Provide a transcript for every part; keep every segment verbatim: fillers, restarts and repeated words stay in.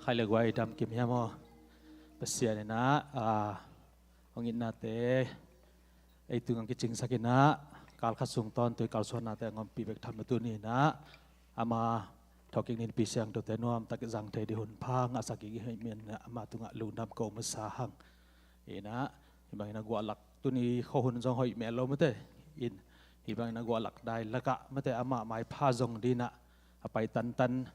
Hai le guai, dam kim hiam aw? Pasian in ah, ah, hong itnate ei tungah kicingsak in ah, kalkhat sung tawntung kalsuannate hong ompih bek tham lo, tuni in ah ama thawhkik nipi siangthote nuamtak zang thei ding hun pha ngahsak i hih manin ah ama tungah lungdam ko masa hang. In ah hih bangin ah guahlak, tuni khuahun zong hoih mel lo mate. In hih bangin ah guahlak dai lakah mate, ama maipha zong ding in ah a pai tantan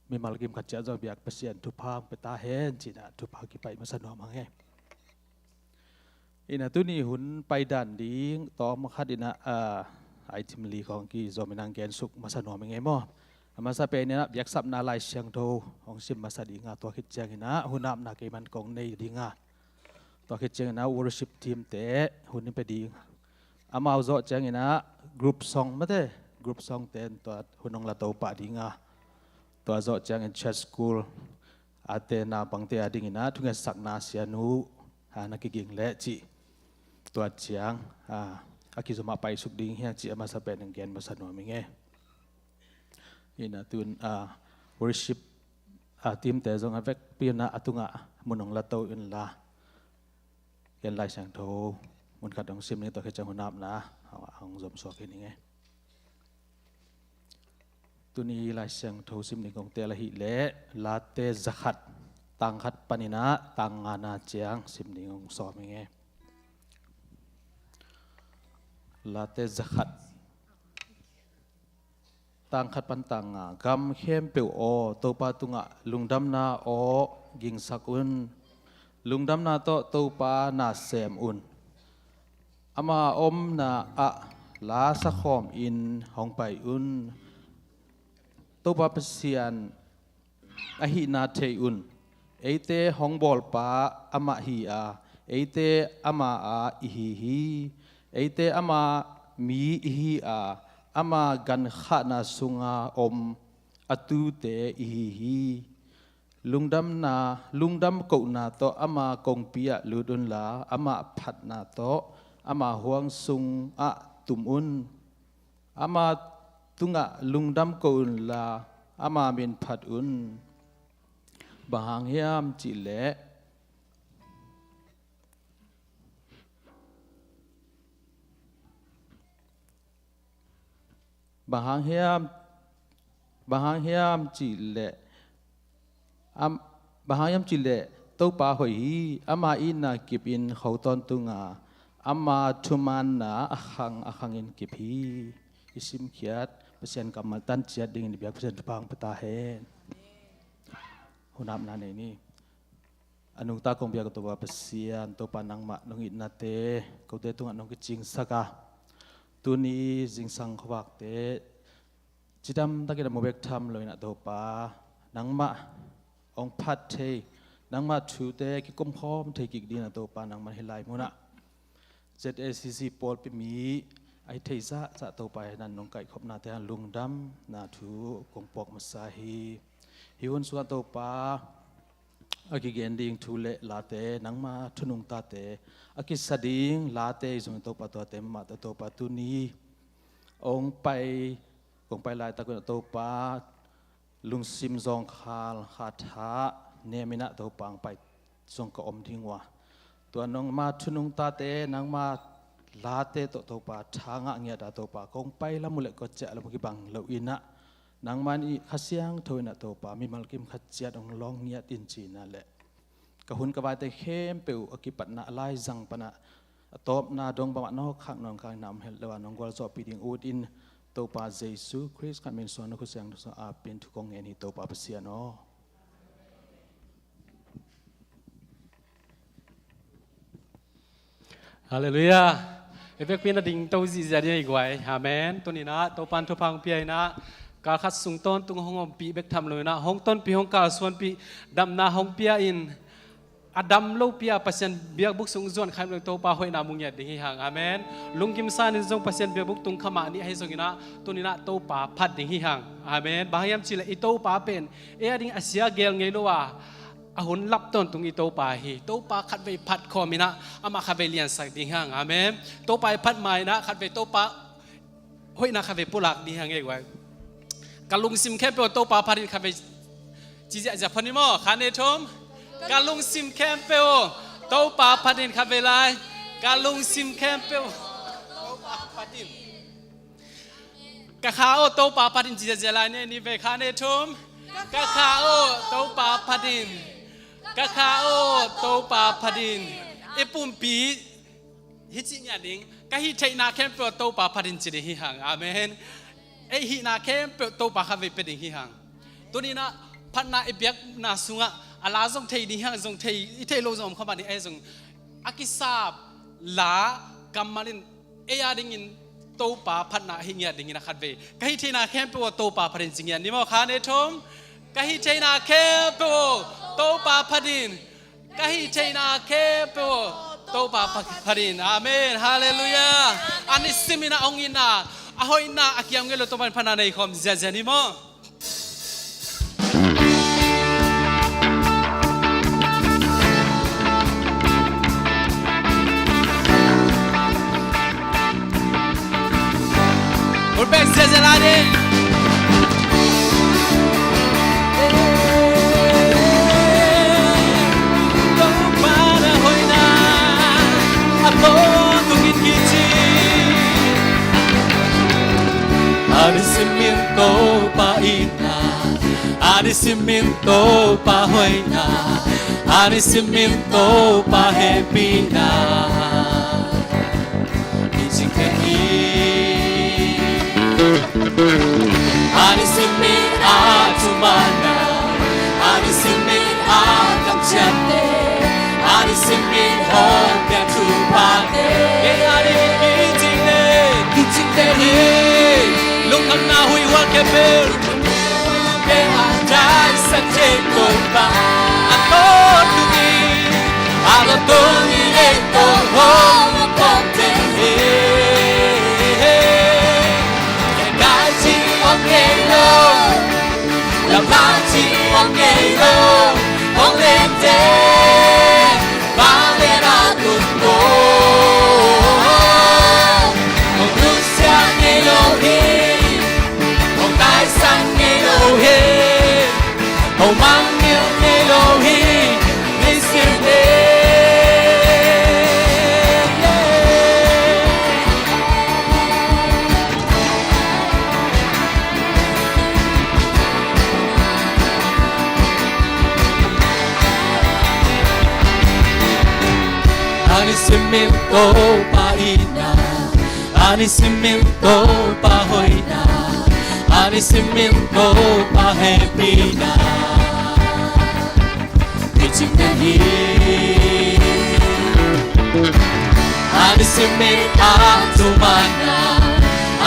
mimal kim khat ciat zong biak Pasian thupha hong pia ta hen ci-in ah thupha kipaih masa nuam hang e. In ah tuni hun paidan ding tawm khat in ah, ah, item li khawng kizom in ah gen suk masa nuam ing e maw. A masa pen in ah biaksapna Lai Siangtho hong sim masa ding a, tua khit ciangin ah hun apna keiman kong nei ding a, tua khit ciangin ah worship team te hun in pia ding. Amau zawh ciangin ah group song mate, group song ten tua hun hong la to pah ding a, tua zawh ciangin church school a te naupangte a dingin ah thungetsakna sianu, ha, na kiging leh cih, tua ciang, ha, a kizom ah paisuk ding hi hang cih a masa pen in gen masa nuam ing e. In ah tun, ah, worship, ah, team te zong a vekpi in ah a tungah mun hong la to inla, ken Lai Siangtho mun khat hong sim ning, tua khit ciang hun apna hong zom suak hi ning e. Tuni Lai Siangtho sim ding kong tel ahih leh Late zakhat, tang khat panin ah tang ngana ciang sim ding kong sawm ing e. Late zakhat, tang khat pan tang nga. Gam khempeuh aw, Topa tungah lungdamna aw gingsak un. Lungdamna tawh Topa na sem un. Ama omna ah la sakhawm in hong pai un. Topa Pasian ahihna thei un. Eite hong bawlpa amah hi a, eite ama a ihi hi. Eite ama mi ihi a, ama gankhahna sunga om a tute ihi hi. Lungdamna, lungdam kohna tawh ama kongpi ah lut unla, ama phatna tawh ama huang sungah tum un. Ama tungah lungdam ko unla, ama min phat un. Bang hang hiam cihleh, bang hang hiam, bang hang hiam cihleh, am, bang hang hiam cihleh, Topa hoih hi, ama itna kip in kho tawntung a, ama thumaanna a khang a khangin kip hi. I simkhiat Pasian kammal tan ciat dingin i biak Pasian thupha hong pia ta hen. Hun apna nei ni. A nungta kong biak Topa Pasian, Topa nangmah nong itnate kote tungah nong kicingsak a, tuni zingsang khuavakte cidamtakin a mu bek tham lo in ah Topa, nangmah hong phat thei, nangmah thute kikomkhawm thei kik dingin ah Topa, nangmah hih lai munah Z A C C pawlpi mi a hi thei zahzah Topa, hi nan nong kaihkhopnate hang lungdamna thu kong puak masa hi. Hih hun sungah Topa, a kigen ding thu le late, nangma thunungtate, a kisa ding late i zong Topa, tuate mahmah tawh Topa tuni hong pai, kong pai laitak un ah Topa, lungsim zawngkhal khatha nem in ah Topa hong pai zong ka om ding uh a, tua nangma thunungtate, nangma late tawh Topa, tha ngah ngiat a Topa, kong pai lam uh le kong ciah lam uh kibang lo in ah, nangma in Kha Siangtho in ah Topa, mimal kim khat ciat hong lawng ngiat in ci-in ah le ka hun ka vaite khempeuh a kipatna a laizang pan ah a tawpna dong bangmah nawk khak nawn kang in ah om het lo a, nong gualzawhpih ding ut in Topa Jesu Khrist khat min suang na Kha Siangtho sung a ap in thu kong ngen hi Topa Pasian aw. Halleluiah. I vekpi in a ding to zihziah ding a i guai. Amen. Tuni in ah Topa in thupha hong pia in ah, kalkhat sung tawntung hong ompih bek tham lo in ah, hong tonpih, hong kalsuanpih, damna hong pia in, a dam lopi a Pasian biakbuk sung zuan kha lo in Topa hoihna mu ngiat ding hi hang. Amen. Lunggim san in zong Pasian biakbuk tung kha mah ni ahi zongin ah, tuni in ah Topa phat ding hi hang. Amen. Bang hang hiam cihleh i Topa pen ei a ding a sia gel ngei lo a, a hun lap tawntung i Topa hi. Topa khatvei phat khawm in ah, amah khatvei liansak ding hang. Amen. Topa i phat ma in ah khatvei Topa hoihna khatvei pulak ding hang ei guai. Ka lungsim khempeuh Topa phat in khatvei Ci ziahziah phat ni maw, khat, nih, thum. Ka lungsim khempeuh aw, Topa phat in, khatvei lai. Ka lungsim khempeuh aw, Topa phat in. Ka kha aw, Topa phat in, ci ziahziah lai ni, nih vei, khat, nih, thum. Ka kha aw, Topa phat in. Ka kha aw, Topa phat in. I pumpi hi ci ngiat ding, ka hih theihna khempeuh Topa phat in ci ding hi hang. Amen. Ei hihna khempeuh Topa khatvei pia ding hi hang. Tuni-in ah phatna i biakna sungah a la zong thei ding hi hang, zong thei, i theih loh zong om kha mah ding, ei zong a kisap la kammal in ei a dingin Topa phatna hi ngiat dingin a khatvei. Ka hih theihna khempeuh aw, Topa phat in ci ngiat ni maw, khat, nih, thum. Ka hih theihna khempeuh aw, Topa phat in. Ka hih theihna khempeuh aw, Topa phat in. Amen. Halleluiah. A nisim in a hong itna, a hoihna, a kiam ngei lo Topa in phatna nei khawm ziahziah ni maw. Hong bek ziahziah lai ni. Topa na hoihna a tawntung in kici. A nisimin Topa itna, a nisimin Topa hoihna, a nisimin Topa hehpihna. Kicing teh hi. A nisimin a thumanna, a nisimin a kamciamte, a nisimin hong pia thuphate. Ei a dingin kicing teh, kicing teh hi. Lungkhamna, huih, hual khempeuh, lungkhamna, huih, hual khempeuh a taisan thei Topa, a tawntung in, a tawntung in ei tawh hong om khawm teh hi. Gai cih om ngei lo, lamdang cih om ngei lo, hong len teh, vanglian a tun ko. Hong nusia ngei lo hi, hong taisan ngei lo hi, hong mangngilh ngei lo hi, nisim ni. A nisimin Topa itna, a nisimin Topa hoihna, a nisimin Topa hehpihna. Kicing teh hi. A nisimin a thumanna,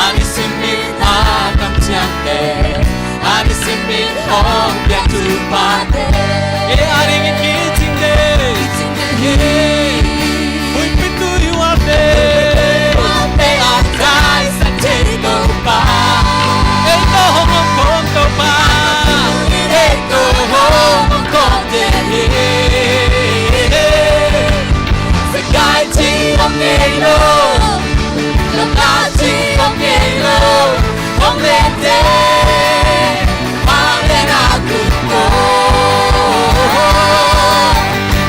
a nisimin a kamciamte, a nisimin hong pia thuphate. Ei a dingin kicing teh, kicing teh hi. Huihpi tui hualte, hualte a taisan thei Topa, ei tawh hong om khawm Topa, ei tawh hong om khawm teh hi. Gai cih om ngei lo, lamdang cih om ngei lo, hong len teh, vanglian a tun ko.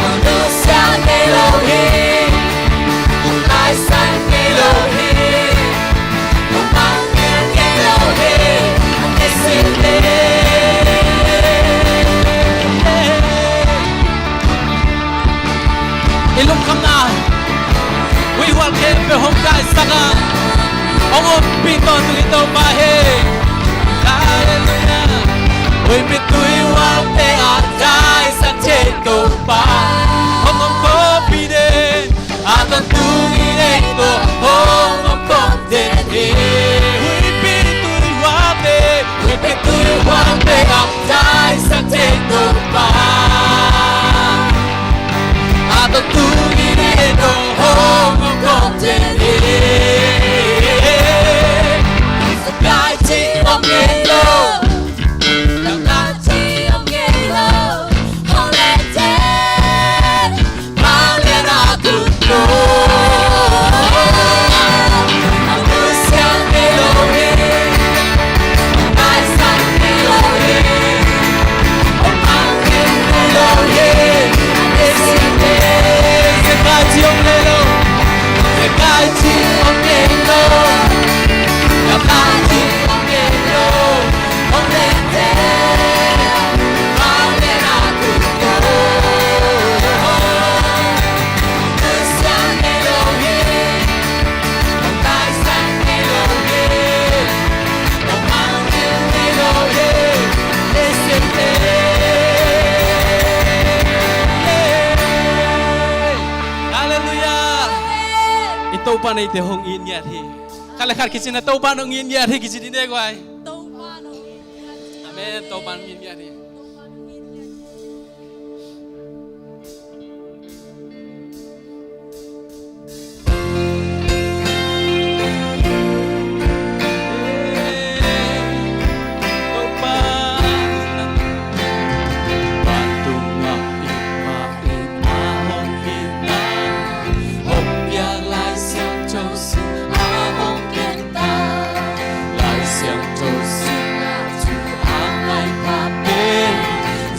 Hong nusia ngei lo hi, hong taisan ngei lo hi, hong mangngilh ngei lo hi, nisim ni. I lungkhamna, huih, hual khempeuh hong taisan a, hong ompih tawntung i Topa hi. Halleluiah. Huihpi tui hualte a taisan thei Topa, hong om khawm pih in, a tawntung in ei tawh hong om khawm teh hi. Huihpi tui hualte, huihpi tui hualte a taisan thei Topa, a tawntung in ei tawh hong om khawm teh hi. Gai cih om ngei lo, lamdang cih Topa in eite hong it ngiat hi. Khat le khat kici in, Topa in hong it ngiat hi kici ding, guai. Topa in hong it ngiat hi. Amen. Topa in hong it ngiat hi.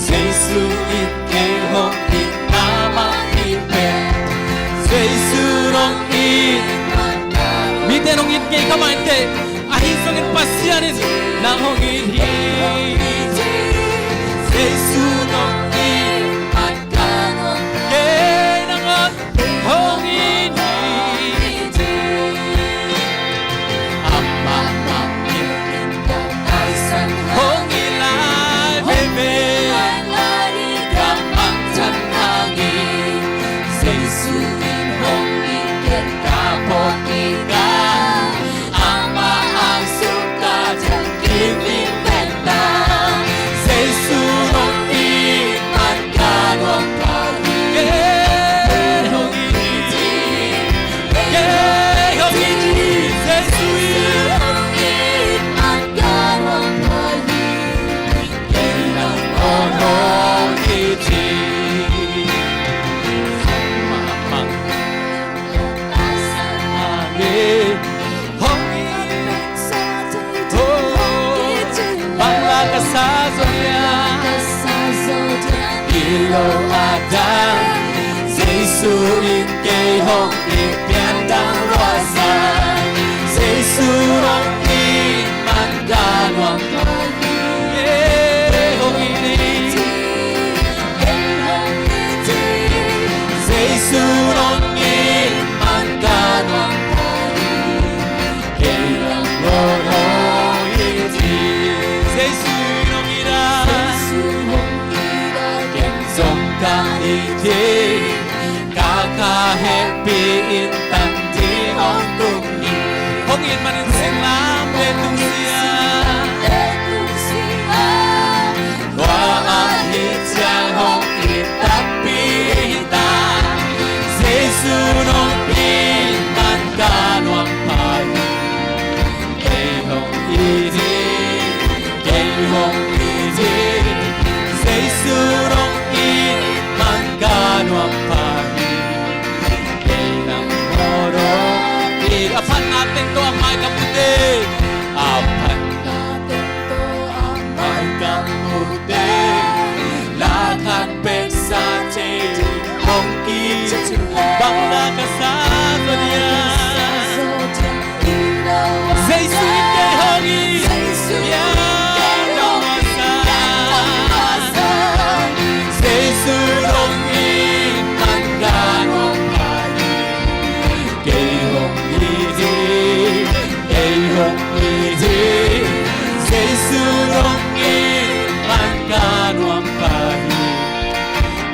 Jesu in kei hong itna mah hi pen. Jesu in hong it. Mite in hong it ngei kha mah inteh. Ahi zongin Pasian in nang hong it hi. Jesu in hong it. Kei nangawn hong it hi. Amah mah in hong it lai veve. Amah mah in hong it. Jesu in hong it, ka pawt kik a, amah ang sung ka thanksgiving pen ta. Jesu hong it man ka nuam pah hi. Kei hong it hi. Kei hong it hi. Jesu in hong it man ka nuam pah hi. Kei nangawn hong it hi. Amah mah in hong it. Bang la ka sa zaw hiam? Hi lo a dang. Jesu in kei hong it, pian dang lua sa. Jesu hong it man ka nuam pah hi. Kei hong it hi. Jesu hong it man ka nuam pah hi. Kei nangawn hong it hi. Jesu in hong it a. Ken zong ka it hi. Ka, ka hehpih in tan ding hong tung hi. Hong it manin singlamteh tung sia. Tua ahih ciang hong it takpi hi ta. Jesu in hong it man ka nuam pah hi. Kei hong it hi. Kei hong it hi. Jesu in hong it man ka nuam pah hi. Kei nangawn hong it. A phatna teng tawh a mai kam uh teh. A phatna teng tawh a mai kam uh teh. La khat pek sa thei ding hong kicing leh. Bang la ka sa zaw hiam? Jesu in kei hong it. Pian dang lua sa. Jesu in hong it man ka nuam pah hi. Kei hong it hi. Kei hong it hi. Jesu in hong it man ka nuam pah hi.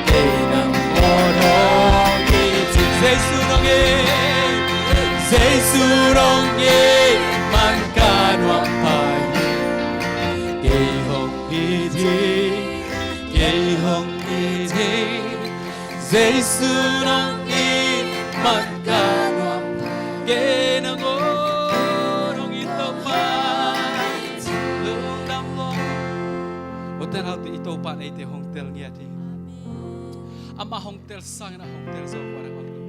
Kei nangawn hong it hi. Jesu in hong it. Jesu in hong it man ka nuam pah hi. Kei hong it hi. Kei hong it hi. Jesu in hong it man ka nuam pah hi. Kei nangawn hong it, Topa. Lungdam lua. Hotel hau tu i Topa in eite hong tel ngiat hi. Amah hong tel sangin a hong tel zo kuan a hong lo hi.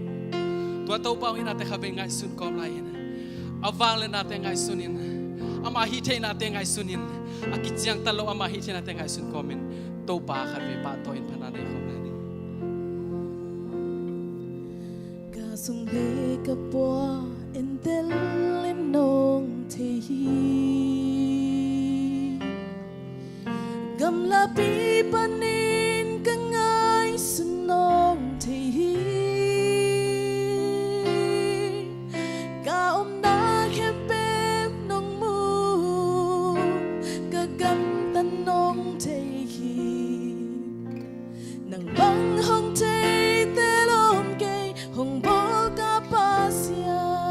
Tua Topa hong itnate kha vei ngaihsun kawm lai-in, a vangliatnate ngaihsun in, ama hih theihnate ngaihsun in, a kiciangtan lo ama hih theihnate ngaihsun kawmin Topa khat vei pahtawi in phatna nei khawm lai ding. Ka sung le ka pua entel in nong thei hi. Gamlapi panin ka ngaihsun nong thei hi. Ka omna khempeuh nong mu, ka gamtat nong thei hi. Nang bang hong theite lawm kei, hong bawl ka Pasian.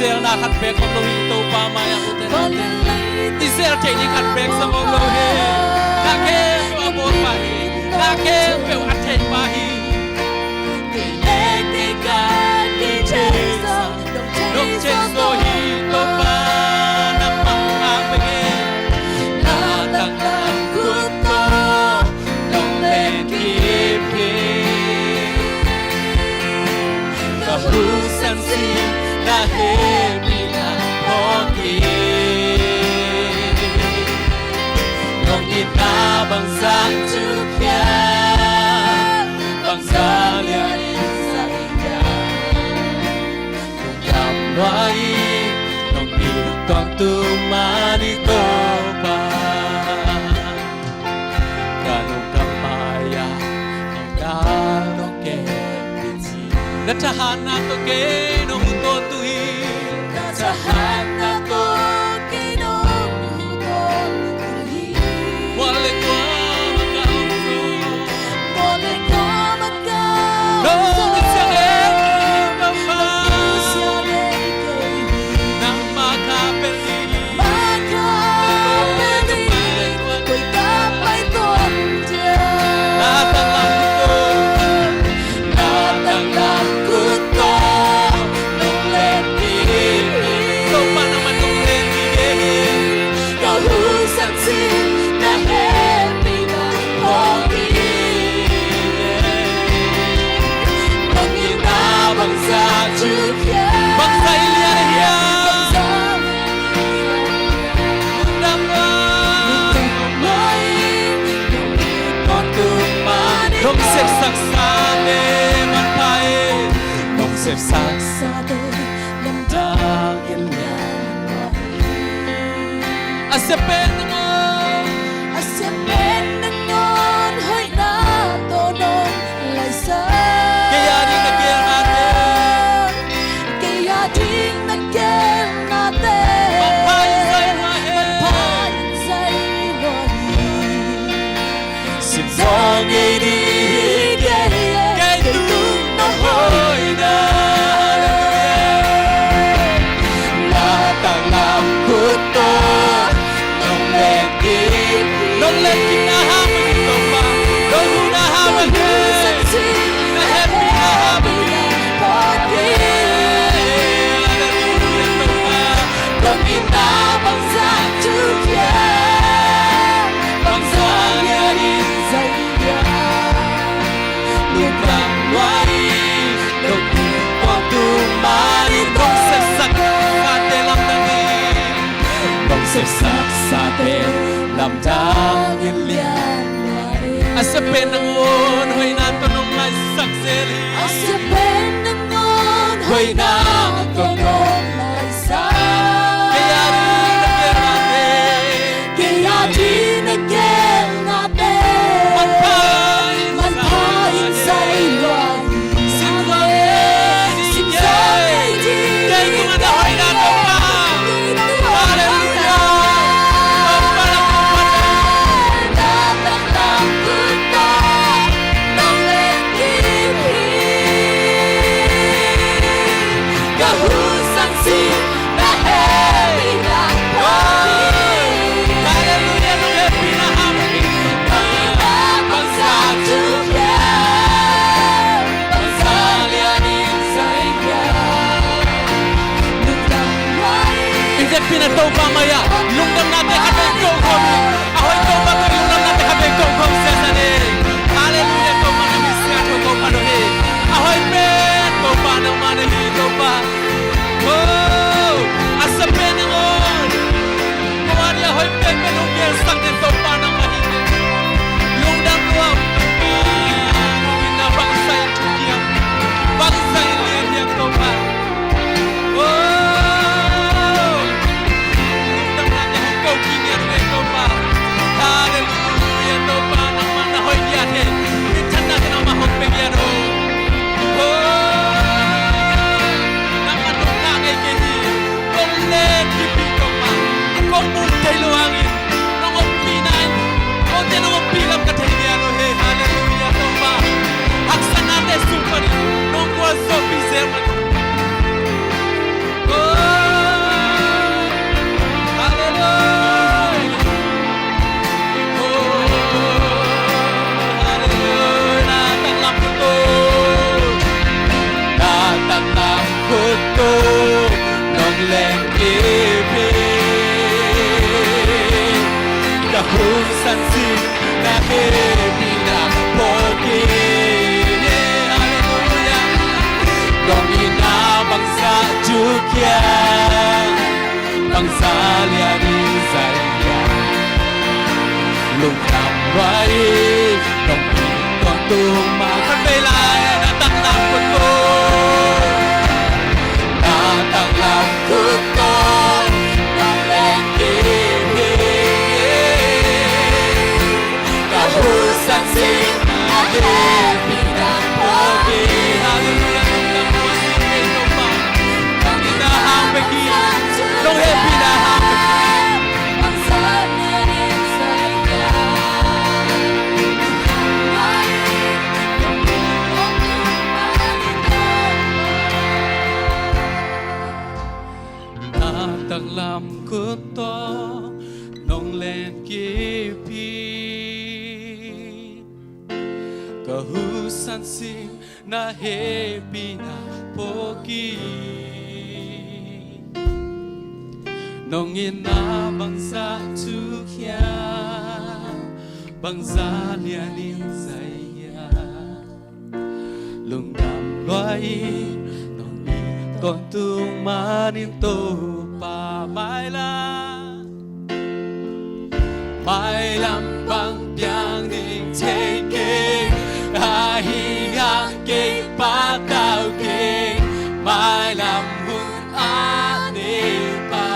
Zelna khat beek om lo hi, Topa mai-ah ute naute. I zel theih ding khat beek zong om lo hi. Na khempeuh a bawl pa hi. Na khempeuh a thei pa hi. Kei le kei ka, kei thei zaw, nong thei zaw hi, Topa, nangmah ngak bek hi. Na tanglam khut tawh nong len kip hi. Ka hu sansin na hehpihna phawk hi. Nong itna bangzah thupiang, bangzah lian in zai hiam. Nong dam lua hi, nong it tuamtuam mah ni Topa. Ka lungkam mai-ah nong dal nong kem hi. Na thahatna tawh kei nong hu tawntung hi. Na thahatna tawh kei nong hu tawntung hi. Mual le kuamah ka om zaw. Mual le kuamah ka om zaw. Nong nusia kei hi, Topa. Nong nusia kei hi. Nangmah kha pen hi. Nangmah kha pen hi. Koi ka pai tuan Na tanglam khut tawh, na tanglam khut tawh nong len kip hi. Topa nangmah nong len kip hi. Ka hu sansin na hehpihna phawk hi. Nong itna bangzah thupiang, bangzah lian hiam. Bangzah Nong sepsaksate manpha in, nong sepsaksate lamdang in lian. A sia pen nangawn, a sia pen nangawn hoihna tawh nong laisak. Kei a ding na gelnate, kei a ding na gelnate manpha in zai lua hi. Manpha in zai lua hi. Sim zaw ngei ding hi kei, kei tung na hoihna. Hallelujah. Na tanglam khut tawh nong len kip hi. Nong len kipna hang bek hi Topa. Nong huhna hang bek hi. Na hehpihna hang bek hi. Hallelujah Topa. Nong itna bangzah thupiang, bangzah lian in zai hiam. Lungdam lua hi. Nong it tuamtuam mah in, nong sepsaksate lamdang in. Nong sepsaksate lamdang in lian. A sia pen nangawn hoihna tawh nong laisak zel hi. A sia pen nangawn hoihna tawh nong laisak. Kei a ding na gelnate, kei a ding na gelnate manpha in, manpha in zai lua hi. Sim zaw ngei ding, sim zaw ngei ding, kei tungah na hoihna Topa. Hallelujah. Topa na tungah na. Na tanglam khut tawh nong len kip hi. Thukhia bangzah lian in zai hia, lungdam lua in nong it tawntung mah. Khat vei lai, na tanglam khut tawh, na tanglam khut tawh nong len kik hi. Ka husan sing na hehpihna phawk hi. Halleluiah. Nong hehpihna hang bek hi. Nong hehpihna hang bek hi. Na tanglam khut tawh nong len kip hi. Ka husan sing na hehpihna phawk hi. Nong itna bangzah thukhia, bangzah lian in zai hia. Lungdam lua in nong it tawntung manin Topa, mailam, mailam bang piang ding thei kei, ahi hang kei patau kei, mailam hun a nei pa.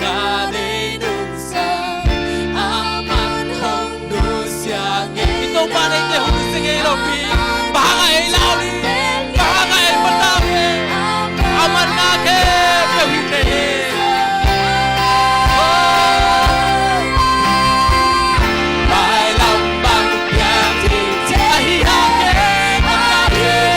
Ka nei nung sa, aman hong nusia ngei. I Topa neite hong nusia ngei lo pi. Bang hang a ei lau ding, bang hang a ei patau ding, aman ngak khempeuh hi thei hi. Mailam bang piang ding thei, ahi hang kei patau kei.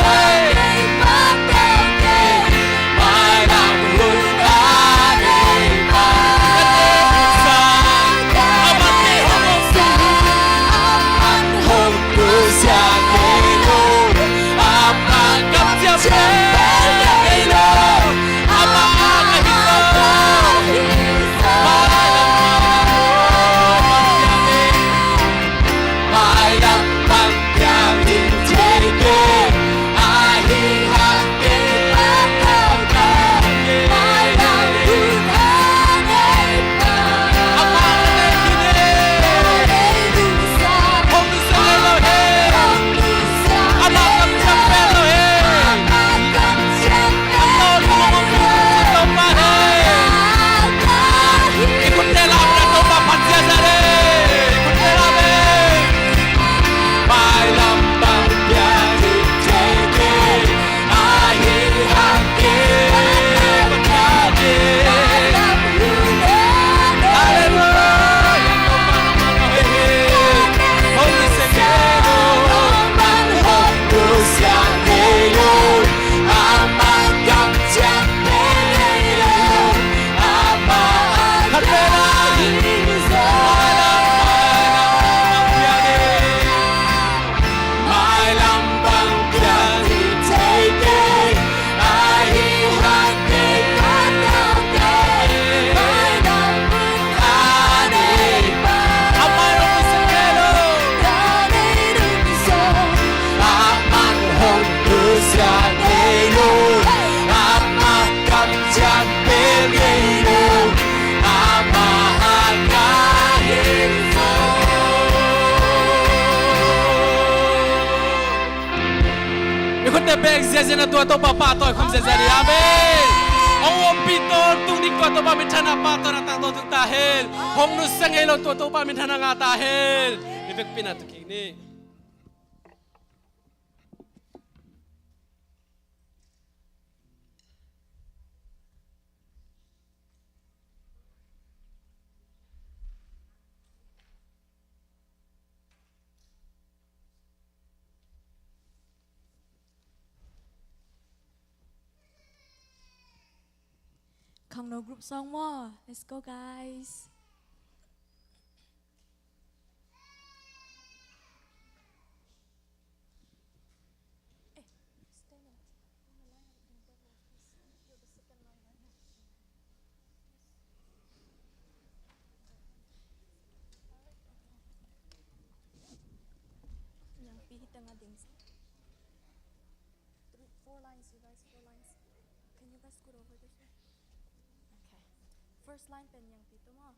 I khutte bek ziahziah na, tua Topa pahtawi khawm ziahziah ni. Amen. Hong ompih tawntung ding tua Topa minthanna pahtawi na tang tawntung ta hen. Hong nusia ngei lo tua Topa minthanna ngah ta hen. I vekpi na tu kik ni. Khangno group song maw. Let's go, guys. Three, four lines, you guys, four lines. Let's scoot over this way. Okay. First line pen yang pito mo.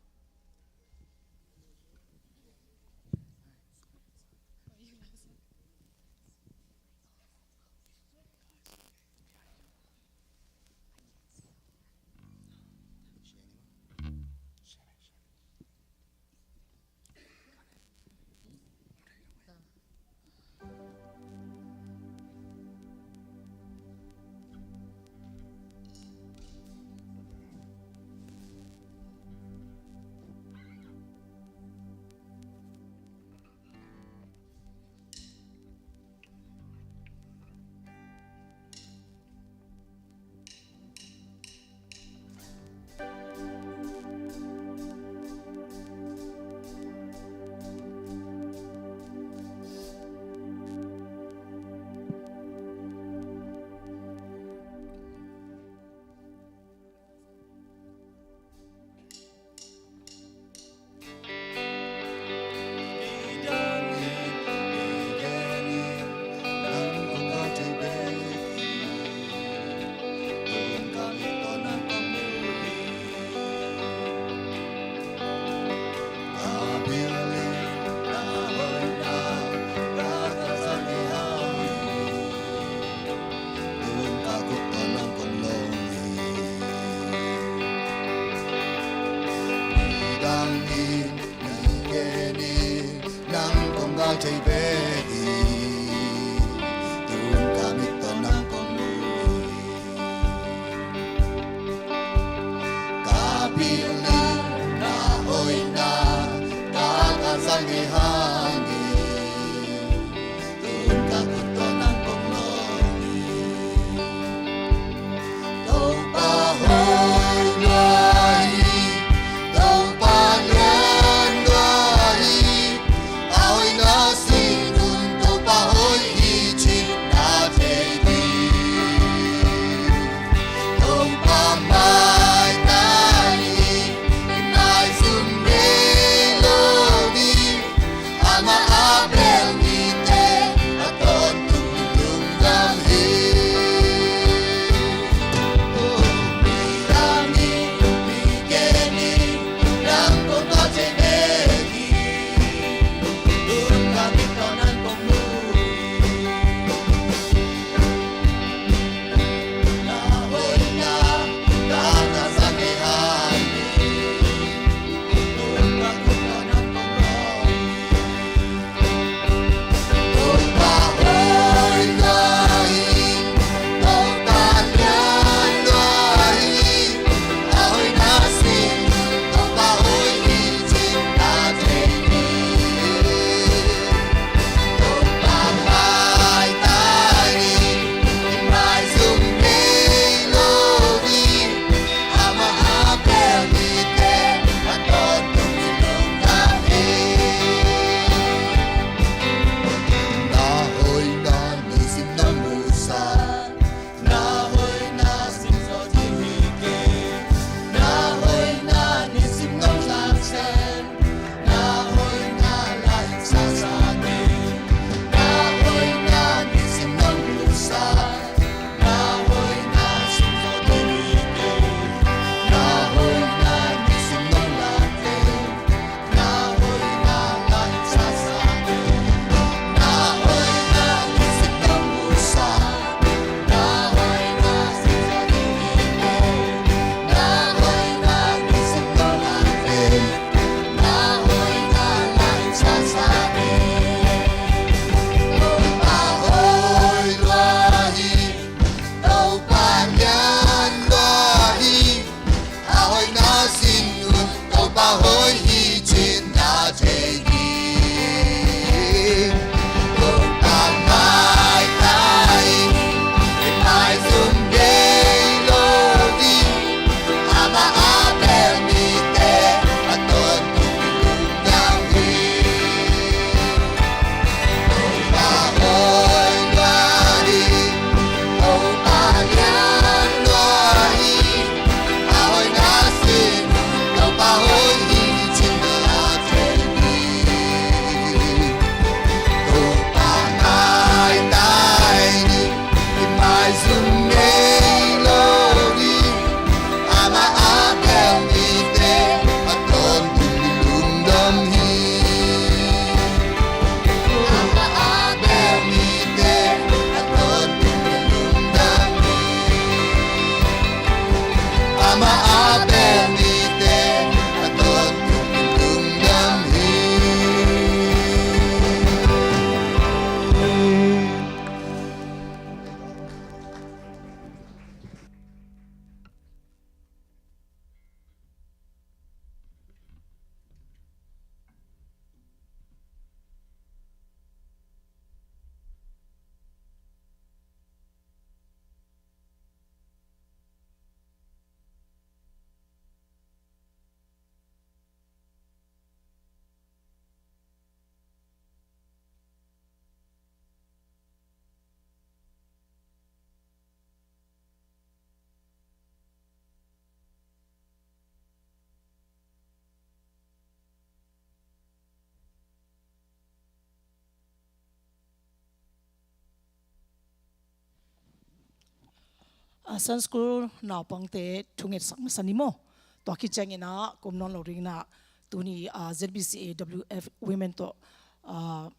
Ah, Sunday School naupangte thungetsak masa ni maw. Tua khit ciangin ah ka om nawn lo dingin ah tuni, ah, Z B C A W F Women tawh, ah,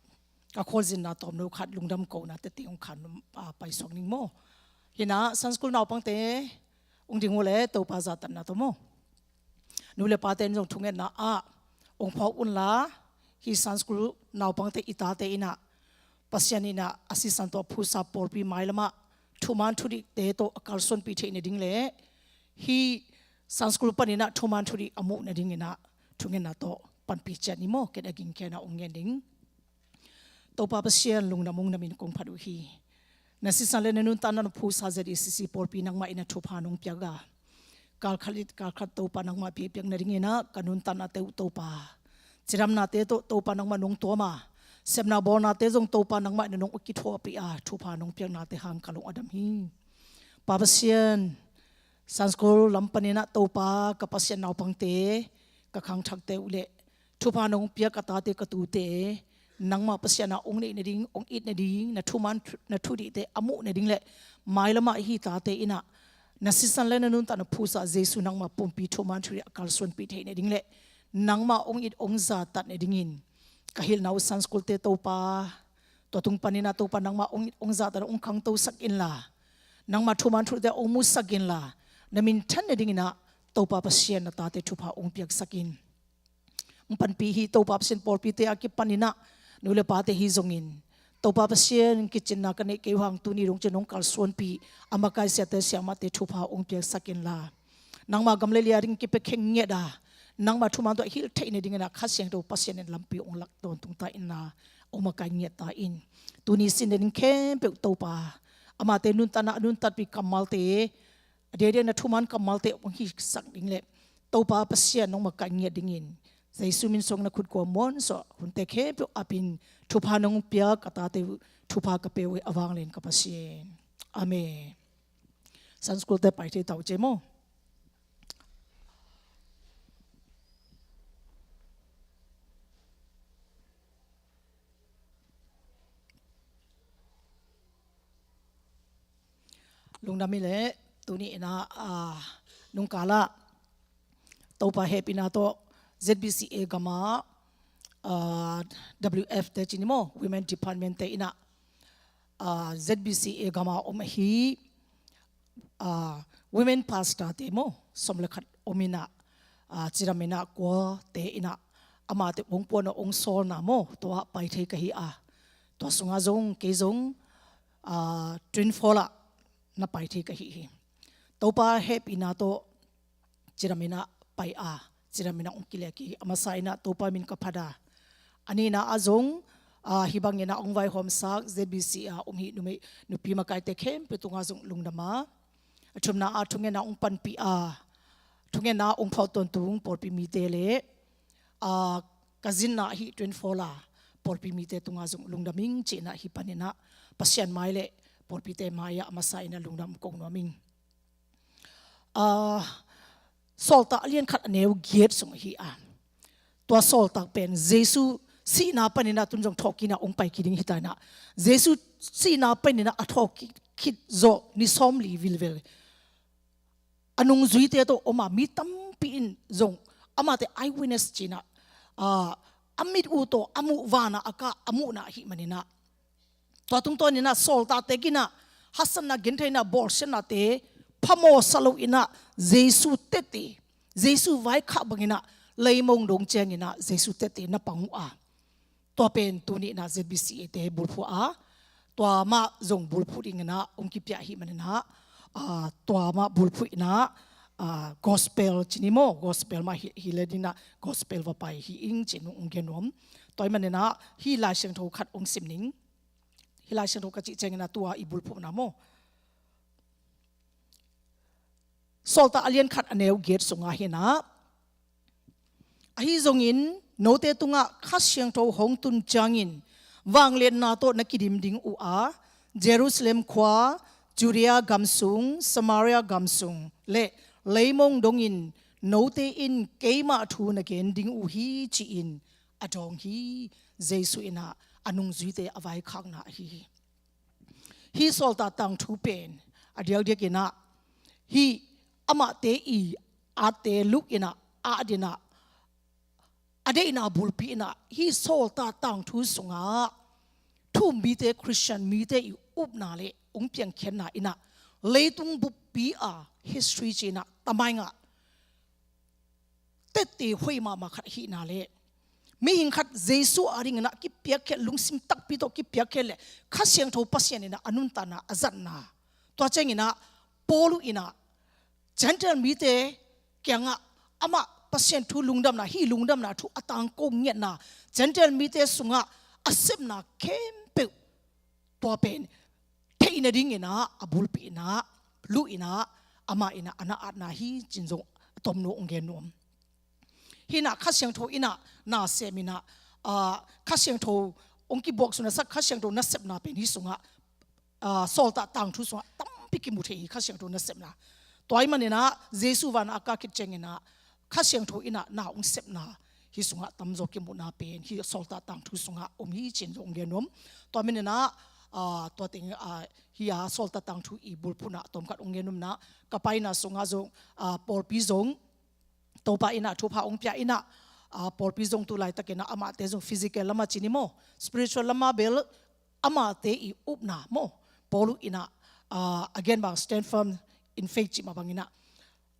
ka khualzinna tawmno khat lungdam kohna tete hong khan, ah, paisuak ning maw. Hi-in ah Sunday School naupangte hong ding uh leh Topa zahtakna tawh maw. Nu le pate in zong thungetna ah hong phawk unla, hih Sunday School naupangte i tate in ah Pasian in ah a sisan tawh a phusa pawlpi mailam ah thuman thudihte tawh a kalsuanpih theih nading le hih Sunday School panin ah thuman thudih a muh nadingin ah thungetna tawh panpih ciat ni maw. Ken a gingkhia-in ah hong ngen ding. Topa Pasian, lungdam ung, na min kong phat uh hi. Na sisan le na nuntakna, na phusa Z A C C pawlpi nangmah in ah thupha nong piak a, kalkhat le kalkhat Topa nangmah biakpiak nadingin ah ka nuntaknate uh Topa, cidamnate tawh Topa nangmah nong tuam a, sepna bawlnate zong Topa nangmah in ah nong kithuahpih a, thupha nong piaknate hang ka lung a dam hi. Pa Pasian, Sunday School lam panin ah Topa, ka Pasian, naupangte, ka khangthakte uh le thupha nong piak ka tate ka tute, nangmah Pasian ah hong neih nading, hong it nading, na thuman thu-, na thudihte a muh nading le mailam ah hih tate in ah na sisan le na nuntakna phusa Jesu nangmah pumpi thuman thudih a kalsuanpih theih nading le nangmah hong it hong zahtak nadingin ka hilhna uh Sunday School-te Topa, tua tung panin ah Topa nangmah hong it hong zahtak, hong khangtosak inla, nangmah thuman thudihte hong musak inla, na minthan nadingin ah Topa Pasian, na tate thupha hong piaksak in. Hong panpih hih Topa Pasian, pawlpite a kipanin ah nu le pate hi zongin, Topa Pasian, kicinna ka neih kei uh hang tuni dong ciang nong kalsuanpih a makaisiate, siamahte thupha hong piaksak inla, nangmah gam le lei a ding kipia kheng ngiat a, nangmah thuman tawh a hilh theih nadingin ah Kha Siangtho Pasian in lampi hong lak tawntung ta inla, hong makaih ngiat ta in. Tuni sin nading khempeuh Topa, amate nuntakna a nuntakpih kammalte, a diakdiak na thuman kammalte hong hisak ding le Topa Pasian nong makaih ngiat dingin Jesu min suang na khut kua muan suah hunte khempeuh apin thupha nong piak ka tate uh thupha ka pe uh hi, a vanglian ka Pasian. Amen. Sunday School-te pai thei ta uh ci maw. Lungdam hi leh, tuni in ah, ah, nungkal ah Topa hehpihna tawh Z B C A gam ah, ah, W F te ci ni maw, Women Department-te in ah, ah, Z B C A gam ah om ahi, ah, women pastor-te maw, sawm le khat om in ah, ah, cidam in ah kuate in ah amate hong puan a hong sawlna maw, tua ah pai thei ka hi a, tua sungah zong kei zong, ah, Twin Fall ah na pai thei ka hi hi. Topa hehpihna tawh cidam in ah pai a, cidam in ah hong kilek hi. A masa in ah Topa min ka phat a, a nihna ah zong, ah, hih bangin ah hong vaihawmsak Z B C ah om hih numei nupi makaite khempeuh tungah zong lungdam a, a thumna ah thungetna hong panpih a, thungetna hong phawk tawntung pawlpi mite le, ah, ka zinna hih Twin Fall ah pawlpi mite tungah zong lungdam ing ci-in ah hih panin ah Pasian mai le pawlpite mai ah a masa in ah lungdam ko nuam ing. Ah, Sawltak a lian khat a neu giat sung ahi a, tua sawltak pen Jesu sihna panin ah tun zong thawhkik in ah hong pai kik ding hi ta in ah, Jesu sihna panin ah a thawhkik khit zawh ni sawmli vilvel a nungzuite tawh om a, mi tampi in zong amate eyewitness ci-in ah, ah, a mit uh tawh a muh, van ah a kah a muhna ahih manin ah, tua tungtawn in ah sawltakte kiang ah haksatna, gentheihna, bawlsiatnate phamawh sa lo in ah Jesu tete, Jesu vaikhak bangin ah leimong dong ciangin ah Jesu tete na pang uh a, tua pen tuni in ah Z B C A te bulphuh a, tua mah zong bulphuh dingin ah hong kipia ahih manin ah, ah, tua mah bulphuh in ah, ah, gospel ci ni maw, gospel mah hi, hi le ding ah gospel va pai hi ing ci-in hong gen nuam. Tua ahih manin ah hih Lai Siangtho khat hong sim ning. Hih Lai Siangtho ka cih ciangin ah tua i bulphuhna maw, Sawltak a lian khat a neu giat sungah hi in ah, ahi zongin note tungah Kha Siangtho hong tun ciangin vangliatna tawh na kidim ding uh a, Jerusalem khua, Judea gam sung, Samaria gam sung le leimong dongin note in keimah thu na gen ding uh hi, ci-in a dawng hi. Jesu in ah a nungzuite a vaikhakna ahi hi. Hih sawltak tangthu pen a diakdiak in ah hih amahte i atte luh inah, at inah, a deihna bulpi inah hih Sawltak tangthu sungah thu-um mite, Khristian mite i upna le hong piangkhiatna inah leitung buppi a history ci inah tamai ngah tette hoih mahmah khat ahihna le mihing khat Jesu ading inah kipiakkhiat, lungsim takpi tawh kipiakkhiat le Kha Siangtho Pasian inah a nuntakna a zatna. Tua ciang inah Paul uh inah Gentile mite kiangah amah Pasian thu lungdamna, hih lungdamna thu a tangko ngiatna, Gentile mite sungah a sepna khempeuh tua pen theih nading inah a bulpi inah, luh inah, amah inah a na atna hi ci-in zong a tomno hong gen nuam. Hih inah Kha Siangtho inah na sem inah, ah, Kha Siangtho hong kibuak sungah sak Kha Siangtho nasepna pen hih sungah, ah, Sawltak tangthu sungah tampi kimu thei hi, Kha Siangtho nasepna. Tua ahih man inah Jesu van a kah khit ciang inah Kha Siangtho inah na hong sepna hih sungah tamzaw kimuhna pen hih Sawltak tangthu sungah om hi ci-in zong hong gen nuam. Tua man inah, ah, tua teng, ah, hih a Sawltak tangthu i bulphuhna tomkhat hong gen nuam inah, ka paina sungah zong, ah, pawlpi zong Topa inah thupha hong pia inah, ah, pawlpi zong tu laitak inah amahte zong physical lamah ci ni maw, spiritual lamah bel amahte i upna maw, Paul uh inah, ah, a gen bang stand firm in faith cih mah bang inah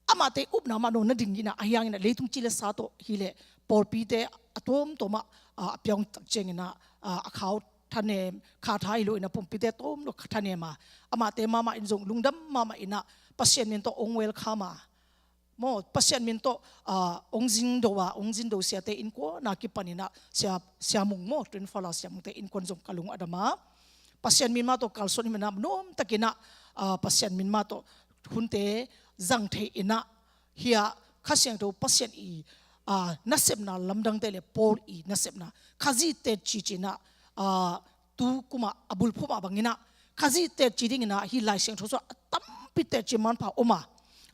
amahte upna mah no na ding inah, ahi hang inah leitung ci le sa tawh hi leh pawlpite a tuamtuam ah, ah, a piang tak ciang inah, ah, a khau thanem, kha tha hi lo inah pumpite tuamtuam kha thanem a, amahte mahmah in zong lungdam mahmah inah Pasian min tawh hong welcome a maw, Pasian min tawh, ah, hong zingdo a, hong zingdo siate innkuan a kipan inah Sia, Sia Mung maw, Twin Falls a Sia Mungte innkuan zong ka lung a dam a, Pasian min mah tawh kalsuan hi man inah nuamtak inah, ah, Pasian min mah tawh hunte zang thei inah, hih a Kha Siangtho Pasian i, ah, nasepna lamdangte le Paul i nasepna Khazih tetci ci inah, ah, tu kum a a bulphuh mah bang inah Khazih tetci ding inah hih Lai Siangtho sungah a tampi tetci manpha om a,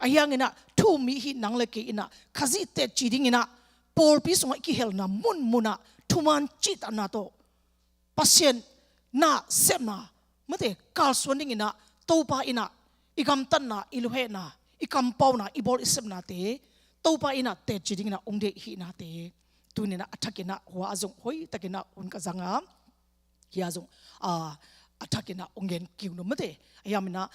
ahi hang inah thu-um mi hih nang le kei inah Khazih tetci ding inah pawlpi sungah i kihelna munmun ah thuman cihtakna tawh Pasian nasepna mate kalsuan ding inah Topa inah i gamtatna, i luhehna, i kampauna, i bawl i sepnate Topa inah tetci ding inah hong deih hihnate tuni inah a thak inah hua ah zong hoihtak inah hun ka zang a, hia zong, ah, a thak inah hong gen kiu nuam mate. Ahi hang inah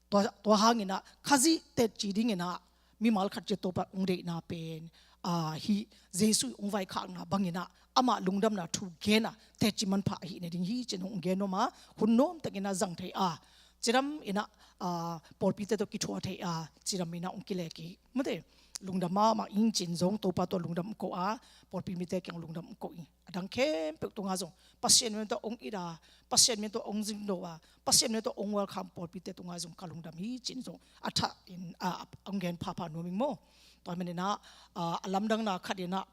tua, tua hang inah Khazih tetci ding inah mimal khat ci Topa hong deihna pen, ah, hih Jesu hong vaikhakna bang inah amah lungdamna thu gen a tetci manpha ahih nading hi ci-in hong gen nuam a, hun nuamtak inah zang thei a, cidam inah, ah, pawlpite tawh kithuah thei a, cidam inah hong kilek hi mate. Lungdam mahmah ing ci-in zong Topa tawh lungdam hong ko a, pawlpi mite kiang lungdam hong ko ing. A dang khempeuh tungah zong Pasian min tawh hong it a, Pasian min tawh hong zingdo a, Pasian min tawh hong welcome pawlpite tungah zong ka lungdam hi ci-in zong a thak in, ah, hong gen phapha nuam ing maw. Tua man inah, ah, a lamdangna khat inah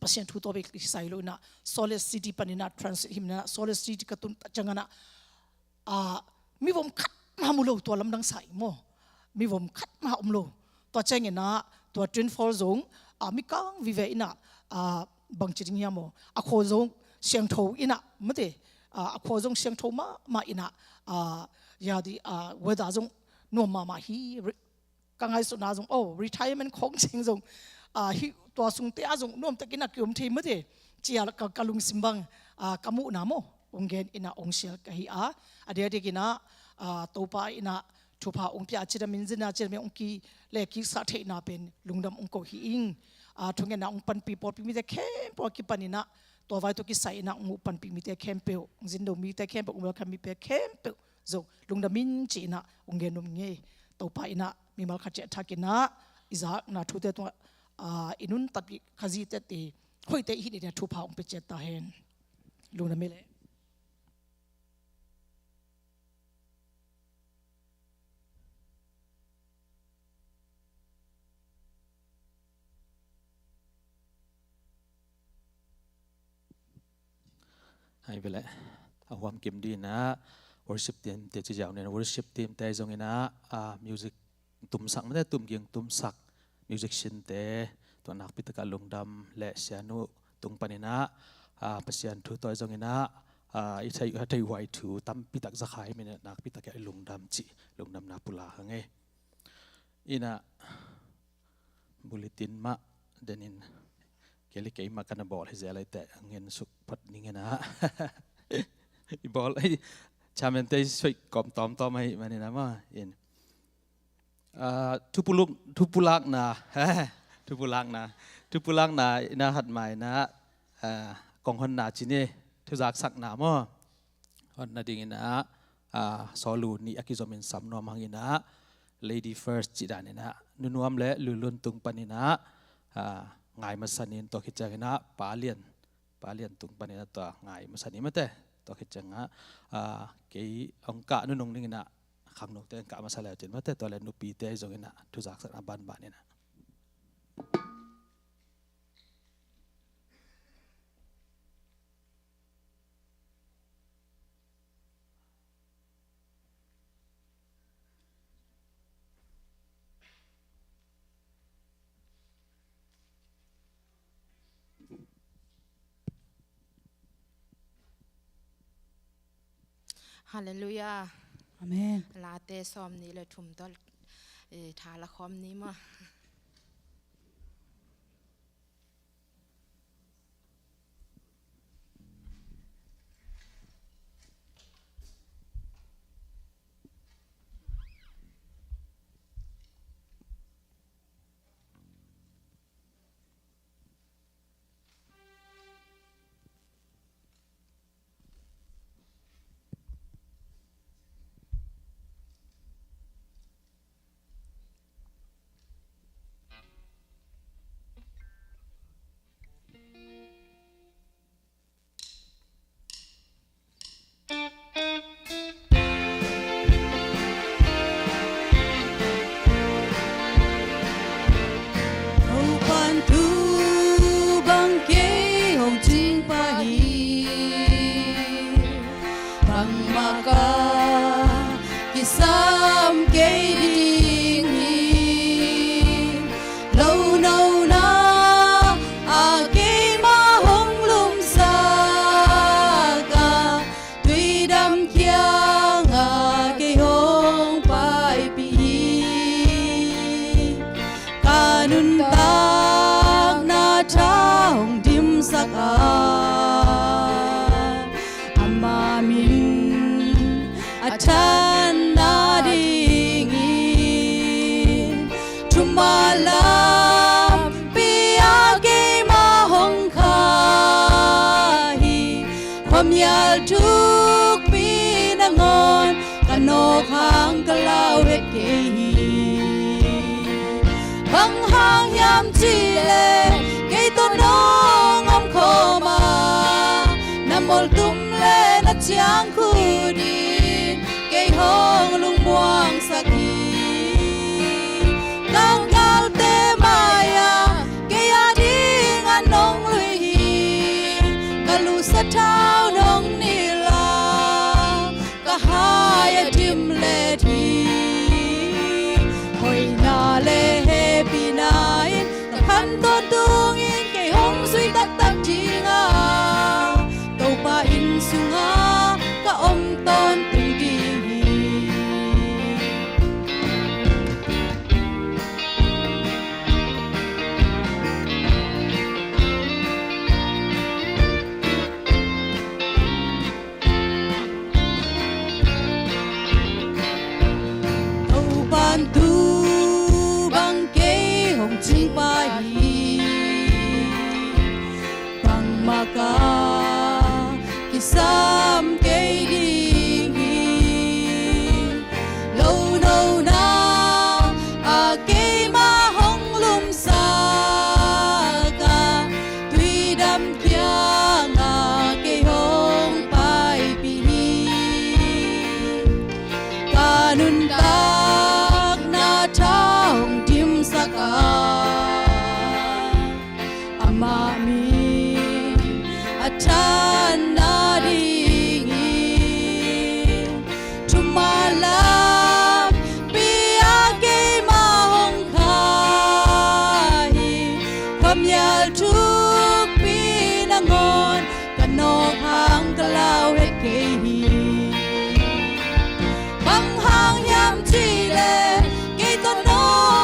Pasian thu tawh bek kisai lo inah Salt Lake City pan inah transit hi man inah Salt Lake City ka tun ciang inah, ah, mivom khat mah om lo, tua lamdang sa ing maw. Mivom khat mah om lo. Tua ciang inah tua Twin Falls zong, ah, mikang vive inah, ah, bangci ding hiam maw, a khua zong siangtho inah mate, ah, a khua zong siangtho mahmah inah, ah, ya di, ah, weather zong nuam mahmah hi. Re-, ka ngaihsutna zong, oh, retirement khawng cing zong, ah, hih tua sungte ah zong nuamtak inah kiom thei mate, ci-a ka, ka lungsim bang, ah, ka muhna maw hong gen inah hong share ka hi a, a diakdiak inah, ah, Topa inah thupha hong pia, cidam in zin a, cidam in hong kilek kiksak theihna pen lungdam hong ko hi ing. Ah, thungetna hong panpih pawlpi mite khempeuh a kipan inah tua vai tawh kisai inah hong uh panpih mite khempeuh, hong zingdo mite khempeuh, hong welcome mite khempeuh zong lungdam ing ci inah hong gen nuam ing ei. Topa inah mimal khat ciat thak inah i zakna thute tungah, ah, i nuntakpih Khazih tette hoihte i hih nading a thupha hong pia ciat ta hen. Lungdam ei leh. Hai veleh, a huam kim ding inah worship team te ci ziau nen, worship team te zong inah, ah, music tumsak mate, tum ging tumsak musician te, tua nakpi takah lungdam le sianu tung pan inah, ah, Pasian thu tawh zong inah, ah, i thei, i thei huai thu tampi tak za kha hi man inah nakpi takah i lungdam cih lungdamna pula hang ei. Ina bulletin mah denin kei le keimah ka na bawl hi zel ai teh, ngen suk phot ning ina. I bawl ai, chairman te i soih kawm tawmtawm ahi manina maw in. Ah, thupuluk, thupulakna, thupulakna, thupulakna ina hat mai ina, ah, kong honna cini, thuzaksakna maw. Honna ding ina, ah, sawlu nih a kizomin sam nuam hang ina, lady first cih dan ina, nunuam le lulun tung pan ina, ah, ngai masa nin tua khit ciang ina, pa lian, pa lian tung pan ina tua ngai masa ni mate, tua khit ciang a, ah, kei ong kah nunung ning ina, khangnote ong kah masa le cin mate, tua le nupite zong ina, thuzaksakna banban ina. Halleluiah. Amen. Late sawm nih le thum tawh, eh, tha la khawm ni maw. Topa'n tu bang kei hong cing pah hi. Bangmah ka kisam kei ding hi. Lo nona ah keimah hong lumsak a, tuidam kiangah kei hong paipih hi. Ka nuntakna tha hong dimsak a, ama min a than nadingin, thuman lampi ah keimah hong khah hi. Khuamial thukpi nangawn ka nawk hang ka lau het kei hi. Bang hang hiam cih leh kei tawh nong om khawm a, na moltum le na ciangkhut in kei hong lungmuangsak hi. Ka galte mai-ah kei adingin nong lui hi. Ka luhsa thau nong nilh a, ka hai a dim let hi. Hoihna le hehpihna in ka khan tawntungin kei hong zui taktak ding a, Topa inn sungah ka om tawntung ding hi. Topa'n tu bang kei hong cing pah hi. Bangmah ka kisam kei ding hi. Lo nona ah keimah hong lumsak a, tuidam kiangah kei hong paipih hi. Ka nuntakna tha hong dimsak a, amah min a than nadingin, thuman lampi ah keimah hong khah hi. Khuamial thukpi nangawn ka nawk hang ka lau het kei hi. Bang hang hiam cih leh kei tawh nong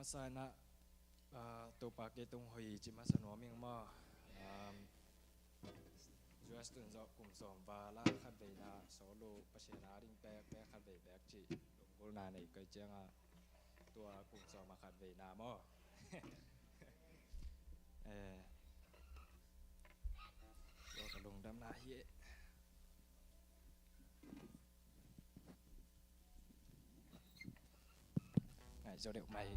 Sign up, ah, Topa kei tung hoih ci masa nuam ing maw. Um, U S tun zawh kum sawm val a khat veina sawl uh Pasian a ding pek pek khat vei bek cih lunggulhna nei kei ciang a, tua kum sawm a khat veina maw. Eh, tua ka lungdamna hi. Ngai zo deuh mai.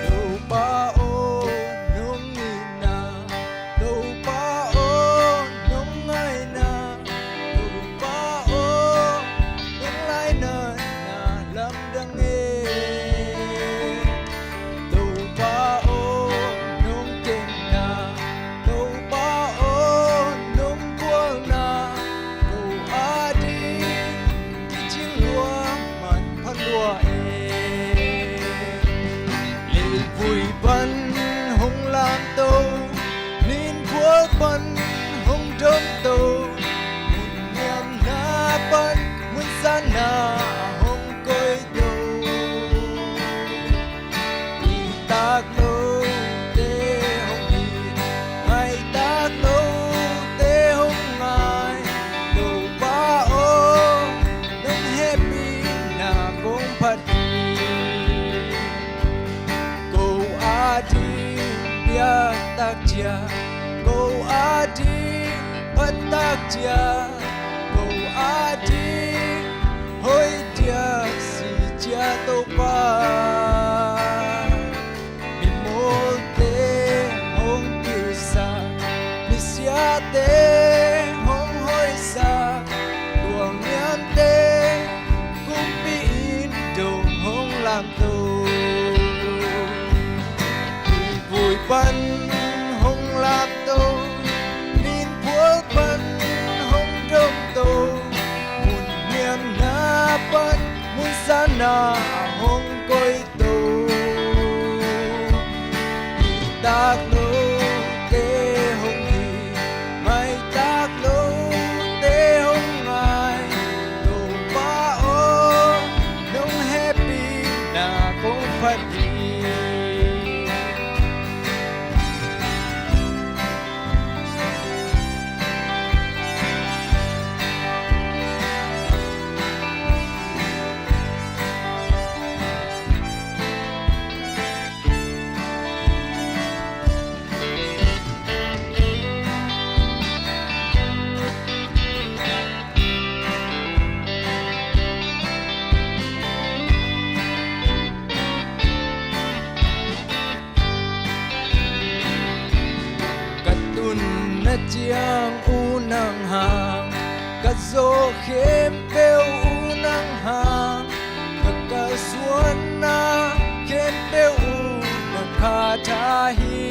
Topa aw, nong itna, Topa aw, nong ngaina, Topa aw, nong lainatna lamdang e. Topa aw, nong khenna, Topa aw, nong gualna, ko ading kicing lua man pha lua e. Leivui pan hong lamto, ninphual pan hong domto, mun niamna pan mun sanna hong koihto. It tak lote hong it, ngai tak lote hong ngai, Topa aw, nong hehpihna kong phat hi. Ko ading biak tak ciat, ko ading pha tak ciat, ko ading hoih diak si ciat Topa. Mimawlte hong pilsak, misiate hong hoihsak, tualniamte kumpi in dong hong lamto. Leivui pan hong lamto, ninphual pan hong domto, mun niamna pan mun sanna hong koihto. It tak lote hong it, ngai tak lote hong ngai, Topa aw, nong hehpihna kong phat hi. Ka tunna ciang U nang hang, ka zawh khempeuh U nang hang, ka kalsuanna khempeuh U nang kha tha hi.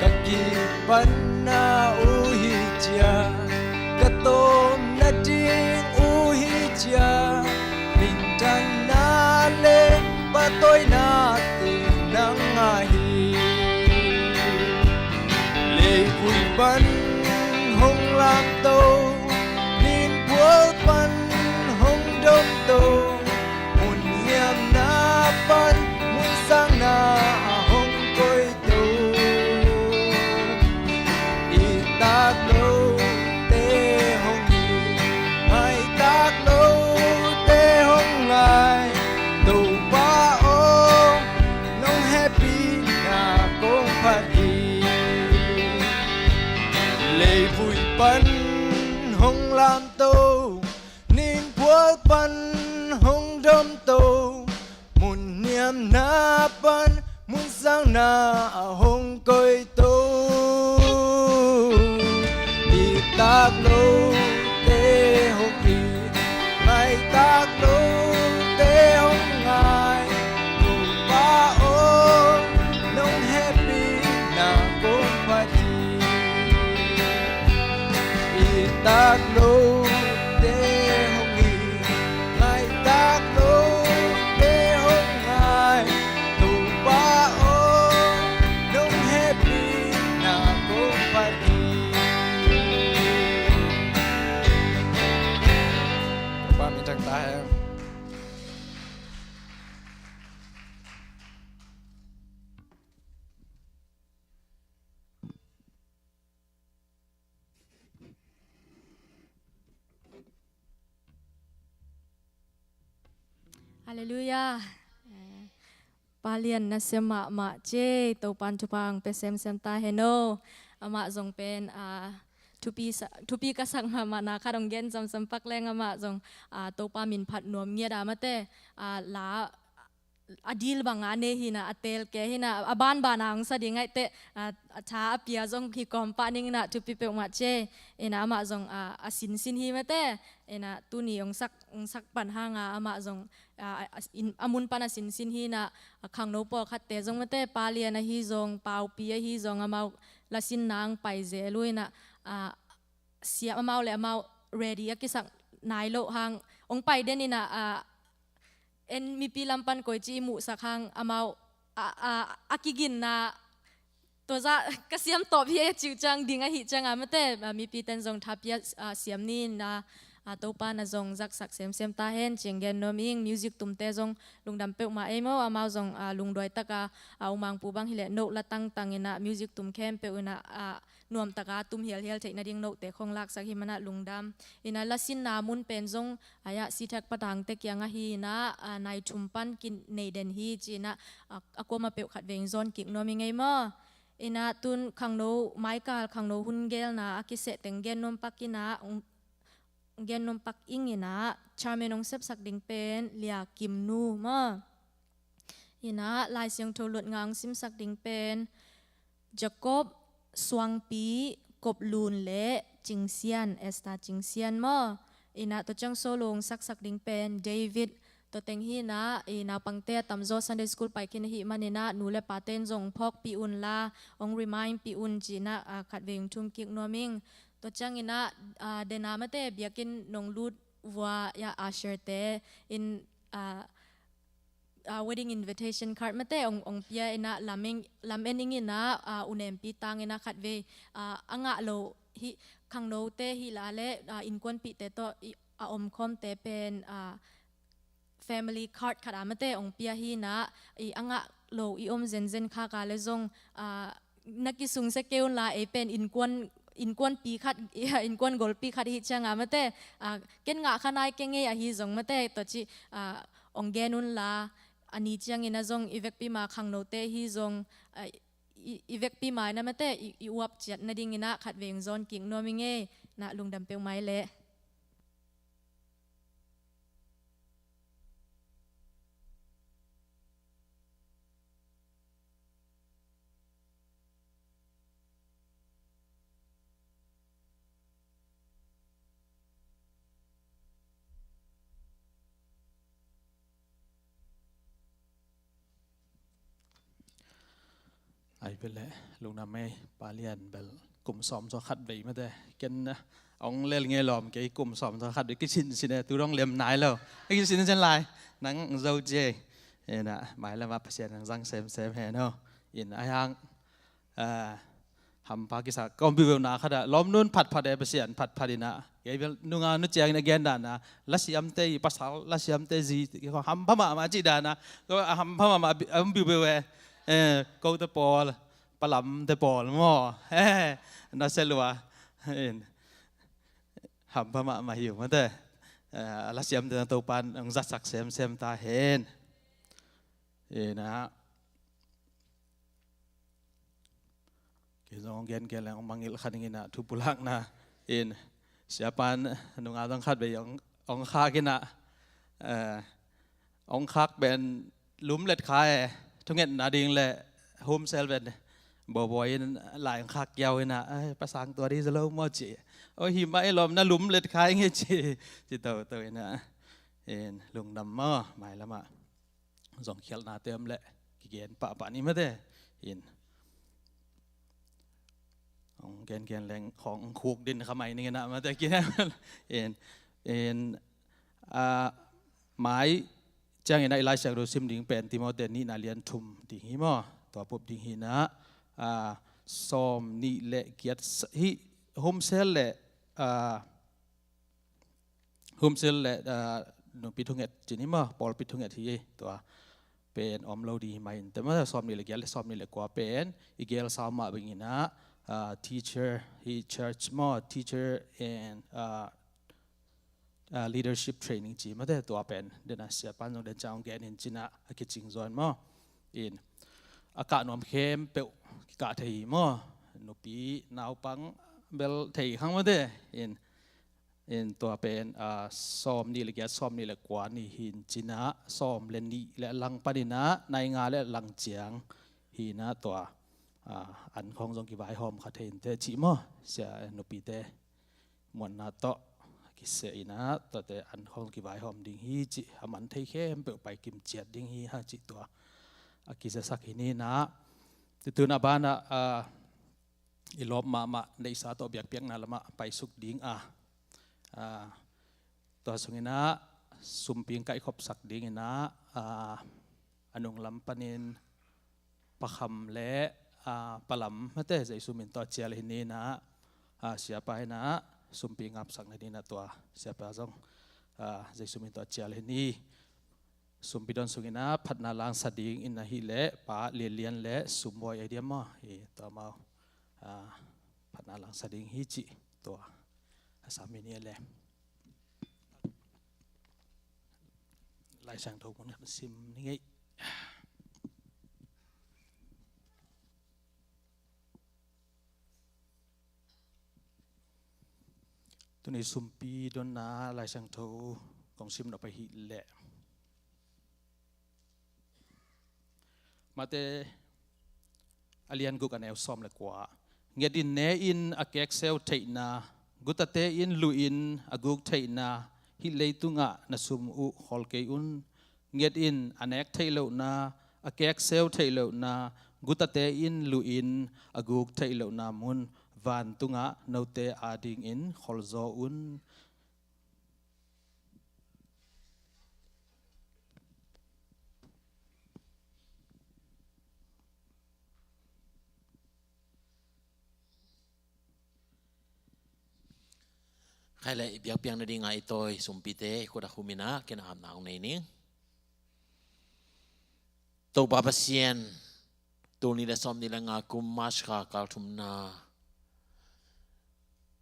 Ka kipatna U hi cia, ka tawpna ding U hi cia, minthanna le pahtawina teng nang a hi. Leivui pan hong lamto, ninphual pan hong domto, mun niamna pan mun sanna hong koihto. It tak lote hong it, ngai tak lote hong ngai, Topa aw, nong hehpihna kong phat hi. Leivui pan hong lamto, ninphual pan hong domto, mun niamna pan mun sanna hong koihto. It tak lote hong it, ngai tak lote hong ngai, Topa aw, Lote hong hi, ngai tak lote hong ngai. Topa aw, nong hehpihna kong phat hi. Topa min thang ta hen. Halleluiah. Eh, Pa Lian, na sia mahmah ci. Topa'n thupha hong pia semsem ta hen aw. Amah zong pen, ah, thupi sa-, thupi ka sak mahmahna khat hong gen semsem pak leng, amah zong, ah, Topa min phat nuam ngiat a, mate, ah, la a dil bang a nei hi-in ah, a teel kei hi-in ah, a banban a hong sa ding ahih teh, a, a tha a pia zong hi kawm pah ning in ah, thupi peuhmah ci. In ah amah zong, a, a sinsin hi, mate. In ah tuni hong sak, hong sak pan hang a, amah zong, a, a, a, in, a mun pan a sinsin hi-in ah, a, khangno pawlkhatte zong, mate, Pa Lian ahi zong, Paupi ahi zong, amau lasinna hong pai zel uh in ah, a, siam, amau le amau ready a kisak nai loh hang hong pai den in ah, a, en mipi lam pan koici i muhsak hang amau, a, a, a kiginna, tua zah ka siam tawp hi e, a ci uh ciang ding ahih ciang a, mate, a, mipite'n zong tha pia, a, siam ni in ah, a, Topa'n zong zaksak semsem ta hen ci-in gen nuam ing. Music tumte zong lungdam peuhmah ei maw, amau zong, a, lungduai tak a, a, U Mang Pu bang hi leh note la tangtang in ah, music tum khempeuh in ah, a, nuam tak a tum hialhial theih nading note khong laksak hi man ah lungdam. In ah lasinna mun pen zong, a, C-Tech patangte kiang ahi-in ah, a, nai thum pan kinei den hi ci-in ah, a, a kuamah peuh khatvei hong zawn kik nuam ing ei maw. In ah tun khangno, maikal khangno hun geelna a kiseh teng gen nuam pak in ah, hong gen nuam pak ing in ah, chairman hong sepsak ding pen Lia Kim Nu maw. In ah Lai Siangtho luatna hong simsak ding pen Jacob Suangpi, Kop Lun le Cing Sian, Esther Cing Sian maw. In ah tua ciang solo hong saksak ding pen David. Tua teng hi-in ah, i naupangte a tamzaw Sunday school pai khin ahih manin ah, nu le pate'n zong phawkpih un la, hong remind pih un ci-in ah, a, khatvei hong thum kik nuam ing. Tua ciangin ah, a, den a, mate, biakinn nong lut vua, ya, usher-te in, a, a, wedding invitation card, mate, hong, hong pia in ah, lam en, lam en ing in ah, a, U Nempi Tang in ah khatvei, a, a ngah lo hi, khangnote hi la le, a, innkuanpihte tawh i, a omkhawmte pen, a, family card khat a, mate, hong pia hi-in ah, i, a ngah lo i om zenzen khak a le zong, a, na kisungsia kei un la, ei pen innkuan, innkuanpi khat, innkuan golpi khat ahih ciang a, mate, a, ken ngah kha nai keng ei ahi zong, mate, tua ci, a, hong gen un la, a ni ciangin ah zong i vekpi ma khangnote hi zong, a, i, i vekpi ma in ah, mate, i, i uap ciat nadingin ah khatvei hong zawn kik nuam ing ei, na lungdam peuhmah ei leh. Ai bel le, lungdam ei, Pa Lian bel kum sawm zaw khatvei, mate. Ken, a, hong lel ngei lawm kei, kum sawm zaw khatvei kisinsin e, tu dong lem nai lo. Kisinsin lai, nang zo ci ei. In ah, mailam ah Pasian hong zang semsem hen aw. In ah, a hang, a, hampha kisa ka om biubiu na khat ah, lawmnu in phatphat e, Pasian phatphat in ah. Kei bel nunga nu ciangin a gen dan a, lasiamte i pasal, lasiamte zi, hampha mahmah cih dan a, ko a hampha mahmah a bi-, a om biubiu e, eh, kote pawl, palamte pawl maw, eh, na sia lua, in, hampha mahmah hi uh, mate, eh, lasiamte na Topa'n hong zatsak semsem ta hen. In ah, kei zong hong gen gen leng hong mangngilh kha ning in ah, thu pulakna in, siapa'n nunga zong khatvei hong, hong khak in ah, eh, hong khak pen lumlet kha e, thungetna ding le home servant bawbawi in lai hong khak kiau in ah, "Ai, pasang tua di za lo maw?" ci. "Oi, hi mah ei, lawm, na lumlet kha ing ei," ci, ci toto in ah, in lungdam maw, mailam ah zong khialhnate om leh kigen pahpah ni, mate. In, hong gengen leng khawng khuk din kha mai ning inah mate kinah in in ah mai ciangin ah i Lai Siangtho sim ding pen Timothy nihna lian thum ding hi maw? Tua pop ding hi inah ah sawm nih le giat sa- hi homsel le ah homsel le ah nupi thunget cin hi maw? Pawlpi thunget hi tua pen om lo ding hi mai in te maw? Sawm nih le giat le sawm nih le kua pen i gel sau mah bangin ah ah teacher hi church maw? Teacher and ah ah leadership training ci mate tua pen den a siapa in zong den ciang hong gen in cinah a kicing zaw in maw? In a kah nuam khempeuh kikah thei hi maw? Nupi naupang bel thei khang mate in in tua pen ah sawm nih le giat sawm nih le kua ni hi in cinah sawm le nih le lang panin ah nai nga le lang ciang hi inah tua ah an khawng zong kivaihawm kha thei in te cih maw? Sia nupite muanna tawh kiseh inah tuate an khawng kivaihawm ding hi cih a man thei khempeuh pai kim ciat ding hi ha cih tua a kizasak hi ni inah. Tutun a banah ah i lawp mahmah neihsa tawh biakpiakna lamah paisuk ding a ah tua sung inah sumpi kaihkhopsak ding inah ah a nunglam panin Pakham le ah Palam mate Jesu min tawh a cial hi ni inah ah siapa inah sumpi ngapsak na ding inah tua siapa zong ah Jesu min tawh a cial hi ni. Sumpi don sung inah phatna langsa ding in ahih leh Pa Lianlian le Sumbuai a diam maw? Hi tua amau ah phatna langsa ding hi cih tua a sam hi ni a le. Lai Siangtho mun khat sim ni ngei. Tuni sumpi donna Lai Siangtho kong sim nop ahih leh Mate a lian guk a neu sawm le kua. Nget in ne in a kekseu theihna, gutate in luh in a guk theihna, hih leitungah na sum uh khawl kei un. Nget in a nek theih lohna, a kekseu theih lohna, gutate in luh in a guk theih lohna mun vantungah note adingin kholzaw un. Khai le i biakpiak nadinga i tawi sumpite i khut a khum in a, ken a apna hong nei ning. Topa Pasian, tul nih le sawm nih le nga kum March kha kal thumna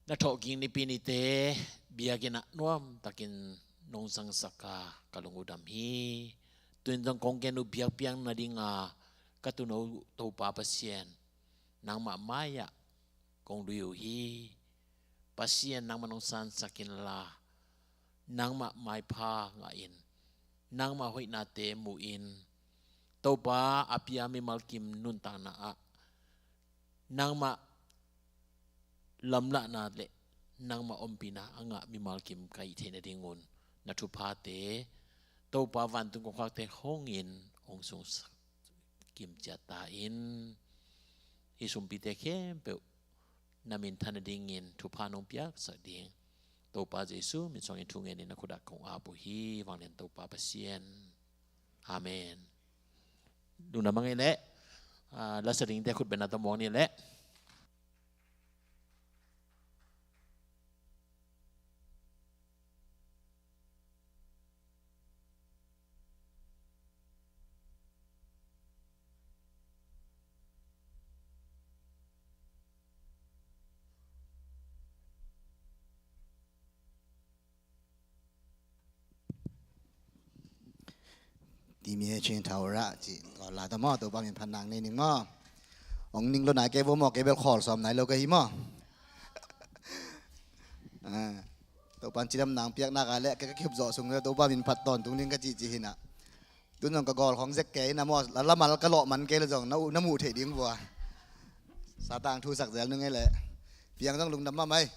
na thawhkik nipi nite biakinn ah nuamtakin nong zangsak a ka lung uh dam hi. Tuin zong kong gen uh biakpiak nadinga ka tuuno Topa Pasian, nangmah mai-ah kong lui uh hi. Pasian, nangmah nong sansak inla, nangmah maipha ngah in, nangmah hoihnate mu in, Topa a pia mimal kim nuntakna ah nangmah lamlahna le nangmah ompihna a ngah mimal kim ka hih theih nadingun na thuphate Topa vantung kongkhakte hong in hong sungsak kim ciat ta in. Hih sumpite khempeuh na minthan nadingin thupha nong piaksak ding Topa Jesu min suangin thu ngenin na khut ah kong ap uh hi, vanglian Topa Pasian. Amen. Lungdam a ngei leh, ah, lasa dingte khut bengna tawh muang ni leh. Ti mi he chin thau ra ci. Ko la ta maw, Topa min phat nang nei ning maw. Ong ning lo nai kei vo maw, kei bel khawl sawm nai lo ka hi maw. Ah, Topa cidam nang piak nak a leh kei ka khip zawh sung Topa min phat tawntung ding ka ci ci hi na. Tun zong ka gawl khawng zek kei na maw, la lamal ka lawh man kei le zong na, na muh theih ding vua. Satang thu sak zel nung ei leh. Piang zong lungdam mahmah ei.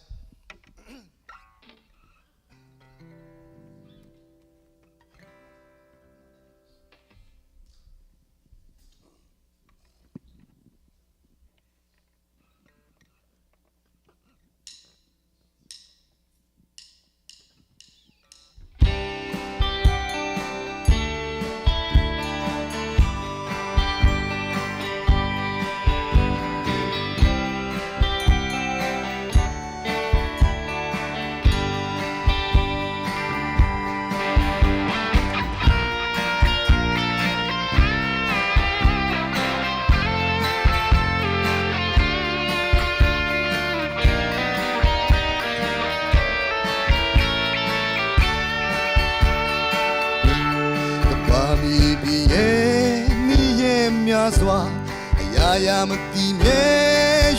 အရာမသိမြဲ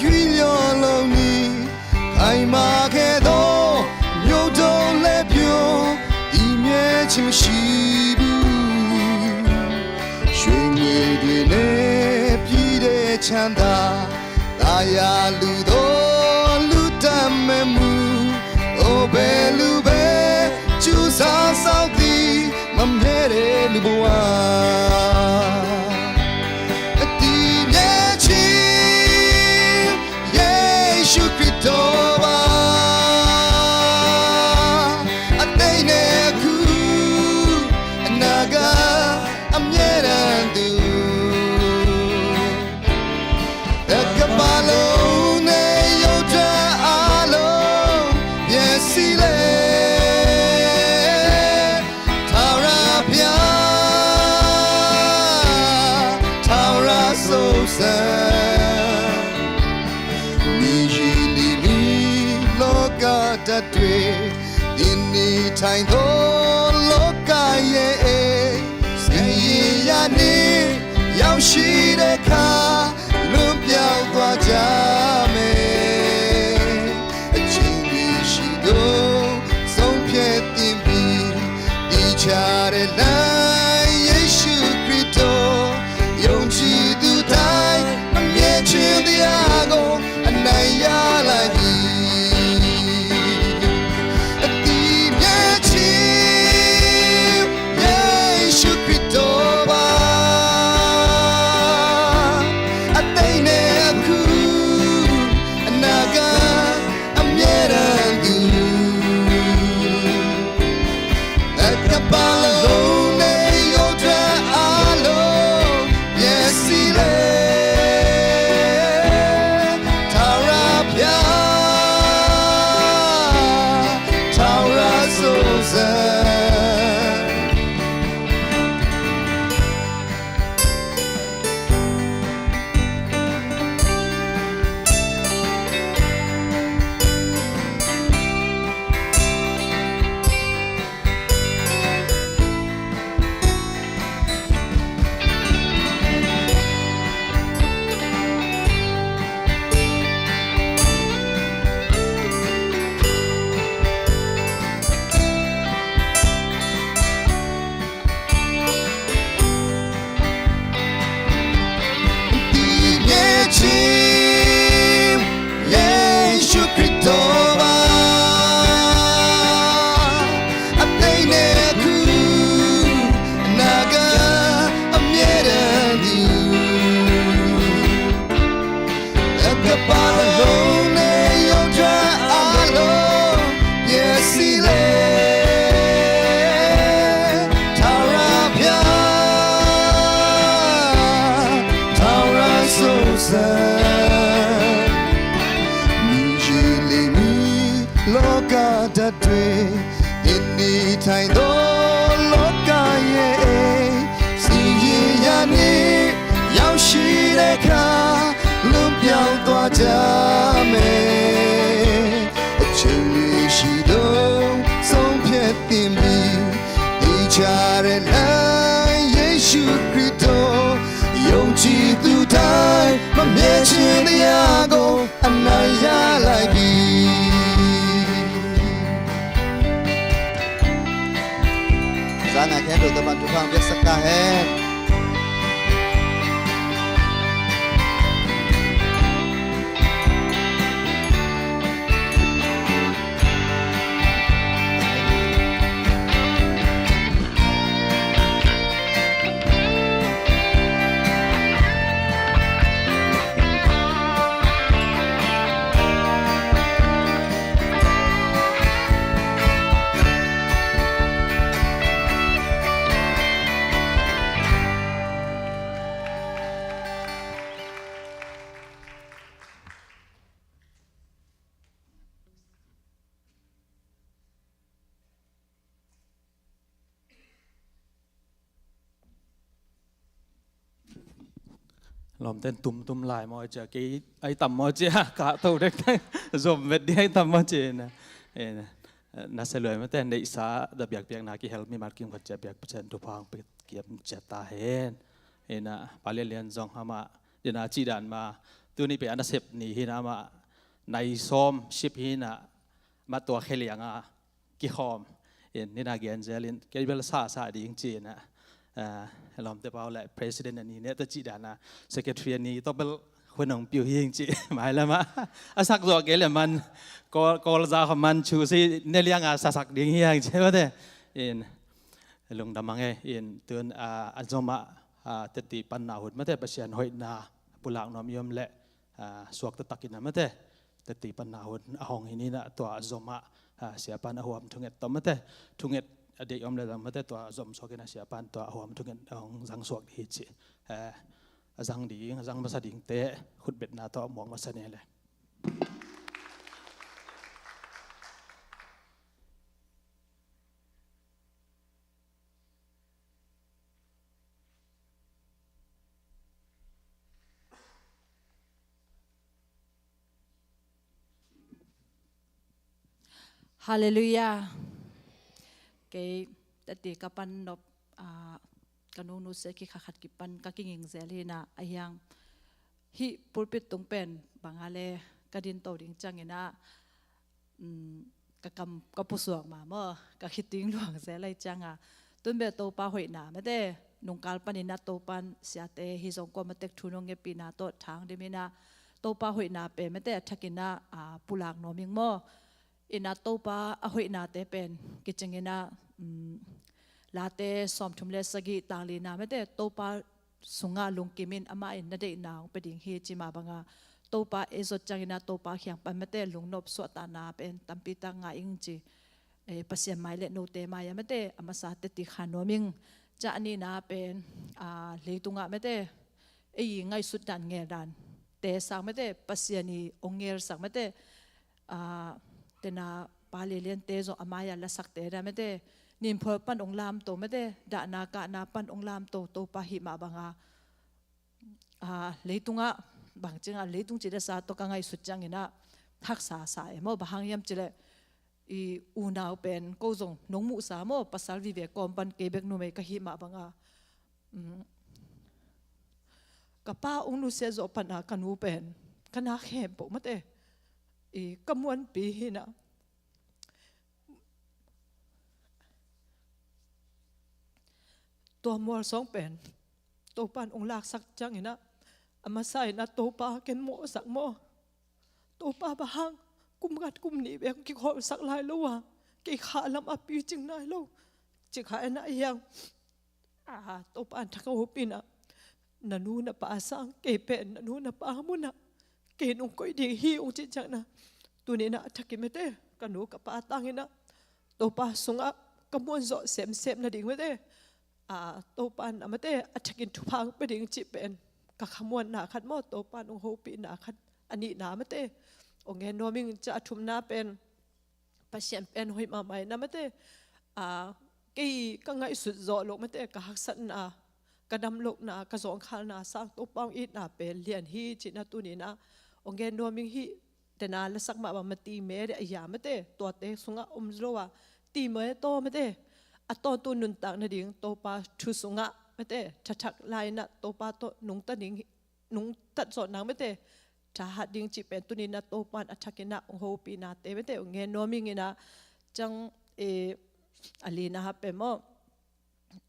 ရွေ့လျော်လုံးနည်း ခိုင်မာခဲ့သော မြို့တော်လည်းပြော ဒီမြဲခြင်းမရှိဘူး။ ရွှေငွေတွေနဲ့ပြည့်တဲ့ချမ်းသာ သာယာလူသော လူတတ်မဲ့မှု အိုဘယ်လူပဲ ကြိုးစားစောင့်သည် မမြဲတဲ့လူဘဝ အတည်မြဲခြင်း ယေရှုခရစ်တော်ပါ။ အသိနဲ့အခု အနာဂတ် အမြဲတမ်းသူ တစ်ကမ္ဘာလုံးနဲ့ရုပ်ဓာတ်အားလုံး မျက်စိလဲ ထာဝရဘုရား ထာဝရဆုံးစံ မြေကြီးလီလီ လောကဓာတ်တွေ ဒီနေထိုင်သော လောကရဲ့အိမ် စင်ရေရာနေ ရောက်ရှိတဲ့အခါ လွတ်မြောက်သွားကြမယ်။ အချိန်လေးရှိတော့ ဆုံးဖြတ်သင့်ပြီ။ သေချာတဲ့လမ်း ယေရှုခရစ်တော် ယုံကြည်သူတိုင်း မမြဲခြင်းတရားကို အနိုင်ရလိုက်ပြီ။ အတည်မြဲခြင်း ယေရှုခရစ်တော်ပါ။ အသိနဲ့အခု အနာဂတ် အမြဲတမ်းသူ တစ်ကမ္ဘာလုံးနဲ့ရုပ်ဓာတ်အားလုံး မျက်စိလဲ ထာဝရဘုရား ထာဝရဆုံးစံ တည်မြဲခြင်း ယေရှုခရစ်တော်ပါ။ အသိနဲ့အခု အနာဂတ် အမြဲတမ်းသူ တစ်ကမ္ဘာလုံးနဲ့ရုပ်ဓာတ်အားလုံး မျက်စိလဲ ထာဝရဘုရား ထာဝရဆုံးစံ မြေကြီးလီလီ လောကဓာတ်တွေ ဒီနေထိုင်သော လောကရဲ့အိမ် စင်ရေရာနေ ရောက်ရှိတဲ့အခါ လွတ်မြောက်သွားကြမယ်။ အချိန်လေးရှိတော့ ဆုံးဖြတ်သင့်ပြီ။ သေချာတဲ့လမ်း ယေရှုခရစ်တော် ယုံကြည်သူတိုင်း မမြဲခြင်းတရားကို အနိုင်ရလိုက်ပြီ။ ဇာနာခဲတို့ တမန်တော်ဖောင်ပြစကားဟဲ။ Lawmten tumtum lai maw cia, kei ai tam maw cia, ka to dek tai, zom vet di ai tam maw cia na. Eh, na, na se luai mate, neihsa da biakpiakna kihel mi mal kim khat cia biak cia, thupha hong pia kiam cia ta hen. Eh, na, Pa Lian Lian zong ama Ina cih dan mah tuni pen a nasep ni hi ina mah nai sawm sip hi ina mah tua khelianga kikhawm in nina genzel in kei bel sa sa ding ci ina, eh, lawmte pau le president a ni ne ta cih dana secretary a ni tawh bel hun hong piu hi ing ci mai lama a sak zuak kei le man kawl, kawl za kha man chu si ne lianga sa sak ding hi ang ci mate in lungdam ang e in tun, ah, a zom ah, ah, teti panna hun mate Pasian hoihna pulak nuam i om le, ah, suak taktakin a mate teti panna hun a hong hi nina tua a zom ah, ah, siapan a huam thunget tawh mate thunget a deih om le zang mate tua a zom suakin a siapan tua a huam thunget a hong zang suak hi ci, eh, a zang ding a zang masa dingte khutbetna tawh muang masa ne le. Halleluiah. Kei teti ka pan nop, ah, ka nungnu se ki kha khat ki pan ka kinging zel hi ina a hiang hih pulpit tung pen banga le ka din to ding ciangin ah, um, ka kam ka pusuak ma maw ka khiting luang se lai cianga tun be Topa hoihna mate nungkal panin a Topan siate hi zong kuama tek thu nong ngepi na tawh thang dimin a Topa hoihna pe mate a thakin a, ah, pulak nuam ing maw ina Topa a hoihnate pen kicingin a, um, Late sawmthum le sagih tang lina mate Topa sunga lungkimin amah in na deihna hong pe ding hi ci mah banga Topa ei zot ciangin a Topa khiang pan mate lungnop suahtahna pen tampi tak ngah ing ci, eh, Pasian mai le note mai a mate a masa teti kha nuam ing. Ca a nina pen, ah, leitungah mate ei ngaihsut dan ngel dan te sang mate Pasian i ong ngel sang mate, ah, tena pa lelian te zong a mai-a lasakte da mate ninphual pan ong lamto mate dahna kahna pan ong lamto Topa hih mah banga, ah, leitungah bangcinga leitung ci dasa tawh ka ngaihsut ciangin a haksa sa e maw bang hang hiam cileh i unau pen ko zong nong muhsa maw pasal vive kawm pan kei bek numei ka hih mah banga, um, ka pa ong nusia zawh pana ka nu pen ka na khempeuh mate i ka muanpi hina tua mualsawng pen Topan ong laksak ciangin a a masa in a Topa ken mawhsak maw Topa bang hang kum khat kum nih bek kikholhsak lai lo a kei kha lam a picing nai lo ci kha en a hiang, a, Topa in thak a hopina na nu na pa sang kei pen na nu na pa muna kei nung koih ding hi ung ci ciangna tunina a thakin mate ka nu ka pa tangina Topa sungah ka muan zawh semsem na ding mate, a, Topa in a mate a thakin thupha pe ding cih pen ka khamuanna khat maw Topa nung hopina khat a nihna mate ong ngen nuam ing ca a thumna pen Pasian pen hoih mahmah ina mate, a, kei ka ngaihsut zawh loh mate ka haksatna ka damlohna ka zawngkhalna sang Topa ong itna pen lian hi cihna tunina ong ngen nuam ing hih tena lasak mah bang mati me de a hia mate tuate sungah om lo a ti me taw mate a tawntu nuntak nading Topa thu sungah mate thathak laina Topa tawh nungta ding nungtat zawh nang mate thahat ding cih pen tunina Topan a thakin a ong hopina te mate ong ngen nuam ing ina ciang, e, a lina ha pen maw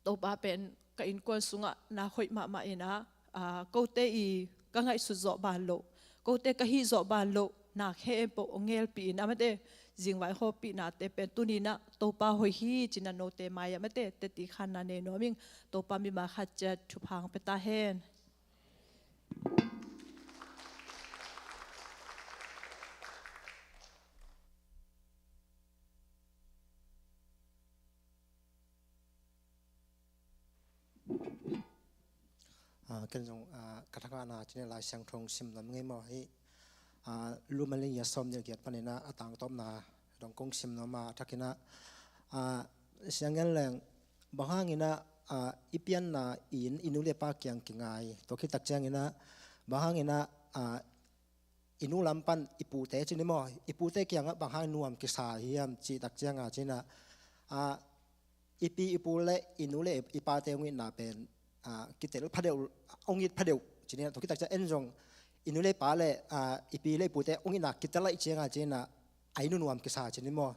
Topa pen ka innkuan sungah na hoih mahmah ina, a, kote i ka ngaihsut zawh ban loh kote ka hih zawh ban loh na khempeuh ong ngelpi ina mate zingvai hopina te pen tunina Topa hoih hi cina note mai-ah mate teti khanna nei nuam ing. Topa mimal khat ciat thupha ong pe ta hen. Ah, ken zong, ah, ka thakahna cine Lai Siangtho sim nuam ngei maw hi, ah, Lumalin ya sawm nih giat panina a tangtawpna dong kong sim nuam a thakina, ah, siang ngen leng bang hangina, ah, i pianna in i nu le pa kiang kingai tua khit tak ciangina bang hangina, ah, i nu lam pan i pute cini maw i pute kiangah bang hang nuam kisa hiam cih tak cianga cina, ah, i pi i pu le i nu le i pate ong itna pen, ah, kitel phadeuh ong it phadeuh Ci ni a, tua khit tak ciang en zong i nu le pa le, ah, i pi le i pute hong itna kitel ahih ciangin ci ni a, a i nunuam kisa ci ni maw.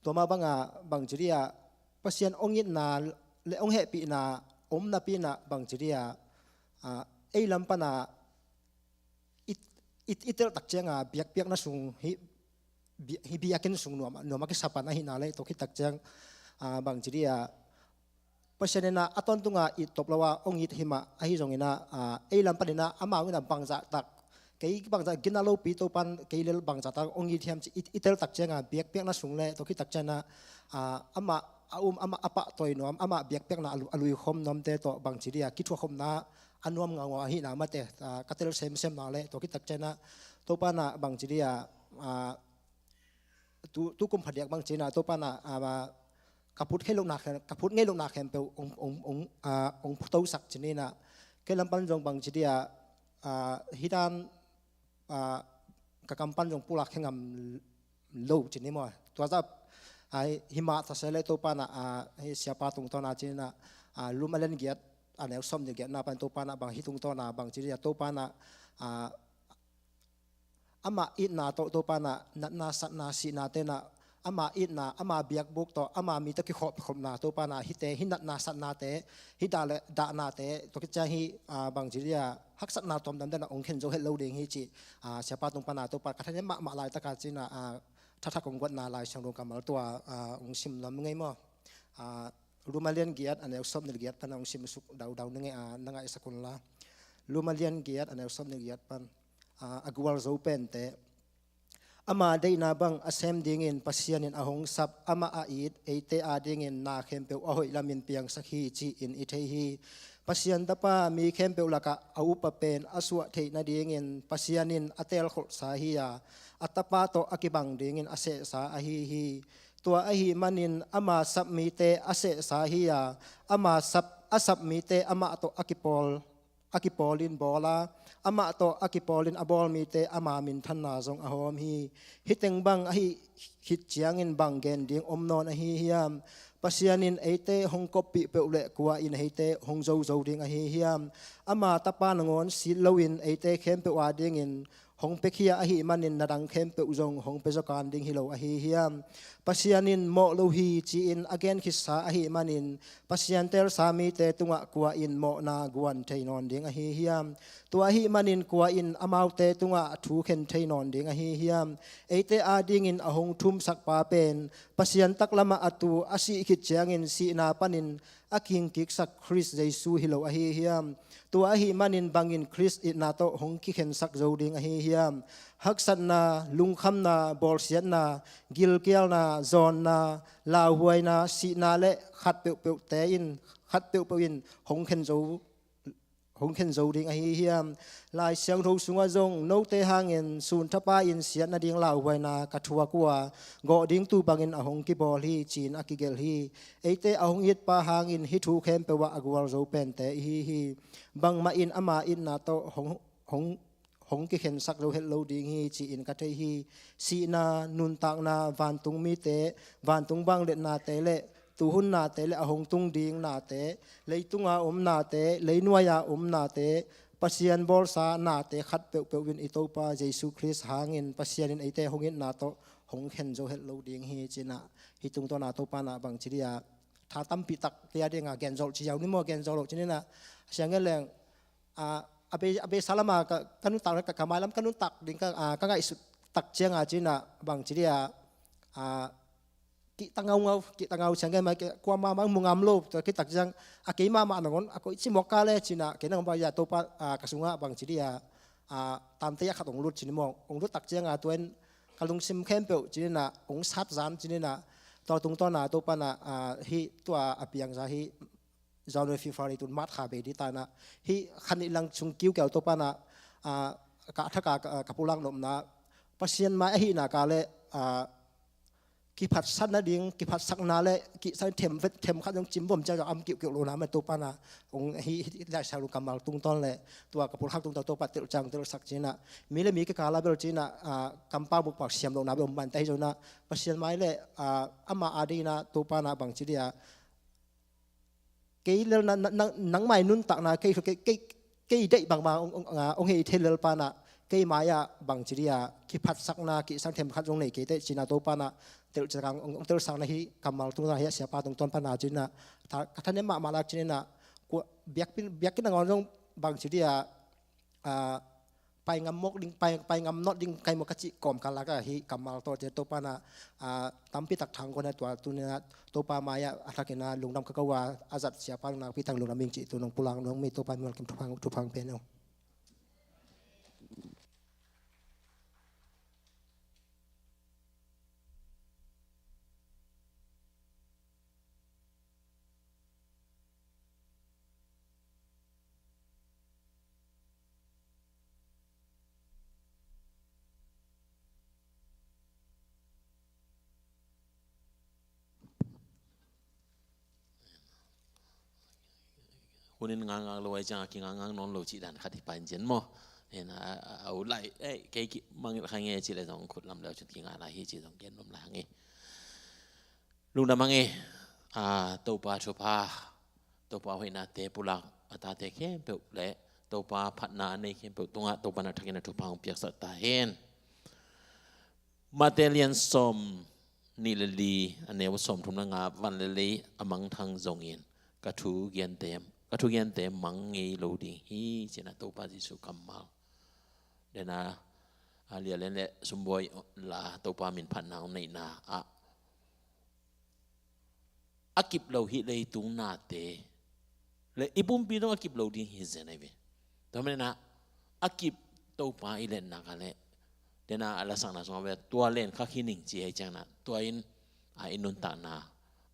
Tua mah banga bang ci dia, Pasian hong itna le hong hehpihna om napi in a bang ci dia, ah, ei lam pana i, i, i telh tak cianga biakpiakna sung hi, bi-, hi biakinn sung nuam, nuam a kisa pan ahihna le tua khit tak ciang, ah, bang ci dia, Pasian in a, a tawntunga it top lo a hong it hi mah ahi zongin a, ah, ei lam panin a amau in a bangzah tak, kei bangzah gina lopi Topan kei lel bangzah tak hong it hiam ci i, i telh tak cianga biakpiakna sung le tua khit tak ciang a, ah, amah a um, amah a pahtawi nuam, amah biakpiakna a lu-, a luikhawm nuamte tawh bang ci dia kithuahkhopna a nuam ngaungau ahihna mate, ah, ka tel semsemna le tua khit tak ciang a Topan a bang ci dia, ah, tu, tu kum phadiak bang ci ni a Topan a, ah, ka phut ngei lohna khem-, ka phut ngei lohna khempeuh hong, hong, hong, ah, hong phutosak ci ni a, kei lam pan zong bang ci dia, ah, hih dan, ah, ka kam pan zong pulak khe ngam lo ci ni maw. Tua zah, ah, hi mah ta se le Topan a, ah, hi siapa tungtawn a ci ni a, ah, Rom a lian giat a neu sawm nih le giatna pan Topan a bang hih tungtawn a bang ci dia Topan a, ah, amah itna tawh Topan a natna satna sihnate in a, amah itna, amah biakbuk tawh amah mi tawh kikhawhkhopna Topan a hihte, hih natna satnate, hih dah le dahnate tua khit ciang hih, ah, bang ci dia haksatna tuamtuamte in a hong khen zo het lo ding hi ci, ah, siapa tung pan a Topan ka thanem mahmah laitak a ci ni a, ah, thathak hong guatna Lai Siangtho kammal tua, ah, hong sim nuam ing ei maw. Ah, Rom a lian giat a neu sawm nih le giat pan hong sim suk daudau ning ei, ah, na ngaihsak un la. Rom a lian giat a neu sawm nih le giat pan, ah, a gualzo pente. Ama deihna bang a sem dingin Pasian in a hong sap, amah a it eite adingin na khempeuh a hoih lamin piangsak hi ci-in i thei hi. Pasian Tapa mi khempeuh lakah a upa pen a suah theih nadingin Pasian in a teelkholhsa hi a, a Tapa tawh a kibang dingin a sehsa ahi hi. Tua ahih manin ama sap mite a sehsa hi a, ama sap, a sap mite amah tawh a kipawl, a kipawlin bawl a, amah tawh a kipawlin a bawl mite ama minthanna zong a hawm hi. Hih teng bang ahih khit ciangin bang gen ding om nawn ahi hiam? Pasian in eite hong koppih peuh le kua in eite hong zozo ding ahi hiam? Ama Tapa nangawn sit loin eite khempeuh adingin hong piakhia ahih manin na dang khempeuh zong hong pia zawkan ding hi lo ahi hiam? Pasian in mawh lo hi ci-in a gen khitsa ahih manin Pasian teelsa mite tungah kua in mawhna guan thei nawn ding ahi hiam? Tua ahih manin kua in amaute tungah thu khen thei nawn ding ahi hiam? Eite adingin a hong thumsak pa pen Pasian taklamah a tu a sih khit ciangin sihna panin a kingkiksak Khrist Jesu hi lo ahi hiam? Tua ahih manin bangin Khrist itna tawh hong kikhensak zo ding ahi hiam? Haksatna, lungkhamna, bawlsiatna, gilkialna, zawnna, lauhuaina, sihna le khat peuhpeuhte in, khat peuhpeuh in hong khen zo, hong khen zo ding ahi hiam? Lai Siangtho sungah zong note hangin sun thapa in siat nading lauhuaina ka thuak uh a, gawh ding tuu bangin a hong kibawl hi ci-in a kigelh hi. Eite a hong itpa hangin hih thu khempeuh ah a gualzo pente ihi hi. Bangmah in ama itna tawh hong, hong, hong kikhensak zo het lo ding hi ci-in ka thei hi. Sihna, nuntakna, vantung mite, vantung vangliatnate le tuhunnate le a hong tung ding nate, leitunga om nate, leinuaia om nate, Pasian bawlsa nate khat peuhpeuh in i Topa Jesu Khrist hangin Pasian in eite hong itna tawh hong khen zo het lo ding hi ci-in a, hih tungtawn a Topa in a bang ci dia, tha tampi tak kei a dinga gen zawh ci ziau ni maw, gen zawh loh ci ni a, siang gen leng, a, a bei, a beisa lama ka, ka nuntak, ka, ka mailam ka nuntak ding ka, a, ka ngaihsut tak cianga ci ni a bang ci dia, a, kihta ngaungau, kihta ngau ciang gen mai, kuamah mah mu ngam lo, tua khit tak ciang, a kei mahmah nangawn, a koi ci mawk ka le ci ni a, kei nangawn bang ya Topa, a, ka sungah bang ci dia, a, tante a khat hong lut ci ni maw, hong lut tak cianga tua in ka lungsim khempeuh ci ni a, hong sat zan ci ni a, tua tungtawn a Topa in a, a, hih tua a piangza hih January, February tun March kha bei ding ta in a, hih kha nih lang sung kiukiau Topa in a, a, ka thak a, ka, ka pulak nopna, Pasian mai ahihna ka le, a, kiphatsakna ding, kiphatsakna le kihsan them, them khat zong cim vom ciang zong am kiukiau lohna mah Topa in a, hong hih, hih, hih lai sa lung kammal tungtawn le, tua ka pulak tungtawn Topa telh ciang telhsak ci ni a, mi le mi kikal a bel ci ni a, a, kampau bukpak siam lohna bel om man ta hi zong in a, Pasian mai le, a, ama ading in a Topa in a bang ci dia, kei lel na, na, na, nangmai nuntakna, kei, kei, kei, kei deih bangmah hong, hong, ah, hong hei thei lel panah, kei mai-ah bangci dia kiphatsakna, kihsang themkhat zong nei kei teh cina Topa nah telh cakang hong, hong telhsakna hi kammal tungah hi a siapa tungtawn pana cinah, tha, ka thanem mahmah lak cinah, kua, biakpi, biakpi nangawn zong bangci dia, ah, pai ngam mawk ding, pai, pai ngam not ding kai maw ka cih kawmkal lakah hi kammal tawh ci Topa nah, ah, tampi tak thang kona tua tuninah Topa mai-ah a thakinah lungdam ka ko a, a zat siapa nakpi tak lungdam ing cih tu nong pulak nong mi Topa mimal kim thupha, thupha pen ong. Hun in ngakngak lo ai ciang a kingakngak nawn lo cih dan khat hi pain cian maw. Hen a, a, a, u lai, eh, kei ki mangngilh kha nge cih le zong khut lam leu cun kingak lai hi cih zong gen nuam lai hang e. Lungdam hang e. A, Topa thupha, Topa hoihnate pulak a tate khempeuh le Topa phatna a nei khempeuh tungah Topa na thakin a thupha hong piaksak ta hen. Mate lian sawm nih le li, a neu sawm thum le nga, van le lei a mangthang zongin ka thu gente, ka thu gente mang ngei lo ding hi, cina Topa Jesuh kammal. Dena, a, lia lian le sumbuai la Topa min phatna hong neihna ah a kip lo hi leitung nate le i pumpi dong a kip lo ding hi zen ahi ve. Tua manina a kip Topa i letna ka le dena a lasakna sungah ve tua len khak hi ning ci hei ciangna tua in a i nuntakna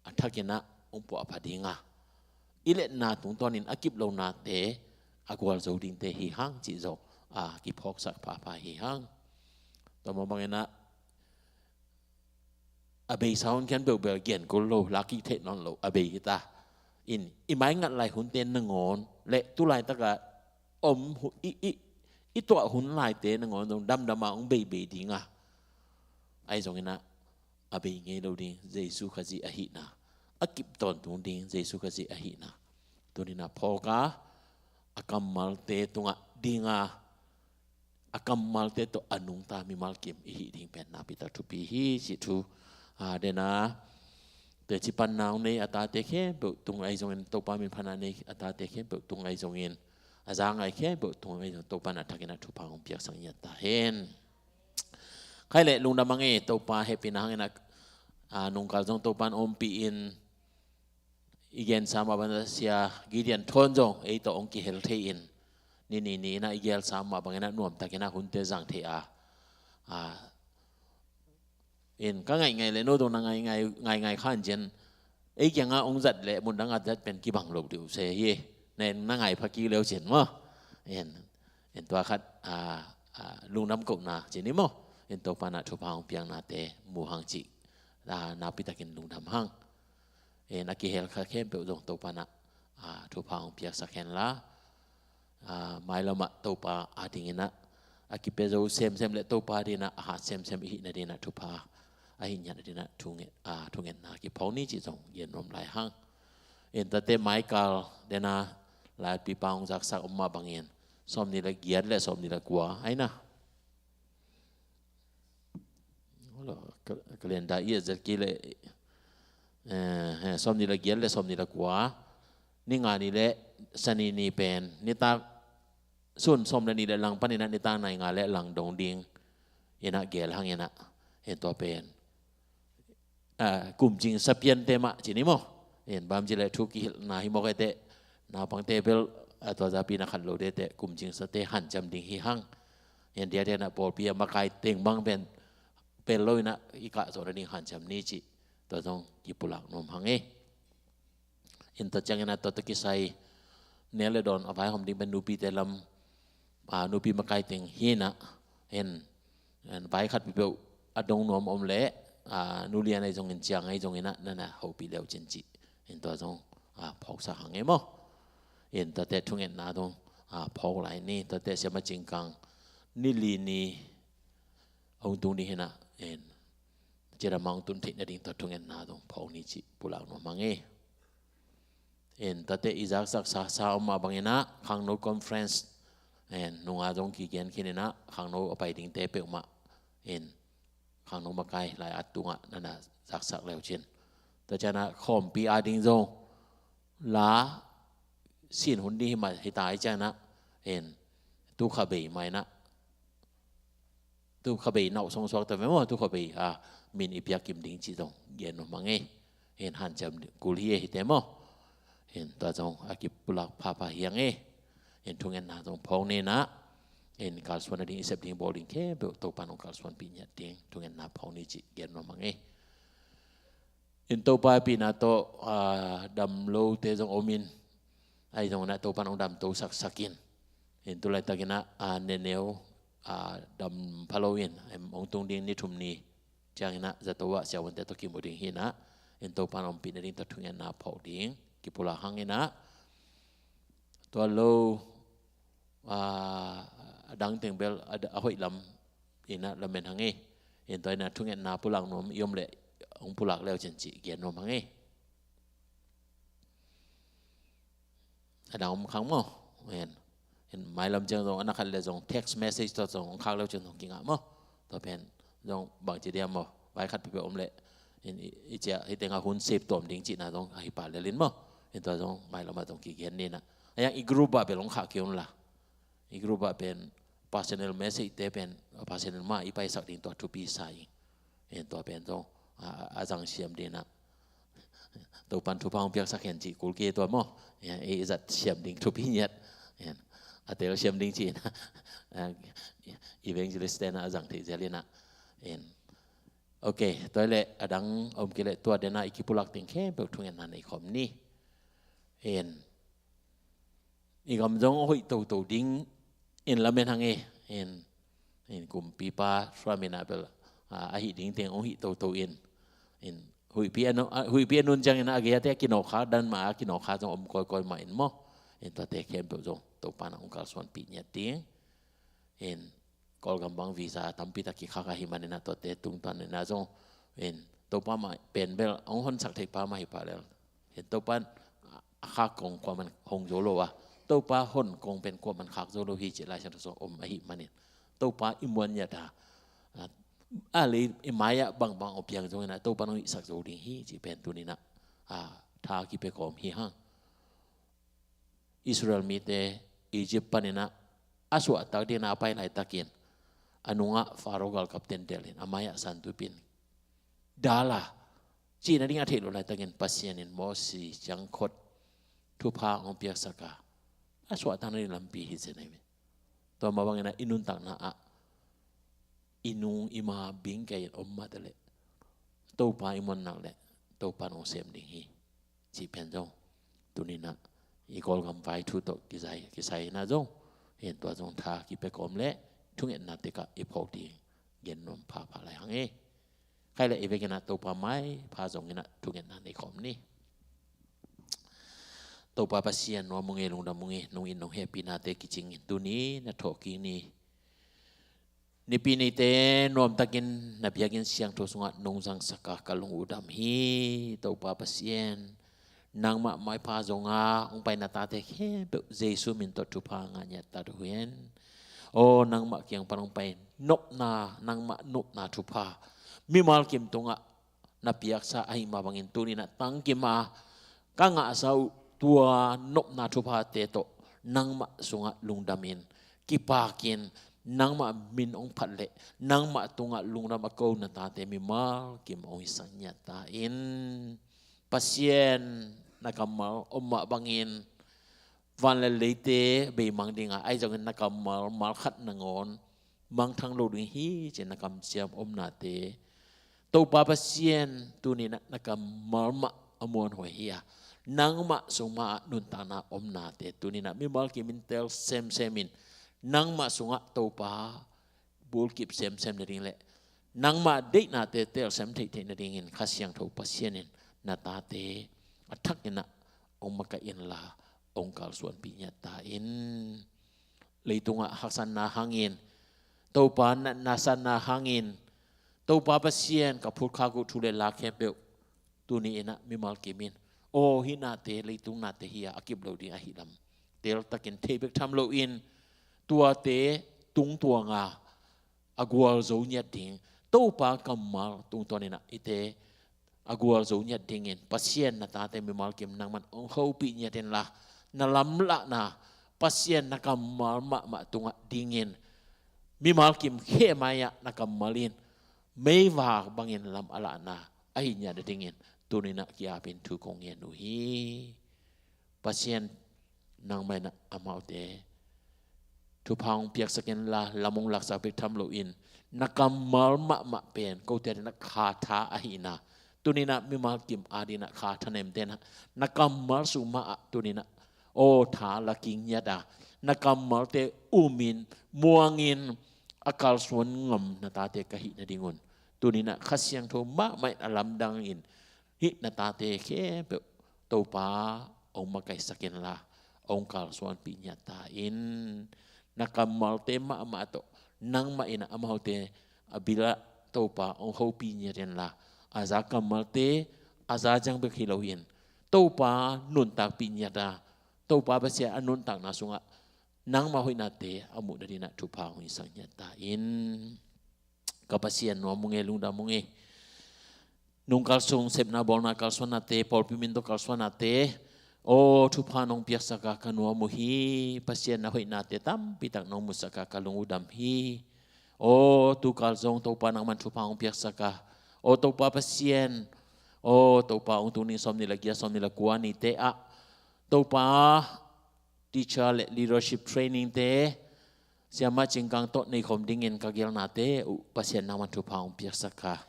a thakinah hong puahpha dinga i letna tungtawnin a kip lo nate a gualzo dingte hi hang cih zawh a kiphawksak phapha hi hang. Tua mah banginah a beisa hun khian peuhpeuh gen kul lo, la kik theih nawn lo, a bei hita. In, i maingat lai hunte nangawn le tu laitakah om hu-, i, i, i tuah hun laite nangawn zong damdama hong beibei dinga. Ahi zonginah a bei ngei lo ding Jesu Khazih ahihna, a kip tawntung ding Jesu Khazih ahihna. Tunina phawka a kammalte tungah dinga a kammalte tawh a nungta mimal kim i hih ding pen nakpi tak thupi hi cih thu. A, dena teci panna hong nei a tate khempeuh tung ahi zongin Topa min phatna nei a tate khempeuh tung ahi zongin a za ngai khempeuh tung ahi zongin Topa na thakin a thupha hong piaksak ngiat ta hen. Khai le lungdam hang e Topa hehpihna hangin a, a, nungkal zong Topa in ompih in i gensa mah bangin sia Gideon Thawn zong ei tawh hong kihel thei in ni ni ni inah i gelsa mah bangin a nuamtakin a hunte zang thei a. A, in ka ngaihngaih le no dong na ngaihngaih, ngaihngaih khan cian ei kiangah hong zat le mundang a zat pen kibang lo dih uh se hi. Na en na ngaih pha kik leu cin maw. In, in tua khat, a, a, lungdam kohna cin hi maw. In Topa na thupha hong piaknate mu hang cih, a, nakpitakin lungdam hang. In a kihel kha khempeuh zong Topa na, a, thupha hong piaksak hen la, a, mailamah Topa a dinginah a kipia zo semsem le Topa dinah a hat semsem i hihna dinah thupha a hi ngiat dinah thunget, a, thungetna kiphawk ni cih zong gen nuam lai hang. In tate maikal dena laipipa hong zaksak om mah bangin sawm ni le giat le sawm ni le kua aina. Ka-, kalenda i a zat kei le, eh, eh, sawm ni le giat le sawm ni le kua, ni nga ni le sani ni pen, nitak sun sawm le ni le lang paninah nitak nai nga le lang dong ding inah gel hang inah, en tua pen. A, kumcing sa piante mah cin hi maw. En bamci le thu kihilhna hi mawk ete, naupangte bel, a, tua zapi na khan lo dete, kumcing sate hanciam ding hi hang. En diate na pawlpi a makai teng bang pen, pel lo inah i kah zawh na ding hanciam ni cih, tua zong kipulak nuam hang e. In tua ciangin a tua tawh kisai nel le dawn a vaihawm ding pen nupite lam, a, nupi makai teng hinah, en, en vai khat peuh a dong nuam om le, a, nulian ahi zongin ciang ahi zongin ah nana hopih leu cin cih. In tua zong, a, phawksak hang e maw. In tuate thungetna zong, a, phawk lai ni, tuate siama cingkang ni li ni a hong tung ding hinah, en, cidam a hong tun theih nading tua thungetna zong phawk ni cih pulak nuam hang e. In tuate i zaksak sasa om mah bangin ah khangno conference, in nunga zong kigen khin in ah khangno a pai dingte peuhmah in khangno makai lai-at tungah na na zaksak le uh cin. Tua ciangin ah khawmpi ading zong la sin hun ding hi mah hi ta ahih ciangin ah, in tu kha bei mah in ah, tu kha bei nau song suak ta ve maw, tu kha bei a min i piak kim ding cih zong gen nuam hang e. In hanciam kul hi e hite maw. In tua zong a kipulak phapha hi hang e. In thungetna zong phawk ni in ah, in kalsuan nading i sep ding bawl ding khempeuh Topa'n hong kalsuanpih ngiat ding thungetna phawk ni cih gen nuam hang e. In Topa pina tawh, ah, dam lote zong om in, ahi zongin ah Topa'n hong damto saksak in. In tu laitakin ah, ah, neneu, ah, dam pha lo in, em, hong tung ding ni thum ni ciangin ah zato ah siavuante tawh kimu ding hi in ah, in Topa'n ompih nading tawh thungetna phawk ding kipulak hang in ah, tua lo, ah, a dang teng bel a, a hoih lam in ah lamen hang e. In tua in ah thungetna pulak nuam i om leh hong pulak le uh cin cih gen nuam hang e. A dang om khang maw. In, in mailam ciang zong a na khat le zong text message tawh zong hong khak le uh cin zong kingah maw. Tua pen zong bangci diam maw, vai khat peuhpeuh om leh in i, i ciah hi teng ah hun sep tuam ding cihna zong ahi pah lel in maw. In tua zong mailam ah zong kigen ni in ah, a yang i group ah bel hong khak kei un la. I group ah pen personal message te pen personal mah i paisak ding tua thupi sa ing. In tua pen zong a, a, a zang siam ding in ah, Topa'n thupha hong piaksak hen cih kul kei tua maw. In, ei zat siam ding thupi ngiat. In, a tel siam ding cih in ah, evangelist te in ah a zang theih zel in ah. In, ok, tua hi leh a dang om kei leh tua den ah i kipulak ding khempeuh thungetna nei khawm ni. In, i gam zong hoih toto ding in lamen hang e. In, in kumpipa Trump in ah bel, ah, a hih ding teng hong hih toto in. In huihpi a nu-, ah, huihpi a nun ciangin ah a gei a te a kinawkkhak dan mah a kinawkkhak zong om kawikawi mah in maw. In tuate khempeuh zong Topa'n ah hong kalsuanpih ngiat ding. In Kawlgam bang visa tampi tak kikhak ahih manin ah tuate tungtawn in ah zong, in Topa mah pen bel hong honsak thei pa mah hi pah lel. In Topa'n a khak kong kuaman hong zo lo a, Topa hon kong pen kuaman khak zo lo hi cih Lai Siangtho sung om ahih manin, Topa i muan ngiat a, a lei i mai-ah bangbang a piang zongin ah Topa'n hong hihsak zo ding hi cih pen tuni in ah, a, tha kipia kawm hi hang. Israel mite Egypt panin ah a suahtak dingin a pai laitakin, a nungah Faro galkapte'n delhin a mai-ah santup in, dal a, cih nading a theih loh laitakin Pasian in Mosi ciangkhut thupha hong piaksak a, a suahtak nading lampi hi zen ahi ve. Tua mah bangin ah i nuntakna ah i nung i ma bingkei in om mah taleh, Topa i muan nak leh Topa'n hong sem ding hi cih pen zong tuni in ah i Kawlgam vai thu tawh kisai, kisai in ah zong, in tua zong tha kipia kawm leh thungetna tek ah i phawk ding gen nuam phapha lai hang e. Khai leh i vekin ah Topa maipha zongin ah thungetna nei khawm ni. Topa Pasian, nuam ung e, lungdam ung e, nong it nong hehpihnate kicing in tuni na thawhkik ni. Nipi nite nuamtakin na biakinn siangtho sungah nong zangsak a ka lung uh dam hi. Topa Pasian, nangmah maipha zong a hong pai na tate khempeuh Jesu min tawh thupha ngah ngiat ta uh hen. Aw, nangmah kiang pan hong pai nopna, nangmah nopna thupha mimal kim tungah na piaksa ahih mah bangin tuni in ah tangkim a ka ngahsa uh tua nopna thuphate tawh nangmah sungah lungdamin, kipakin, nangmah min hong phat leh nangmah tungah lungdam a ko na tate mimal kim hong hisak ngiat ta in. Pasian, na kammal om mah bangin van le leite beimang ding a, ahi zongin na kammal mal khat nangawn mangthang lo ding hi ci-in na kamciam omnate, Topa Pasian, tuni in ah na kammal mah a muanhuai hi a, nangmah sung mah ah nuntakna omnate tuni in ah mimal kimin tel semsem in, nangmah sungah Topa bulkip semsem nading leh nangmah deihnate tel sem theihtheih nadingin Kha Siangtho Pasian in na tate a thak in ah hong makaih inla hong kalsuanpih ngiat ta in. Leitungah haksatna hangin, Topa natna satna hangin, Topa Pasian, ka phutkhak uh thu le la khempeuh tuni in ah mimal kimin aw, hih nate leitung nate hi-a a kip lo ding ahi lam teltakin thei bek tham loin tuate tungtuanga a gualzo ngiat ding, Topa kammal tungtawninah hihte a gualzo ngiat dingin Pasian na tate mimal kim nangman hong hopih ngiat inla, na lamlahna Pasian na kammal mahmah tungah dingin mimal kim khemai-ah na kammal in meivak bangin lam a lahna ahi ngiat nadingin tuninah kiapin thu kong ngen uh hi. Pasian nangmah inah amaute thupha hong piaksak inla, lam hong laksak bek tham loin na kammal mahmah pen kote adinah kha tha ahina, tuninah mimal kim adinah kha thanemte na kammal sung mah ah tuninah aw tha la kik ngiat a, na kammalte umin muangin a kalsuan ngam na tate ka hih nadingun tuninah Kha Siangtho mahmah in a lamdangin hih na tate khempeuh Topa hong makaisak inla hong kalsuanpih ngiat ta in. Na kammalte mahmah tawh nangmah inah amaute a bilah Topa hong hopih ngiat inla, a za kammalte a za ciang bek hi loin Topa nuntakpih ngiat a, Topa Pasian a nuntakna sungah nangmah hoihnate a muh nadinah thupha hong hisak ngiat ta in. Ka Pasian, nuam ung ei, lungdam ung ei. Nung kalsung sepna bawlna kalsuannate, pawlpi min tawh kalsuannate, aw thupha nong piaksak a ka nuam uh hi. Pasian, na hoihnate tampitak nong musak a ka lung uh dam hi. Aw tukal zong Topa nangman thupha hong piaksak a, aw Topa Pasian, aw Topa hong tung ning sawmnih le giat, sawmnih le kua nite ah Topa teacher le leadership training te Siamah Cingkang tawh neikhawm dingin ka gelnate uh Pasian nangman thupha hong piaksak a,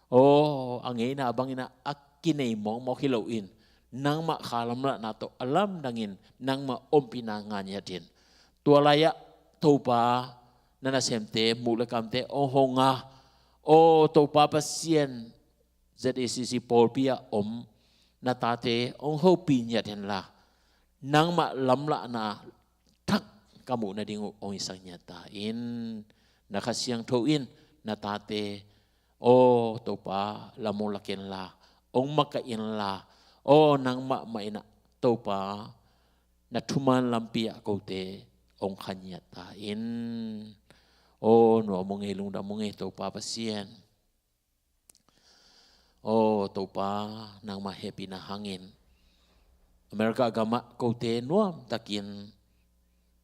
aw a ngeina bangin a kinei mawkmawk hi loin nangmah kha lamlahna tawh a lamdangin nangmah ompihna ngah ngiatin, tua lai-ah Topa na nasemte muk le kamte hong hong a, aw Topa Pasian, Z A C C pawlpi ah om na tate hong hopih ngiat henla, nangmah lamlahna thak ka muh nading uh hong hisak ngiat ta in. Na Kha Siangtho in na tate, aw Topa, lam hong lak inla, hong makaih inla, aw nangmah mah in ah Topa na thuman lampi ah kote hong kha ngiat ta in. Aw nuam ung ei, lungdam ung ei Topa Pasian. Aw Topa, nangmah hehpihna hangin America gamah kote nuamtakin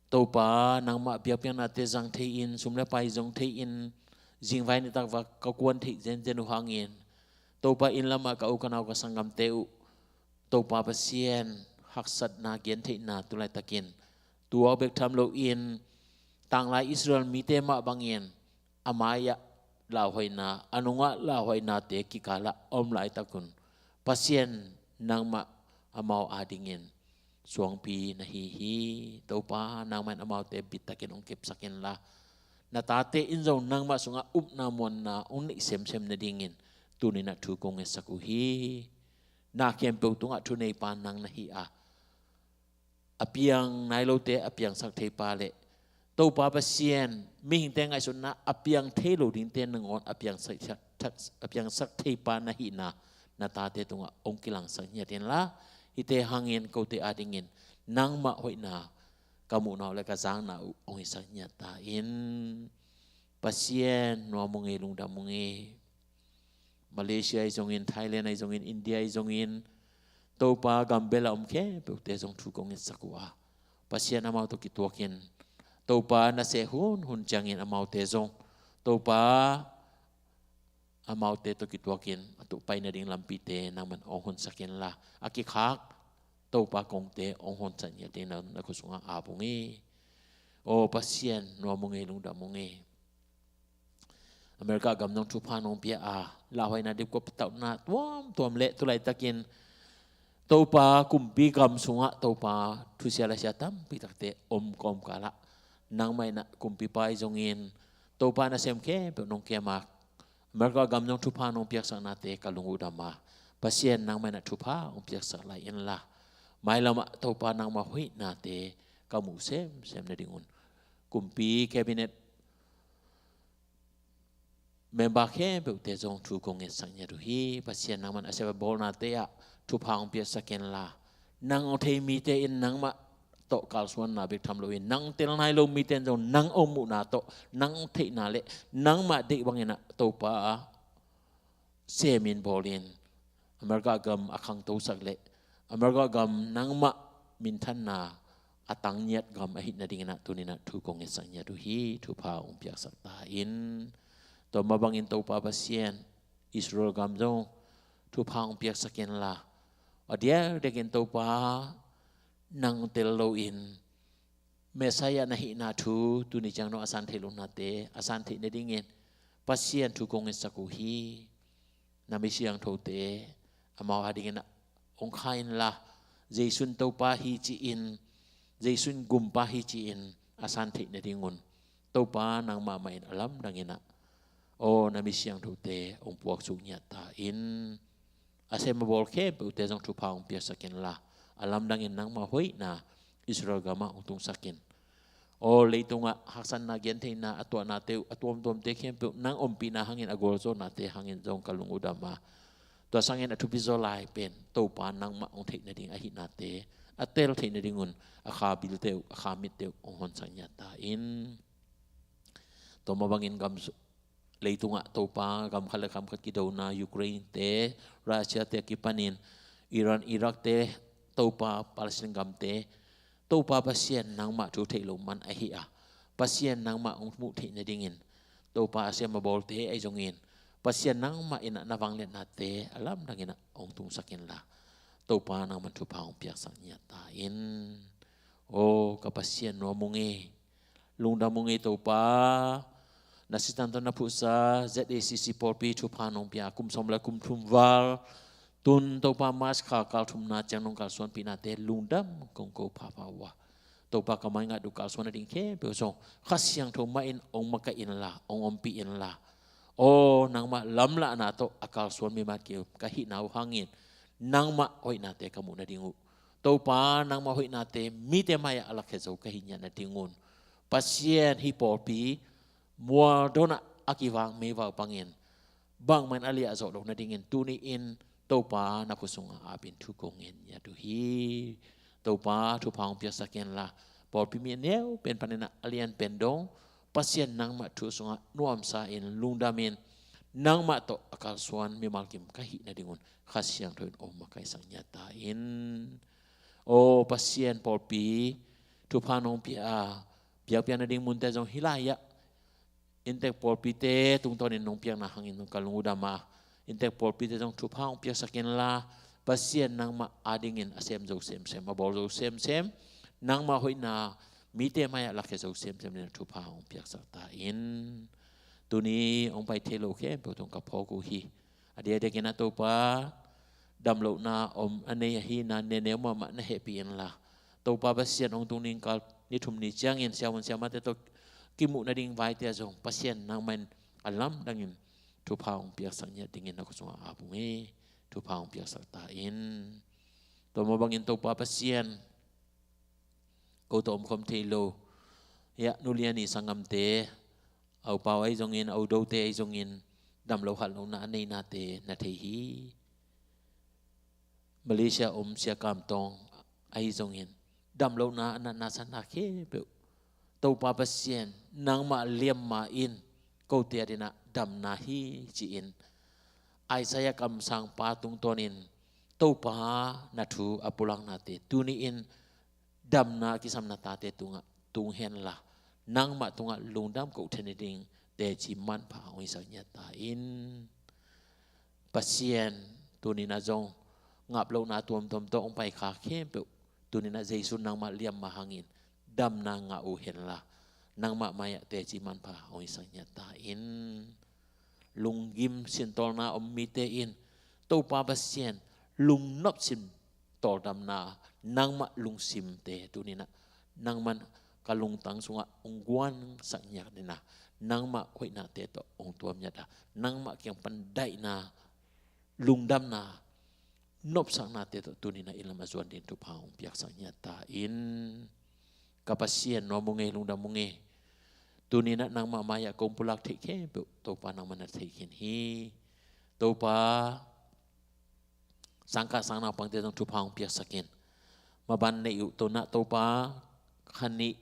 Topa nangmah biakpiaknate zang thei-in, sum le pai zong thei-in, zingvai nitak va ka kuan theih zenzen uh hangin Topa inn lamah ka u ka nau ka sanggamte uh Topa Pasian, haksatna gentheihna tu laitakin tuak bek tham loin tanglai Israel mite mah bangin a mai-ah lauhuaina, a nungah lauhuainate kikalah om laitakun Pasian nangmah amau adingin suangpi na hi hi. Topa nangmah in amaute bittakin hong kepsak inla, na tate in zong nangmah sungah upna muanna hong neih semsem nadingin tuni-in ah thu kong ngetsak uh hi. Na khempeuh tungah thuneipa nang na hi a, a piang nai lote a piangsak theipa le Topa Pasian, mihingte ngaihsutna a piang thei lo dingte nangawn a piangsak, a piangsak theipa na hihna na tate tungah hong kilangsak ngiat inla, hihte hangin kote adingin nangmah hoihna ka muhna uh le ka zakna uh hong hisak ngiat ta in. Pasian, nuam ung ei, lungdam ung ei. Malaysia ahi zongin, Thailand ahi zongin, India ahi zongin, Topa gambel a om khempeuhte zong thu kong ngetsak uh a, Pasian amau tawh kituakin Topa na seh hunhun ciangin amaute zong Topa amaute tawh kituakin a tuh pai nading lampite nangman hong honsak inla, a kikhak Topa kongte hong honsak ngiat dingin na khut sungah ap ung ei. Aw Pasian, nuam ung ei, lungdam ung ei. America gam nong thupha nong pia a, lauhuaina, dipkuap, tauhna tuamtuam le tu laitakin Topa kumpi gam sungah Topa thusia lasia tampi takte om kawmkal ah nangmah in ah kumpipa ahi zongin Topa nasem khempeuh nong kem a, America gam nong thupha nong piaksaknate ka lung uh dam a, Pasian nangmah in ah thupha hong piaksak lai inla, mailam ah Topa nangmah hoihnate ka muh semsem nadingun kumpi, cabinet member khempeuhte zong thu kong ngetsak ngiat uh hi. Pasian nangman a sep a bawlnate ah thupha hong piaksak inla, nang hong thei mite in nangmah tawh kalsuanna bek tham loin, nang tel nai lo mite in zong nang hong muhna tawh, nang hong theihna le nangmah deih bangin ah Topa semin bawlin, America gam a khangtosak le America gam nangmah minthanna a tangngiat gam ahih nadingin ah tuni-in ah thu kong ngetsak ngiat uh hi. Thupha hong piaksak ta in. Tua mah bangin Topa Pasian, Israel gam zong thupha hong piaksak inla, a diakdiakin Topa nang tel loin Messiah na hihna thu tuni ciang dong a san theih lohnate a san theih nadingin, Pasian, thu kong ngetsak uh hi. Na mi siangthote amau adingin ah hong kha inla, Jesu in Topa hi ci-in, Jesu in Gumpa hi ci-in a san theih nadingun, Topa, nangmah mah in a lamdangin ah, aw, na mi siangthote hong puaksuk ngiat ta in. A sem a bawl khempeuhte zong thupha hong piaksak inla, a lamdangin nangmah hoihna Israel gamah hong tungsak in. Aw, leitungah haksatna, gentheihna a tuahnate uh, a tuamtuamte khempeuh nang ompihna hangin, a gualzawhnate hangin zong ka lung uh dam a, tua sangin a thupi zaw lai pen Topa nangmah hong theih nading ahihnate a tel theih nadingun a kha bilte uh, a kha mitte uh hong honsak ngiat ta in. Tua mah bangin gam su-, leitungah Topa gam khat le gam khat kidona, Ukraine te, Russia te a kipanin, Iran, Iraq te, Topa, Palestine gamte, Topa Pasian, nangmah thu theih loh man ahi a, Pasian, nangmah hong muh theih nadingin, Topa, a sem a bawlte ahi zongin, Pasian, nangmah in ah na vangliatnate a lamdangin ah hong tungsak inla, Topa, nangmah in thupha hong piaksak ngiat ta in. Aw, ka Pasian, nuam ung ei, lungdam ung ei Topa. Na Sitan tawh na phuhsa Z A C C pawlpi thupha nong pia kum sawm le kum thum val, tun Topa March kha kal thumna ciang nong kalsuanpihnate lungdam kong ko phapha uh a, Topa, ka maingat uh kalsuan nading khempeuh zong Kha Siangtho mah in hong makaih inla, hong ompih inla, aw, nangmah lamlahna tawh a kalsuan mimal kim ka hihna uh hangin nangmah hoihnate ka muh nading uh, Topa, nangmah hoihnate mite mai-ah a lakkhe zo ka hi ngiat nadingun, Pasian, hih pawlpi mualdonah a kivak meivak bangin bangmah in a liahzawh loh nadingin tuni-in Topa, na khut sungah apin thu kong ngen ngiat uh hi. Topa, thupha hong piaksak inla, pawlpi mi a neu pen panin ah a lian pen dong Pasian, nangmah thu sungah nuamsa in, lungdam in, nangmah tawh a kalsuan mimal kim ka hih nadingun Kha Siangtho in hong makaihsak ngiat ta in. Aw Pasian, pawlpi thupha nong pia a, biakpiakna ding munte zong hih lai-ah inntek pawlpite tungtawnin nong piakna hangin nong ka lung uh dam a, inntek pawlpite zong thupha hong piaksak inla, Pasian, nangmah adingin a sem zo semsem, a bawl zo semsem, nangmah hoihna mite mai-ah lakkhe zo semsem dingin thupha hong piaksak ta in. Tuni hong pai thei lo khempeuh tung ka phawk uh hi. A diakdiakin ah Topa, damlohna om a nei ahihna neneu mahmah na hehpih inla, Topa Pasian, hong tung ding kal ni thum ni ciangin siavuan siamahte tawh kimuh nading vaite ah zong Pasian, nangmah in a lamdangin thupha hong piaksak ngiat dingin na khut sungah ap ung ei. Thupha hong piaksak ta in. Tua mah bangin Topa Pasian, ko tawh omkhawm thei lo, hiah Nu Lian i sanggamte, a u Pau ahi zongin, a u Dote ahi zongin, damloh hatlohna a neinate na thei hi. Malaysia om Sia Kam Tawng ahi zongin, damlohna a natna satna khempeuh, Topa Pasian, nangmah liamma in kote adingin ah damna hi ci-in, Isaiah kamsangpa tungtawnin, Topa, na thu a pulaknate tuni-in damna a kisam na tate tungah tung henla, nangmah tungah lungdam koh theih nading teci manpha hong hisak ngiat ta in. Pasian, tuni-in ah zong ngaplohna tuamtuam tawh hong pai kha khempeuh, tuni-in ah Jesu nangmah liamma hangin damna ngah uh henla, nangmah mai-ah teci manpha hong hisak ngiat ta in. Lunggim sintawlna om mite in, Topa Pasian, lungnop sim tawldamna, nangmah lungsimte tuni-in ah nangmah in ka lungtang sungah hong guansak ngiat dingin ah, nangmah hoihnate tawh hong tuam ngiat a, nangmah kiang pan daihna, lungdamna, nopsaknate tawh tuni-in ah i lam a zuan dingin thupha hong piaksak ngiat ta in. Ka Pasian, nuam ung ei, lungdam ung ei. Tuni-in ah nangmah mai-ah kong pulak theih khempeuh, Topa, nangmah na thei khin hi. Topa, cangkah sang naupangte zong thupha hong piaksak in. Maban neih uh tawh na Topa, kha nih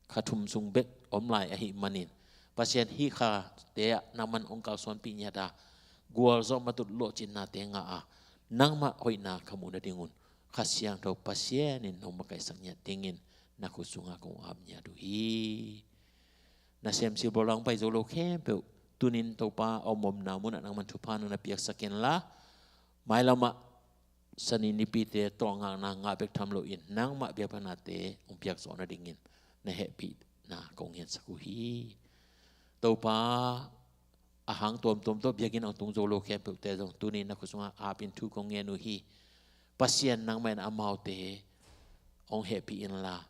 kha thum sung bek om lai ahih manin, Pasian hih khate ah nangman hong kalsuanpih ngiat a, gualzawh matut lawhcinnate ngah a, nangmah hoihna kha muh nadingun Kha Siangtho Pasian in hong makaihsak ngiat dingin na khut sungah kong ap ngiat uh hi. Nasem silbawl a hong pai zo lo khempeuh, tunin Topa a omomna munah nangman thupha na na piaksak inla, mailamah Sani nipite tawlngakna ngah bek tham loin nangmah biakpiaknate hong piakzawh nadingin na hehpihna kong ngensak uh hi. Topa, a hang tuamtuam tawh biakinn a hong tung zo lo khempeuhte zong tuni na khut sungah apin thu kong ngen uh hi. Pasian nangmah in amaute hong hehpih inla,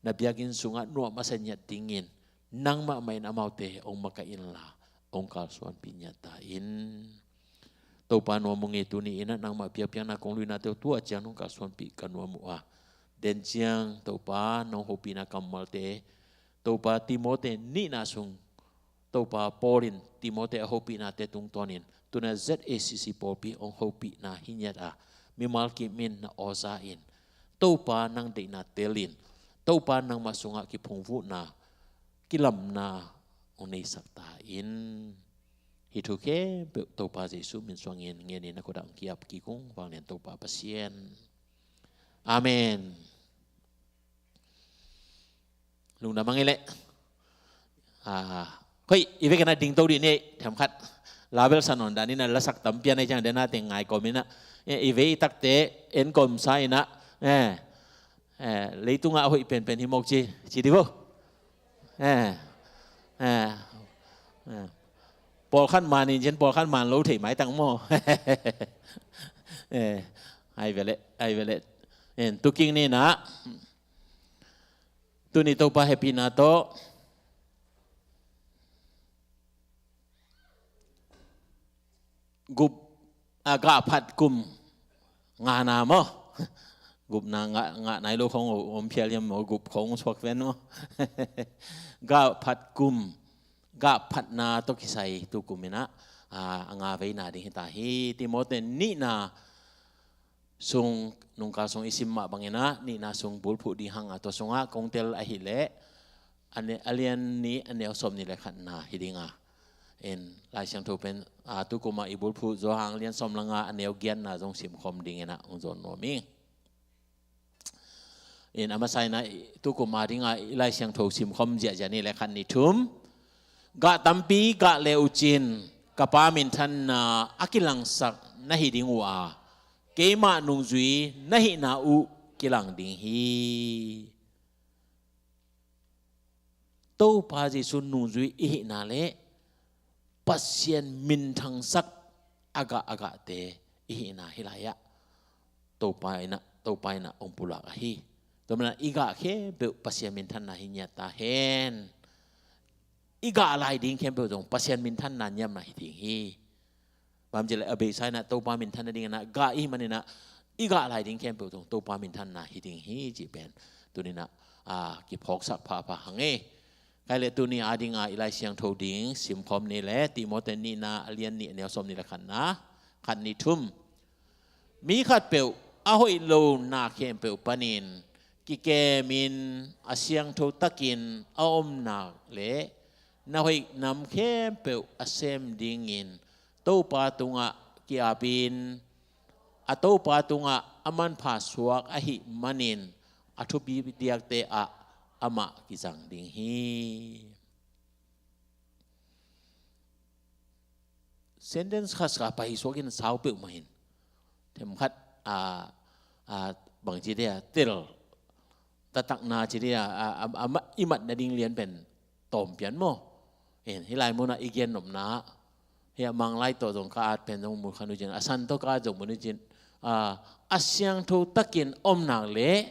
na biakinn sungah nuam a sa ngiat dingin nangmah mah in amaute hong makaih inla, hong kalsuanpih ngiat ta in. Topa, nuam ung ei, tuni in ah nangmah biakpiakna kong luinate uh tu-a ciang nong kalsuanpih ka nuam uh a, den ciang Topa nong hopihna kammalte, Topa, Timote nihna sung Topa Paul in Timote a hopihnate tungtawnin tuna Z A C C pawlpi hong hopihna hi ngiat a, mimal kim in na awza in, Topa nang deihna telin, Topa nangmah sungah kiphungvuhna, kilamna hong neisak ta in. Hih thu khempeuh Topa Jesuh min suangin ngenin na khut ah hong ki-ap kik ung, vanglian Topa Pasian. Amen. Lungdam hang ei leh. Ah, hoi, i vekin ah dingto dih ni, themkhat. Label sa nawn dan in ah lasak tampi a nei ciang den a teng ngai kawm in ah. Eh, i vei i takte en kawmsa in ah. Eh, eh, leitungah a hoih penpen hi mawk ci, ci dih vo. Eh, eh, eh. Pawlkhat man in cin, pawlkhat man lo thei maitang maw. Eh, ai ve leh, ai ve leh. En, tuking ni in ah. Tuni Topa hehpihna tawh gup, a, gah phat kum ngana maw? Gupna ngah, ngah nai lo khong om phial hiam maw? Gup khong suak ven maw? Gah phat kum, gah phatna tawh kisai tu kum in ah, a, a nga veina ding hi ta hi. Timote nihna sung, nungkal sung i sim mah bangin ah, nihna sung bulphuh ding hang a, tua sungah kong tel ahih leh, a ne-, a lian nih, a neu sawm nih le khatna hi ding a. In, Lai Siangtho pen, a, tukum ah i bulphuh Johan lian sawm le nga, a neu giatna zong simkhawm dingin ah hong zawn nuam ing. In, a masa in ah, tukum a ding a i Lai Siangtho simkhawm ziahziah ni le khat, nih, thum. Gah tampi gah le uh cin, ka Pa minthanna a kilangsak na hi ding uh a, keimah nungzui na hihna uh kilang ding hi. Topa Jesuh nungzui i hihna le Pasian minthangsak a gah a gahte i hihna hi lai ah, Topa in ah, Topa in ah hong pulak ahi. Tua manin ah i gah khempeuh Pasian minthanna hi ngiat ta hen. I gah lai ding khempeuh zong Pasian minthanna niamna hi ding hi. Bang ci leh a beisa in ah Topa minthan nadingin ah gah i hih manin ah i gah lai ding khempeuh zong Topa minthanna hi ding hi cih pen tuni in ah, a, kiphawksak phapha hang ei. Kei leh tuni a ding a i Lai Siangtho ding simkhawm ni leh, Timote nihna a lian nih, a neu sawm nih le khatna, khat, nih, thum. Mi khatpeuh a hoih lo na khempeuh panin kikemin a siangtho takin a om nak leh na hoih nam khempeuh a sem dingin Topa tungah ki-apin, a Topa tungah a manpha suak ahih manin a thupi diakte ah amah kizang ding hi. Sentence khat sa pai suak in sau peuhmah in, themkhat, a, a, bang ci dia, tel taktakna ci dia, a, a, a, ma-, i mat nading lian pen tawm pian maw? In, hih lai munah i gen nopna, hih a Manglai tawh zong ka at pen zong mu kha nu cin, a San tawh ka at zong mu nu cin, a, a siangtho takin om nak leh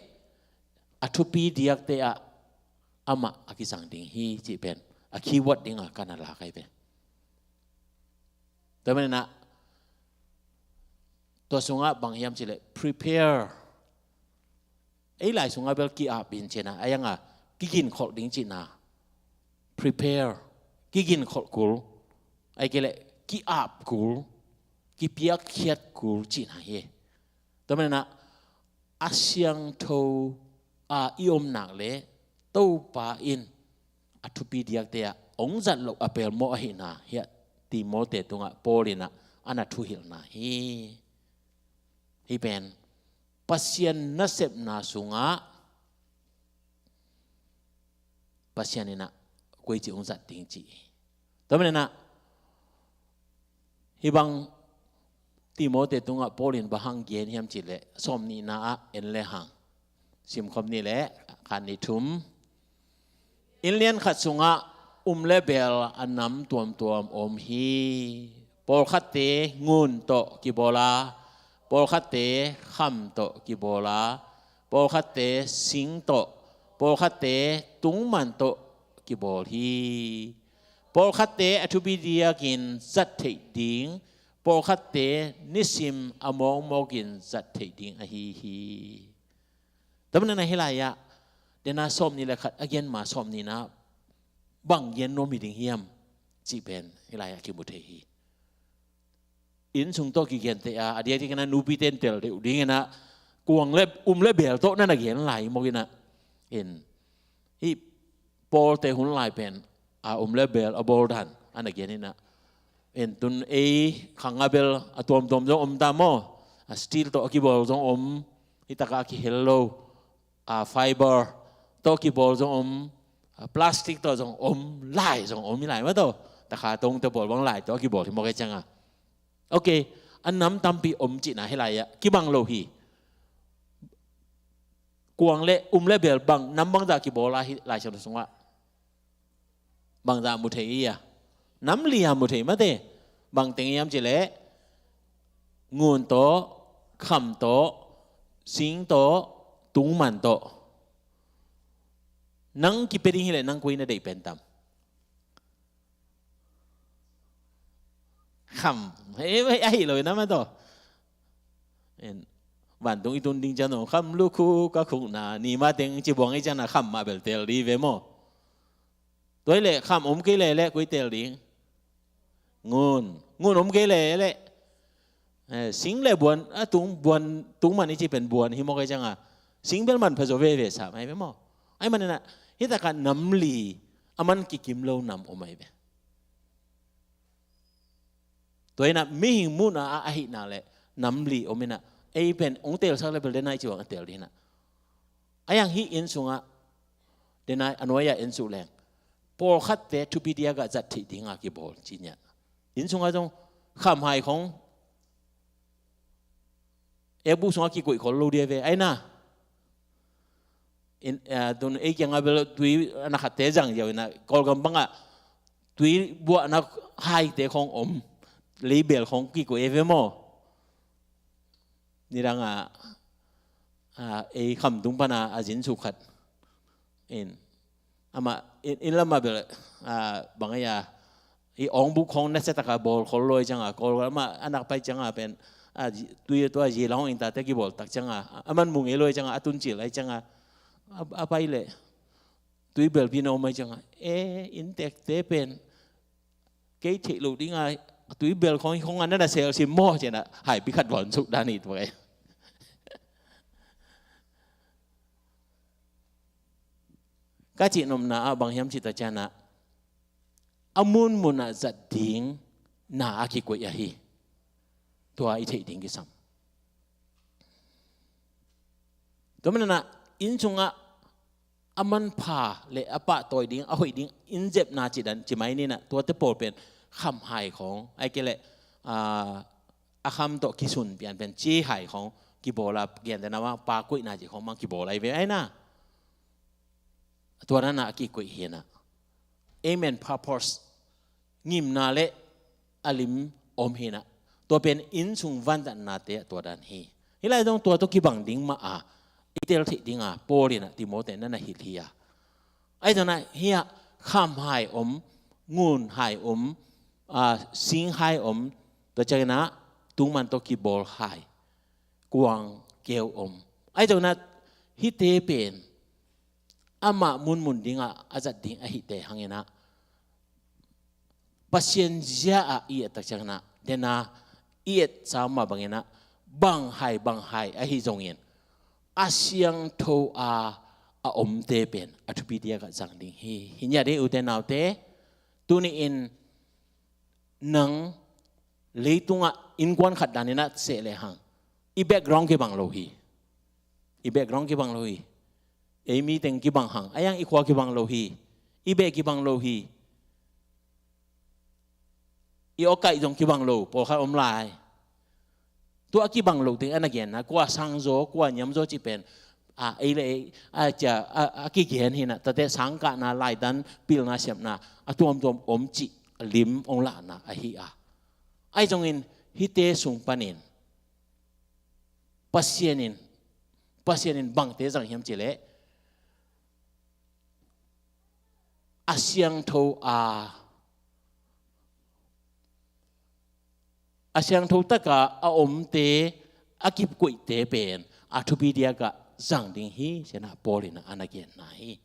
a thupi diakte ah amah a kizang ding hi cih pen a keyword ding a ka na lak ahi pen. Tua manin ah, tua sungah bang hiam cih leh prepare. Ei lai sungah bel ki-apin cihna, a yang a kiginkholh ding cihna. Prepare. Kiginkholh kul. Ahih kei leh ki-ap kul. Kipiakkhiat kul cihna hi. Tua manin ah a siangtho a i om nak leh Topa in a thupi diakte ah hong zat loh a pelmawh ahihna hiah Timote tungah Paul in ah a na thuhilhna hi. Hih pen Pasian nasepna sungah Pasian in ah koici hong zat ding cih hi. Tua manin ah hih bang Timote tungah Paul in bang hang gen hiam cih leh, sawmnihna ah en le hang, simkhop ni leh, khat, nih, thum. Inn lian khat sungah um le bel a nam tuamtuam om hi. Pawlkhatte ngun tawh kibawl a, pawlkhatte kham tawh kibawl a, pawlkhatte sing tawh, pawlkhatte tungman tawh kibawl hi. Pawlkhatte a thupi diakin zat theih ding, pawlkhatte nisim a mawkmawkin zat theih ding ahi hi. Tua manin ah hih lai-ah, dena sawmnih le khat a gen ma sawmnihna bang gen nuam hi ding hiam cih pen hih lai-ah kimu thei hi. Inn sung tawh kigente a, a diakdiakin ah nupite in tel deuh dingin ah, kuang le um le bel tawh na na gen lai mawk in ah. In, hih Pawlte hun lai pen a um le bel a bawl dan a na gen in ah. In, tun ei khang a bel a tuamtuam zong om ta maw? A steel tawh a kibawl zong om, hih takah a kihel lo, a fiber tawh kibawl zong om, a plastic tawh zong om, lai zong om hi lai mah tawh. Takha tongte bawl bang lai tawh a kibawl hi mawk ei cianga. Ok, a nam tampi om cihna hih lai-ah kibang lo hi. Kuang le um le bel bang, nam bangzah kibawl a hih Lai Siangtho sungah? Bangzah mu thei i a? Nam li a mu thei mate. Bang teng hiam cih leh, ngun tawh, kham tawh, sing tawh, tungman tawh. Nang kipia ding hi leh nang koi na deih pen tam? Kham. Hei, hei, ahi lo i nam a tawh. En, vantung i tun ding ciang dong, kham lukhu ka khukna, ni mah teng ci buang i ciang na kham mah bel tel di ve maw? Tua hi leh kham om kei leh leh koi tel ding? Ngun. Ngun om kei leh leh, eh, sing le buan, a tung buan, tungman i ci pen buan hi mawk ei cianga, sing bel manpha zaw veve sam ahi ve maw? Ahih manin ah, hih takah nam li, a man kikim lo nam om ahi ve. Tua in ah mihing muhna ah ahih nak leh nam li om in ah, ei pen hong telsak le bel dena i ci bang a tel ding in ah. Ahih hang hih inn sungah, dena a nuai-ah en suk leng, pawlkhatte thupi diakah zat theih dinga kibawl ci-in ah. Inn sungah zong khamhai khong ekbuk sungah kikoih khol lo dia ve, ai na. In, ah, tun ei kiangah bel tui a na khatte zang ziau in ah, Kawlgam bangah tui buahna haite khong om, leibel khong kikoih ei ve maw? Nidang a, a, ei khamtung pana a zinsuk khat in, amah in, inn lamah bel, a, bang ei a, i awngbuk khong nasia taka bawl khol lo ei cianga, Kawlgam ah a nak pai cianga pen, a, zi-, tui tua zi la hong in tate kibawl tak cianga, a man mu ngei lo ei cianga, a tun cil ei cianga, a, a pai leh tui belpi na om ei cianga, e, inntekte pen kei theih loh dinga, tui bel khong, khong a na na sel sim maw, ci-in ah haipi khat vawn suk dan hi tua ei. Ka cih nopna ah bang hiam cih tak ciangin ah, a munmun ah zat ding na a kikoih ahi. Tua i theih ding kisam. Tua manin ah, inn sungah a manpha le a pahtawi ding, a hoih ding, inn zepna ci dan, ci mai ni in ah, tuate pawl pen khamhai khong, ahih kei leh, a, a kham tawh kisun pian pen cihai khong kibawl a, gentehna mah pa koihna cih khong mah kibawl ahi ve, ai na. Tua dan a kikoih hi in ah. Amen, purpose. Ngimna le a lim om hi in ah. Tua pen inn sung vanzatnate ah tua dan hi. Hih lai zong tua tawh kibang ding mah a, i tel theih dinga Paul in ah Timote na na hilh hi a. Ahi zongin ah hiah khamhai om, ngunhai om, a, singhai om, tua ciangin ah tungman tawh kibawlhai, kuang keu om. Ahi zongin ah hihte pen amah munmun dingah a zat ding ahih teh hangin ah, Pasian zia-ah i et tak ciangin ah, dena i etsa mah bangin ah, Bang hai, bang hai ahi zongin a siangtho a a omte pen a thupi diakah zang ding hi. Hi ngiat hi, ute naute. Tuni-in nang leitungah innkuan khat danin a seh lehang, i background kibang lo hi. I background kibang lo hi. Ei mi teng kibang hang, a iang i khua kibang lo hi. I beh kibang lo hi. I awkaih zong kibang lo, pawlkhat om lai. Tua a kibang lo teng a na genna, kua sang zaw, kua niam zaw cih pen, a, ei le ei, a, cia, a, a kigen hi na, tate sangkahna, laitan pilna siamna a tuamtuam om cih a lim ong lahna ahi a. Ahi zongin hihte sung panin Pasian in, Pasian in bangte zang hiam cih leh, a siangtho a, a siangtho taka a omte, a kikoihte pen a thupi diakah zang ding hi, ci-in ah Paul in ah a na genna hi.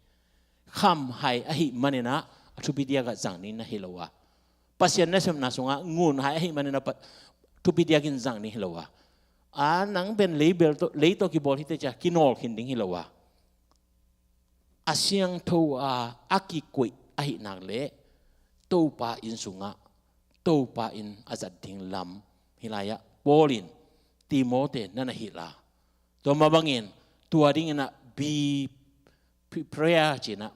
Kham hai ahih manin ah a thupi diakah zang ding na hi lo a, Pasian nasepna sungah ngun hai ahih manin ah pa-, thupi diakin zang ding hi lo a, a nang pen leibel tawh, lei tawh kibawl hi teh ci-a kinawl khin ding hi lo a, a siangtho a, a kikoih ahih nak leh Topa inn sungah Topa in a zat ding lam, hih lai-ah Paul in Timote na na hilh a, tua mah bangin tua dingin ah be pre-, prayer ci-in ah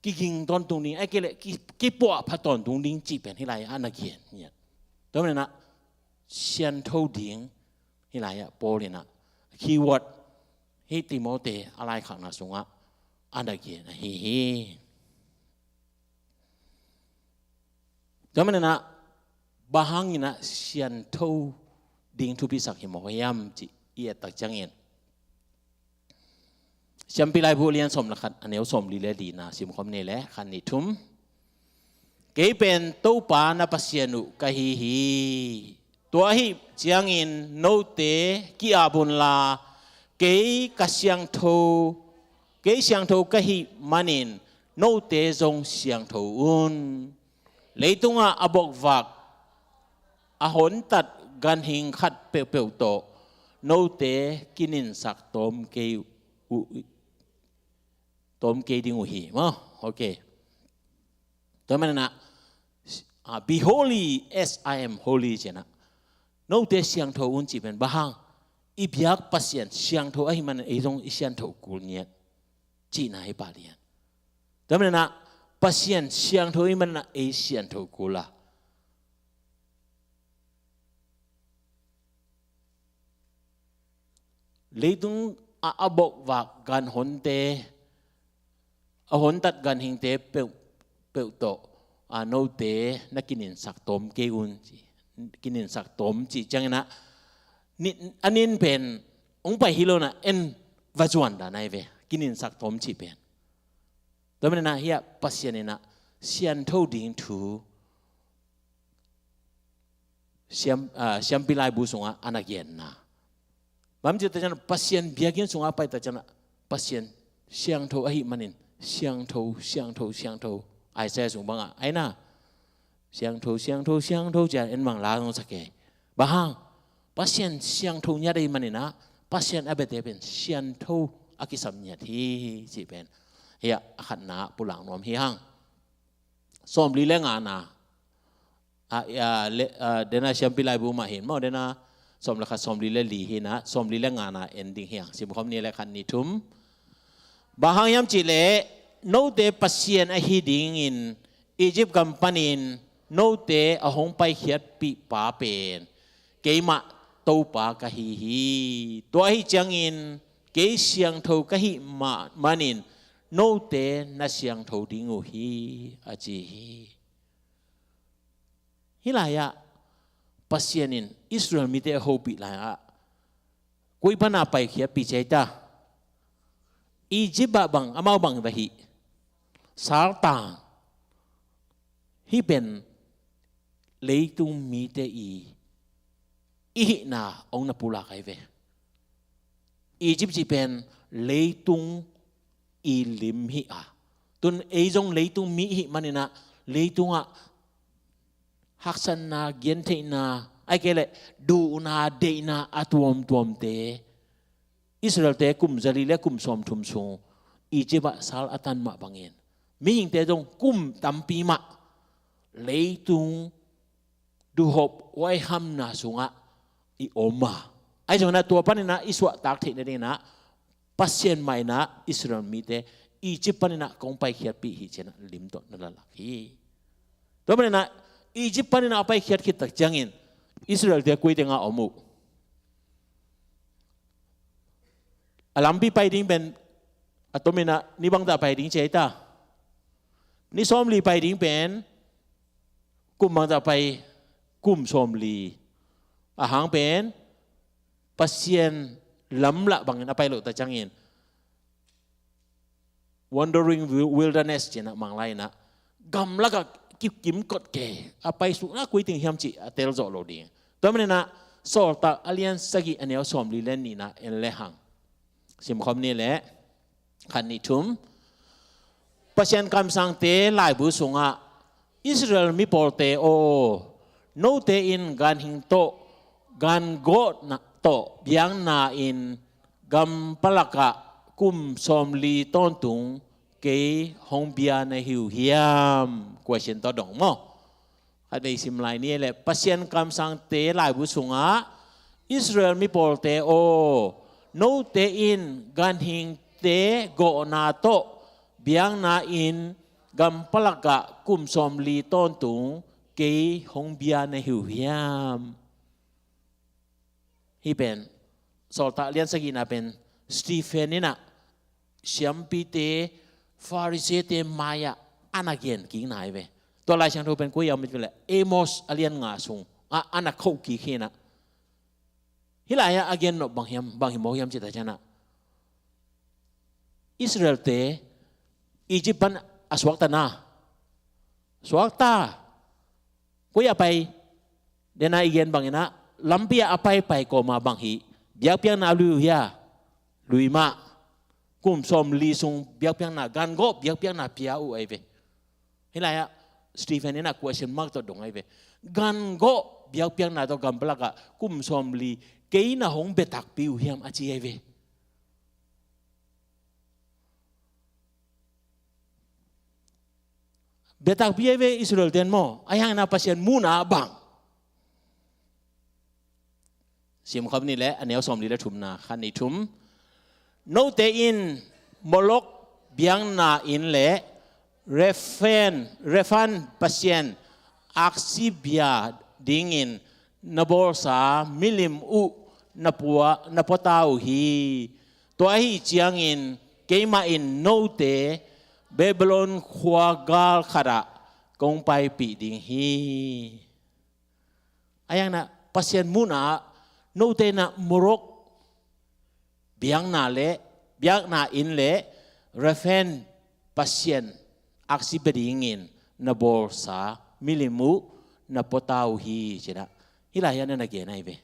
kiging tawntung ding, ahih kei leh ki, kipuahphat tawntung ding cih pen hih lai-ah a na gen ngiat. Tua manin ah siangtho ding, hih lai-ah Paul in ah keyword, hih Timote a laikhakna sungah a na gen ahi hi. Tua manin ah bang hangin ah siangtho ding thupisak hi mawk hiam cih i et tak ciangin, Siampi Laibu lian sawm le khat, a neu sawmli le lina simkhawm ni leh, khat, nih, thum. Kei pen Topa na Pasian uh ka hi hi. Tua ahih ciangin note ki-ap unla, kei ka siangtho, kei siangtho ka hih manin note zong siangtho un. Leitungah a bokvak, a hontat ganhing khat peuhpeuh tawh note kininsak tawm kei uh, tawm kei ding uh hi. Maw? Ok. Tua manin ah, ah, "Be holy as I am holy," ci-in ah, note siangtho un cih pen bang hang, i biak Pasian siangtho ahih manin ei zong i siangtho kul ngiat cihna hi pah lian. Tua manin ah Pasian siangtho ahih manin ah ei siangtho kul a, leitung a, a bokvak ganhonte, a hontat ganhingte peuh, peuh tawh, a, note na kininsak tawm kei un ci. Kininsak tawm cih ciangin ah, ni, a nin pen hong pai hi lo-in ah en va zuan dan ahi ve, kininsak tawm cih pen. Tua manin ah hih ah Pasian in ah siangtho ding thu Siam, ah, Siampi Laibu sungah a na genna. Bang ci-a tak ciangin Pasian biakinn sungah pai tak ciangin Pasian siangtho ahih manin siangtho, siangtho, siangtho. Isaiah sung bangah, ai na, siangtho, siangtho, siangtho ci-a en bang la zong sa kei. Bang hang, Pasian siangtho ngiat ahih manin ah Pasian a biate pen siangtho a kisam ngiat hi, cih pen hih ah a khatna pulak nuam hi hang. Sawmli le ngana, a, a, le, a, dena Siampi Laibu mah hi-in maw, dena sawm le khat, sawmli le li hi-in ah, sawmli le ngana en ding hi hang. Simkhawm ni leh, khat, nih, thum. Bang hang hiam cih leh, note Pasian ahi dingin Egypt gam panin note a hong paikhiatpih pa pen keimah Topa ka hi hi. Tua ahih ciangin kei siangtho ka hih ma-, manin note na siangtho ding uh hi, a ci hi. Hih lai-ah Pasian in Israel mite a hopih lai-ah, koi pana paikhiatpih ci-a hi ta? Egypt ah bang, amau bang va hih? Saltang. Hih pen leitung mite i, i hihna hong na pulak ahi ve. Egypt cih pen leitung i lim hi a, tu-in ei zong leitung mi i hih manin ah, leitungah haksatna, gentheihna, Ahih kei leh duhna deihna a tuamtuamte, Israelte kum zali le kum sawmthum sung Egypt ah sal a tan mah bangin mihingte zong kum tampi mah leitung duhhop huaihamna sungah i om a. Ahi zongin ah tua panin ah i suahtak theih nadingin ah Pasian mah in ah Israel mite Egypt panin ah kong paikhiatpih hi ci-in ah limtawn na la lak hi. Tua panin ah Egypt panin ah a paikhiat khit tak ciangin Israelte koi tengah om uh? A lampi pai ding pen a tomin ah ni bangzah pai ding ci hi ta. Ni sawmli pai ding pen kum bangzah pai? Kum sawmli. A hang pen Pasian lamlah bangin a pai loh tak ciangin wandering wil-, wilderness ci-in ah Manglai in ah gamlakah kikimkot kei a paisukna koi teng hiam cih a tel zawh lo ding. Tua manin ah Sawltak a lian sagih a neu sawmli le nihna en le hang. Simkhawm ni leh khat nih thum. Pasian kamsangte laibu sungah Israel mi pawlte aw, note in ganhing tawh, gangawh tawh biakna-in gam palakah kum sawmli tawntung kei hong bia na hi uh hiam? Question tawh dong maw? Khatvei sim lai ni leh, Pasian kamsangte laibu sungah Israel mi pawlte aw, note in ganhingte gawhna tawh biakna-in gam palakah kum sawmli tawntung kei hong bia na hi uh hiam? Hih pen Sawltak lian sagihna pen Stephen in ah siampite, Farisee-te mai-ah a na gen kikna hi ve. Tua Lai Siangtho pen koi ah om hiam cih leh Amos a lian nga sung ah a na khoh kik hi in ah. Hih lai-ah a gen nop bang hiam, bang hi mawk hiam cih tak ciangin ah Israelte Egypt pan a suakta na, suakta. Koi ah pai? Dena i gen bangin ah lampi ah a paipai kawma bang hih biakpiakna a lui uh hia? Lui mah. Kum sawmli sung biakpiakna, gangawh biakpiakna pia uh ahi ve. Hih lai-ah Stephen in ah question mark tawh dong ahi ve. Gangawh biakpiakna tawh gam palakah kum sawmli kei na hong bia takpi uh hiam a ci ahi ve. Bia takpi ahi ve Israel-ten maw. Ahi hangin ah Pasian muhna bang? Simkhawm ni leh a neu sawmli le thumna, khat nih thum. Note in Molok biakna inn le Rephan, Rephan pasian aksi bia dingin na bawlsa milim uh na pua, na puata uh hi. Tua ahi ciangin keimah in note Babylon khua gal khatah kong paipih ding hi. Ahi hangin ah Pasian muhna-ah note in ah Molok biakna le, biakna inn le Rephan pasian aksi bia dingin na bawlsa milim uh na puata uh hi ci-in ah hih lai-ah na na gen ahi ve.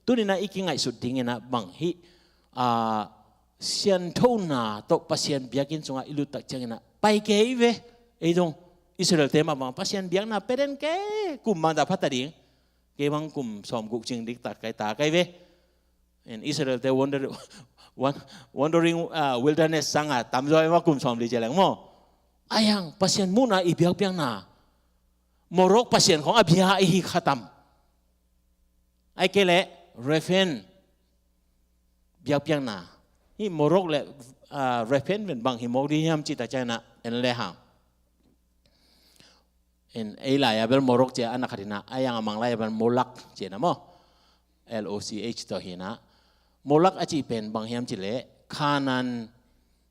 Tuni-in ah i kingaihsut dingin ah bang hih, a, sianthona tawh Pasian biakinn sungah i lut tak ciangin ah pai kei ve. Ei zong Israel-te mah bang Pasian biakna pia den kei, kum bangzah pha ta ding? Kei bang kum sawmguk cing diktak kei ta kei ve. In Israel-te wander-, wan-, wandering, a, wilderness sangah tamzaw mah kum sawmli ci leng maw. Ahi hang Pasian muhna i biakpiakna Molok pasian khawng a bia i hi kha tam? Ahih kei leh Rephan biakpiakna. Hih Molok le, a, Rephan pen bang hi mawk ding hiam cih tak ciangin ah en le hang. In ei lai-ah bel Molok ci-a a na khat hi in ah, ahi hang a Manglai-ah bel Molak ci-in ah maw. L O C H tawh hi in ah. Molak a cih pen bang hiam cih leh Canaan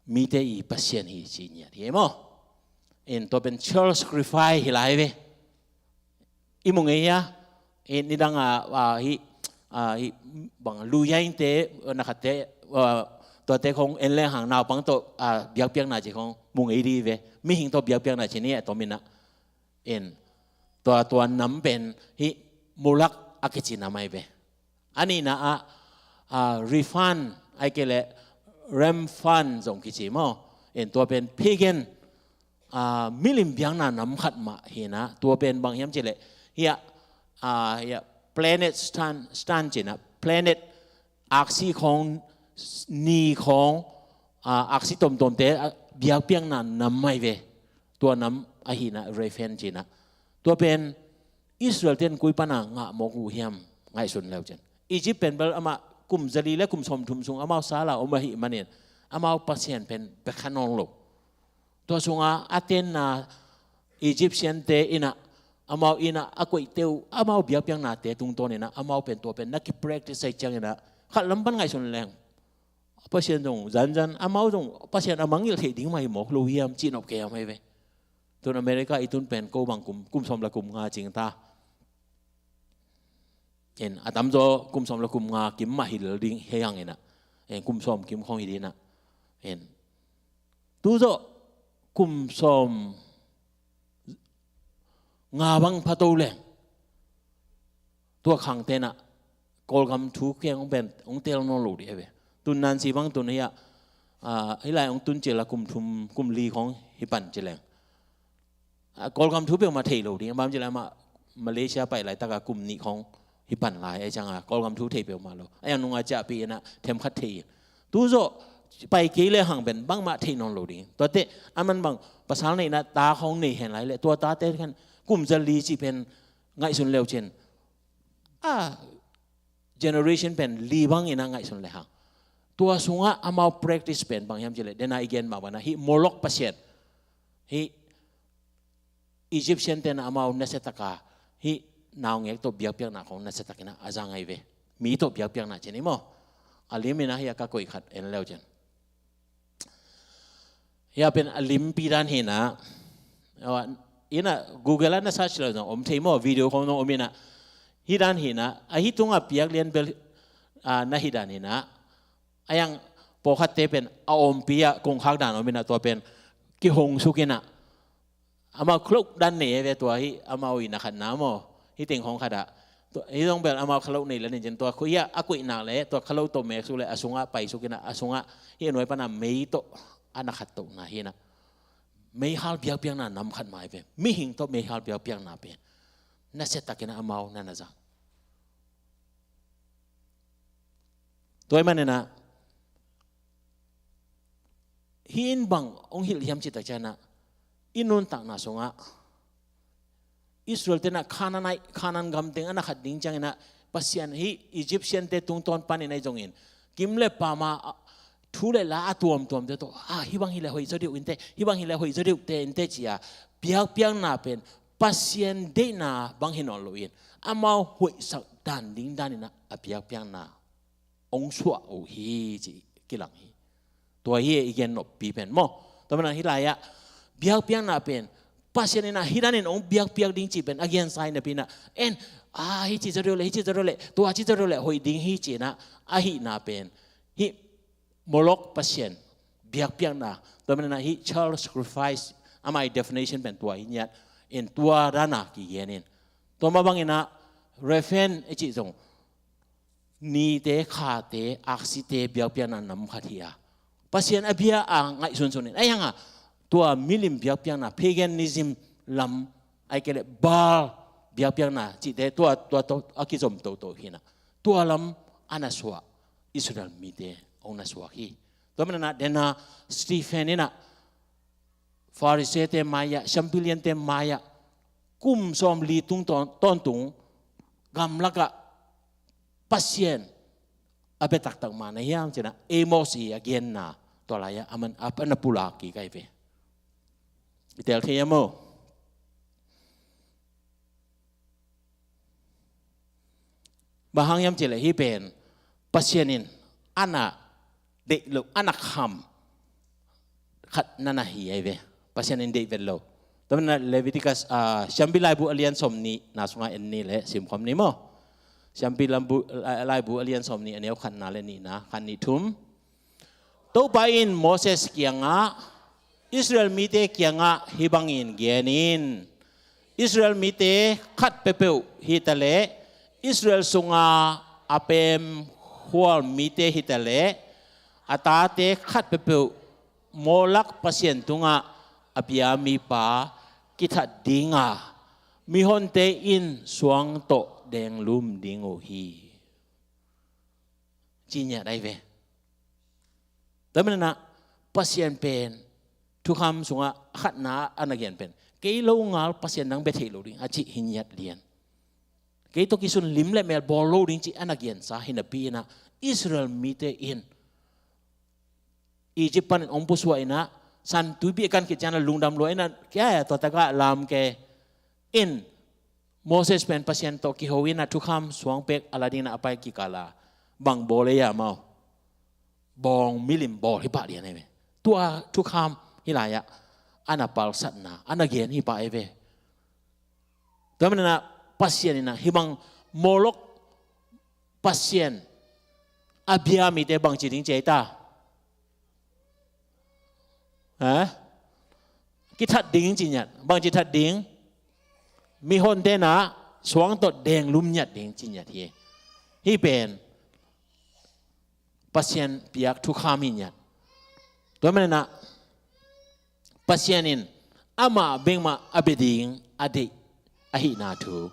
mite i pasian hi ci ngiat hi maw. In tua pen Charles Griffith hi lai ve. I mu ngei hia? I nidang a, a, hih, a, hih bang Luyainte, na khatte, a, tuate khong en leng hang naupang tawh, a, biakpiakna ci khong mu ngei di ve. Mihing tawh biakpiakna ci ni a tom in ah. In tua, tua nam pen hih Molak a kici nam ahi ve. A nihna ah, a, Rephan, ahih kei leh Remphan zong kici maw. In tua pen pagan, a, milim biakna nam khat mah hi in ah, tua pen bang hiam cih leh Hiah, ah, hiah planet stand, stand ci-in ah, planet aksi khawng, ni khawng, ah, aksi tomtomte, ah, biakpiakna nam ahi ve. Tua nam ahihna Rephaim ci-in ah. Tua pen Israel ten koi pana ngah mawk uh hiam ngaihsun leu cin. Egypt pen bel amah kum zali le kum sawmthum sung amau sal a om ahih manin amau Pasian pen pia kha nawn lo. Tua sungah a tenna Egyptian-te in ah, amau in ah a koihte uh, amau biakpiaknate tungtawn in ah, amau pen tua pen na ki-practice ahih ciangin ah, khat lam pan ngaihsun leng, Pasian zong zanzan, amau zong Pasian a mangngilh theih ding mah hi mawk lo hiam, cih nop kei hiam ahi ve. Tun America i tun pen ko bang kum, kum sawm le kum nga cing ta. En, a tamzaw kum sawm le kum nga kim mah hi lel ding hi hang in ah. En, kum sawm kim khawng hi ding in ah. En. Tu zawh kum sawm nga bang pha to leng, tua khangte in ah Kawlgam thu kiang hong pen hong tel nawn lo ding hi ve. Tun Nancy bang tun hiah, ah, hih lai hong tun cil a kum thum, kum li khawng hi pan ci leng, ah, Kawlgam thu peuhmah thei lo ding. Bang ci leng amah Malaysia pai laitak a kum nih khawng hi pan lai, ahih ciang a Kawlgam thu thei peuhmah lo. A yang nung a ciahpih in ah themkhat thei in. Tu zawh pai kei le hang pen bangmah thei nawn lo ding. Tuate a man bang pasal neihna ta khawng nei hen lai leh, tua tate khan kum zali cih pen ngaihsun leu cin, a generation pen li bang in ah ngaihsun le hang, tua sungah amau practice pen bang hiam ci leh, den a i gen mah bang in ah hih Molok pasian, hih Egyptian-te in ah amau nasiatak a, hih naungek tawh biakpiakna khawng nasiatak in ah a zang ahi ve. Mi tawh biakpiakna ci ni maw. A lim in ah hiah ka koih khat en leu cin. Hiah pen a limpi dan hi in ah, in ah Google ah na search leu zong om thei maw, video khawng zong om in ah. Hih dan hi in ah, a hih tungah piak lian bel, ah, na hih dan hi in ah. A yang pawlkhatte pen a ompi ah kongkhak dan om in ah, tua pen kihong suk in ah. Amau khalok dan nei ve, tua hih amau inn a khatna maw, hih teng khawng khat ah. Tua, hih zong bel amau khalok nei le nin cin, tua khu hiah a koih nak leh tua khalok tawh mek suk leh a sungah pai suk in ah, a sungah hih a nuai pan a mei tawh a na khat tohna hi in ah. Meihal biakpiakna nam khat mah hi ve. Mihing tawh meihal biakpiakna pen nasiatak in ah amau na na zang. Tua ahih manin ah, hih in bang hong hilh hiam cih tak ciangin ah, i nuntakna sungah Israel-te in ah Canaan, Canaan gam teng a na khat ding ciangin ah, Pasian hih Egyptian-te tungtawn panin ahi zongin, kim le pam a, ah, thu le la a tuamtuamte tawh, ah, hih bang hi leh hoih zaw deuh inteh, hih bang hi leh hoih zaw deuh teh inteh ci-a biakpiakna pen Pasian deihna bang hi nawn loin, amau hoihsak dan ding dan in ah a biakpiakna hong suah uh hi cih kilang hi. Tua hi i gen noppi pen maw. Tua manin ah hih lai-ah biakpiakna pen Pasian in ah hih dan in hong biakpiak ding cih pen a gensa hi napi in ah, en, ah, hih ci zaw deuh leh, hih ci zaw deuh leh, tua ci zaw deuh leh hoih ding hi ci in ah, ahihna pen hih Molok pasian biakpiakna. Tua manin ah hih child sacrifice, amah i definition pen tua hi ngiat in, tua dan a kigen in. Tua mah bangin ah Rephaim i cih zong nite, khate, aksite biakpiakna nam khat hi a, Pasian a bia a ngaihsunsun in, ahih hang a tua milim biakpiakna, paganism lam, ahih kei leh Baal biakpiakna cihte, tua, tua tawh a kizom toto hi in ah, tua lam a na suah Israel mite hong na suak hi. Tua manin ah den a Stephen in ah Pharisee-te mai-ah, siampi liante mai-ah kum sawmli tung tawn, tawntung gamlak ah Pasian a bia taktak mah na hiam ci in ah Amos i a genna, tua lai-ah a man a, a na pulak kik ahi ve. I tel thei hiam maw? Bang hang hiam cih leh hih pen Pasian in a na deih loh, a na kham khat na na hi ahi ve. Pasian in deih vet lo. Tua manin ah Leviticus, ah, Siampi Laibu a lian sawmnihna sungah en ni leh simkhawm ni maw. Siampi Laibu, Laibu a lian sawmnih, a neu khatna le nihna, khat, nih, thum. Topa in Moses kiangah, Israel mite kiangah hih bangin gen in: Israel mite khat peuhpeuh hi ta leh, Israel sunga a pem khual mite hi ta leh, a tate khat peuhpeuh Molok pasian tungah a bia mipa kithat ding a, mihonte in suang tawh denglum ding uh hi, ci ngiat ahi ve. Tua manin ah Pasian pen thukham sungah a khatna a na gen pen, kei lo ngal pasian dang bia thei lo ding a cih hi ngiat lian. Kei tawh kisun lim le mel bawl lo ding cih a na gensa hi napi in ah Israel mite in Egypt panin hong pusuah in ah San Tuipi a kan khit ciang a lungdam lua in ah, kia tua takah lam ke in Moses pen Pasian tawh kiho in ah thukham suang pek a la ding in ah a pai kikal a bang bawl ei a mau, bawng milim bawl hi pah lian ahi ve. Tua thukham hih lai-ah a na palsatna a na gen hi pah ahi ve. Tua manin ah Pasian in ah hih bang Molok pasian a bia mite bangci ding ci ei ta? Ha? Kithat ding ci ngiat. Bangci that ding? Mihonte in ah suang tawh denglum ngiat ding ci ngiat hi. Hih pen Pasian piak thukham hi ngiat. Tua manin ah Pasian in amah bengmah a bia ding a deih ahihna thu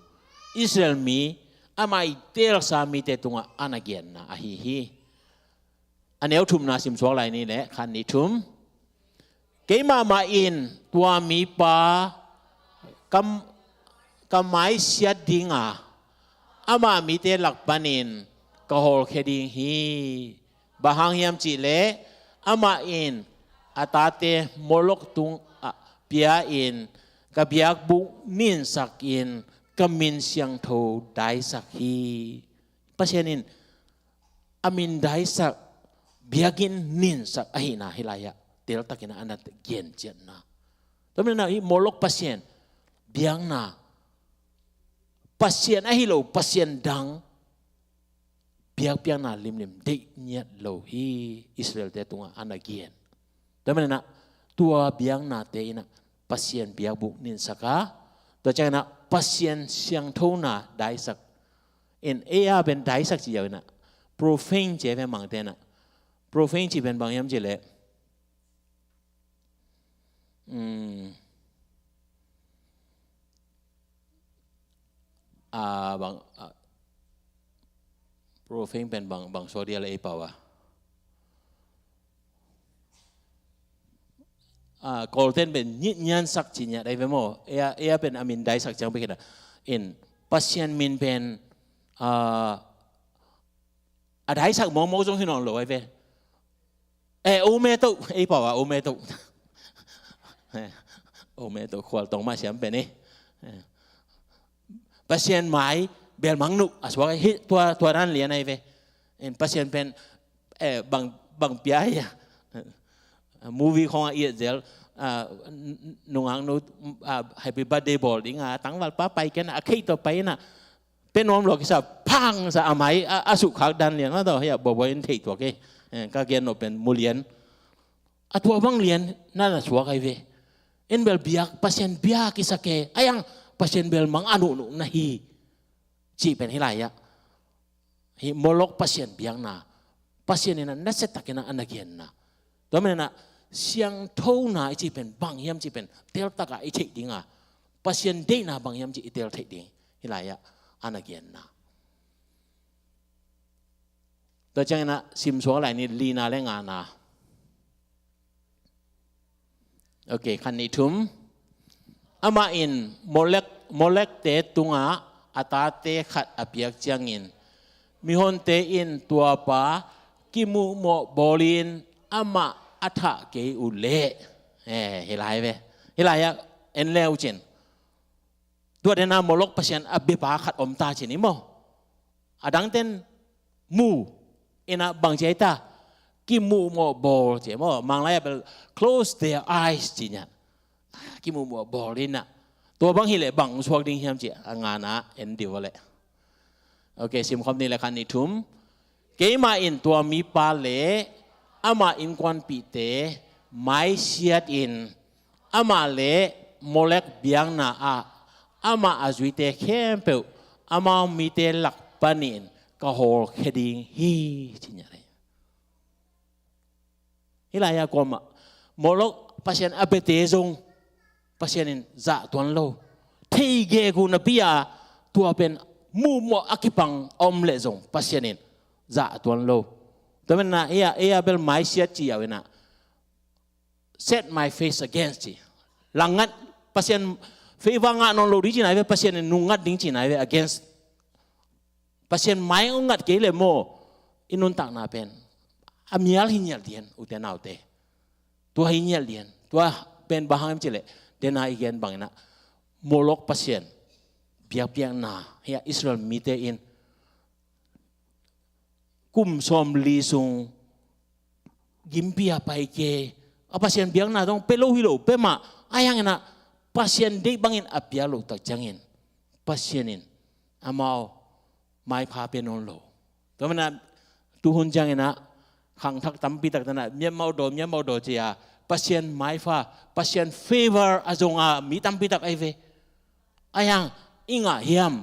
Israel mi, amah i teelsa mite tungah a na genna ahi hi. A neu thumna simsuak lai ni leh, khat, nih, thum. Keimah mah in tua mipa ka, ka maisiat ding a, amah mite lak panin ka hawlkhia ding hi. Bang hang hiam cih leh amah in a tate Molok tungah pia-in ka biakbuk ninsak in ka min siangtho daisak hi. Pasian in a min daisak, biakinn ninsak ahihna hih lai-ah teltakin a na gen ciatna. Tua manin ah hih Molok pasian biakna, pasian ahi lo pasian dang biakpiakna limlim deih ngiat lo hi, Israelte tungah a na gen. Tua manin ah tua biaknate in ah Pasian biakbuk ninsak a, tua ciangin ah Pasian siangthona daisak. In ei a pen daisak ci ziau in ah profane ci ei pen bangte in ah, profane ci pen bang hiam cih leh, um, a bang, a, profane pen bang, bang suak dia leh ei pau a. A, Kawlten pen nit ngiansak ci ngiat ahi ve maw. Ei a, ei a pen a min daisak ciang bek hi na. In Pasian min pen, a, a daisak mawkmawk zong hi nawn lo ahi ve. Eh, ometo, ei pau a ometo. Eh, ometo khual tong mah siam pen eh. Eh. Pasian mai bel mang nuh a suak hi, tua, tua dan lian ahi ve. In Pasian pen, eh, bang, bang pia hi a. Movie khong a i et zel, a, n-, n-, nungak nu, a, happy birthday bawl ding a, tangval pa pai ken a, a khei tawh pai in a, pe nuam lo kisa, phang sa a mai, a, a sukkhak dan lian, a tawh, hia, bawbaw in thei tuak e. Eh, ka gen nop pen mu lian. A tua bang lian, na na suak ahi ve. En bel biak, Pasian biak kisa ke, a yang, Pasian bel mang a nuhnuh na hi. Cih pen hih lai-ah. Hih Molok pasian biakna. Pasian in a nasia takin a na genna. Tua manin a siangthona i cih pen bang hiam cih pen teltak a i theih ding a. Pasian deihna bang hiam cih i tel theih ding. Hih lai-ah a na genna. Tua ciangin a simsuak lai ni, lina le ngana. Ok, khat nih thum. Amah in Molek, Molekte tungah a tate khat a piak ciangin, mihonte in tuapa kimuhmuh bawlin amah a thah kei uh leh. Eh, hih lai ve. Hih lai-ah en leu cin. Tua dena Molok pasian a biapa khat om ta cin i maw. A dangten mu, in a bang ci ai ta, kimuhmuh bawl ci ai maw. Manglai a bel close their eyes ci nia. Kimuhmuh bawl in a. Tua bang hileh bang suak ding hiam ci a ngana en diu a leh. Ok, simkhop ni le khat nih thum. Keimah in tua mipa le ama innkuanpihte maisiat in, amah le Molek biakna ah amah a zuite khempeuh amau mite lak panin ka hawlkhia ding hi, ci nia. Hih lai-ah kuamah Molok pasian a biate zong Pasian in zah tuan lo. thei gegu napi-a tua pen muhmawh a kipang a om leh zong Pasian in zah tuan lo. Tua manin ah ei a, ei a bel maisiat ci-a uh inah set my face against ci. Langngat Pasian favor ngah nawn lo ding cihna hi ve, Pasian in nungngat ding cihna hi ve, against. Pasian mai hong ngat kei leh maw, i nuntakna pen a mial hi ngial ding, ute naute. Tua hi ngial ding. Tua pen bang hang hiam cih leh, dena i gen bang inah Molok pasian biakpiakna hi-a Israel mite in kum sawmli sung gimpi-a pai kei a, Pasian biakna zong pia lo hi lo peuhmah. Ahi hang inah Pasian deih bangin a pia loh tak ciangin Pasian in amau maipha pia nawn lo. Tua manin ah tuhun ciang inah khangthak tampi tak te inah Myanmar daw, Myanmar daw ci-a Pasian maipha, Pasian favor a zong a mi tampi tak ahi ve. Ahi hang i ngah hiam?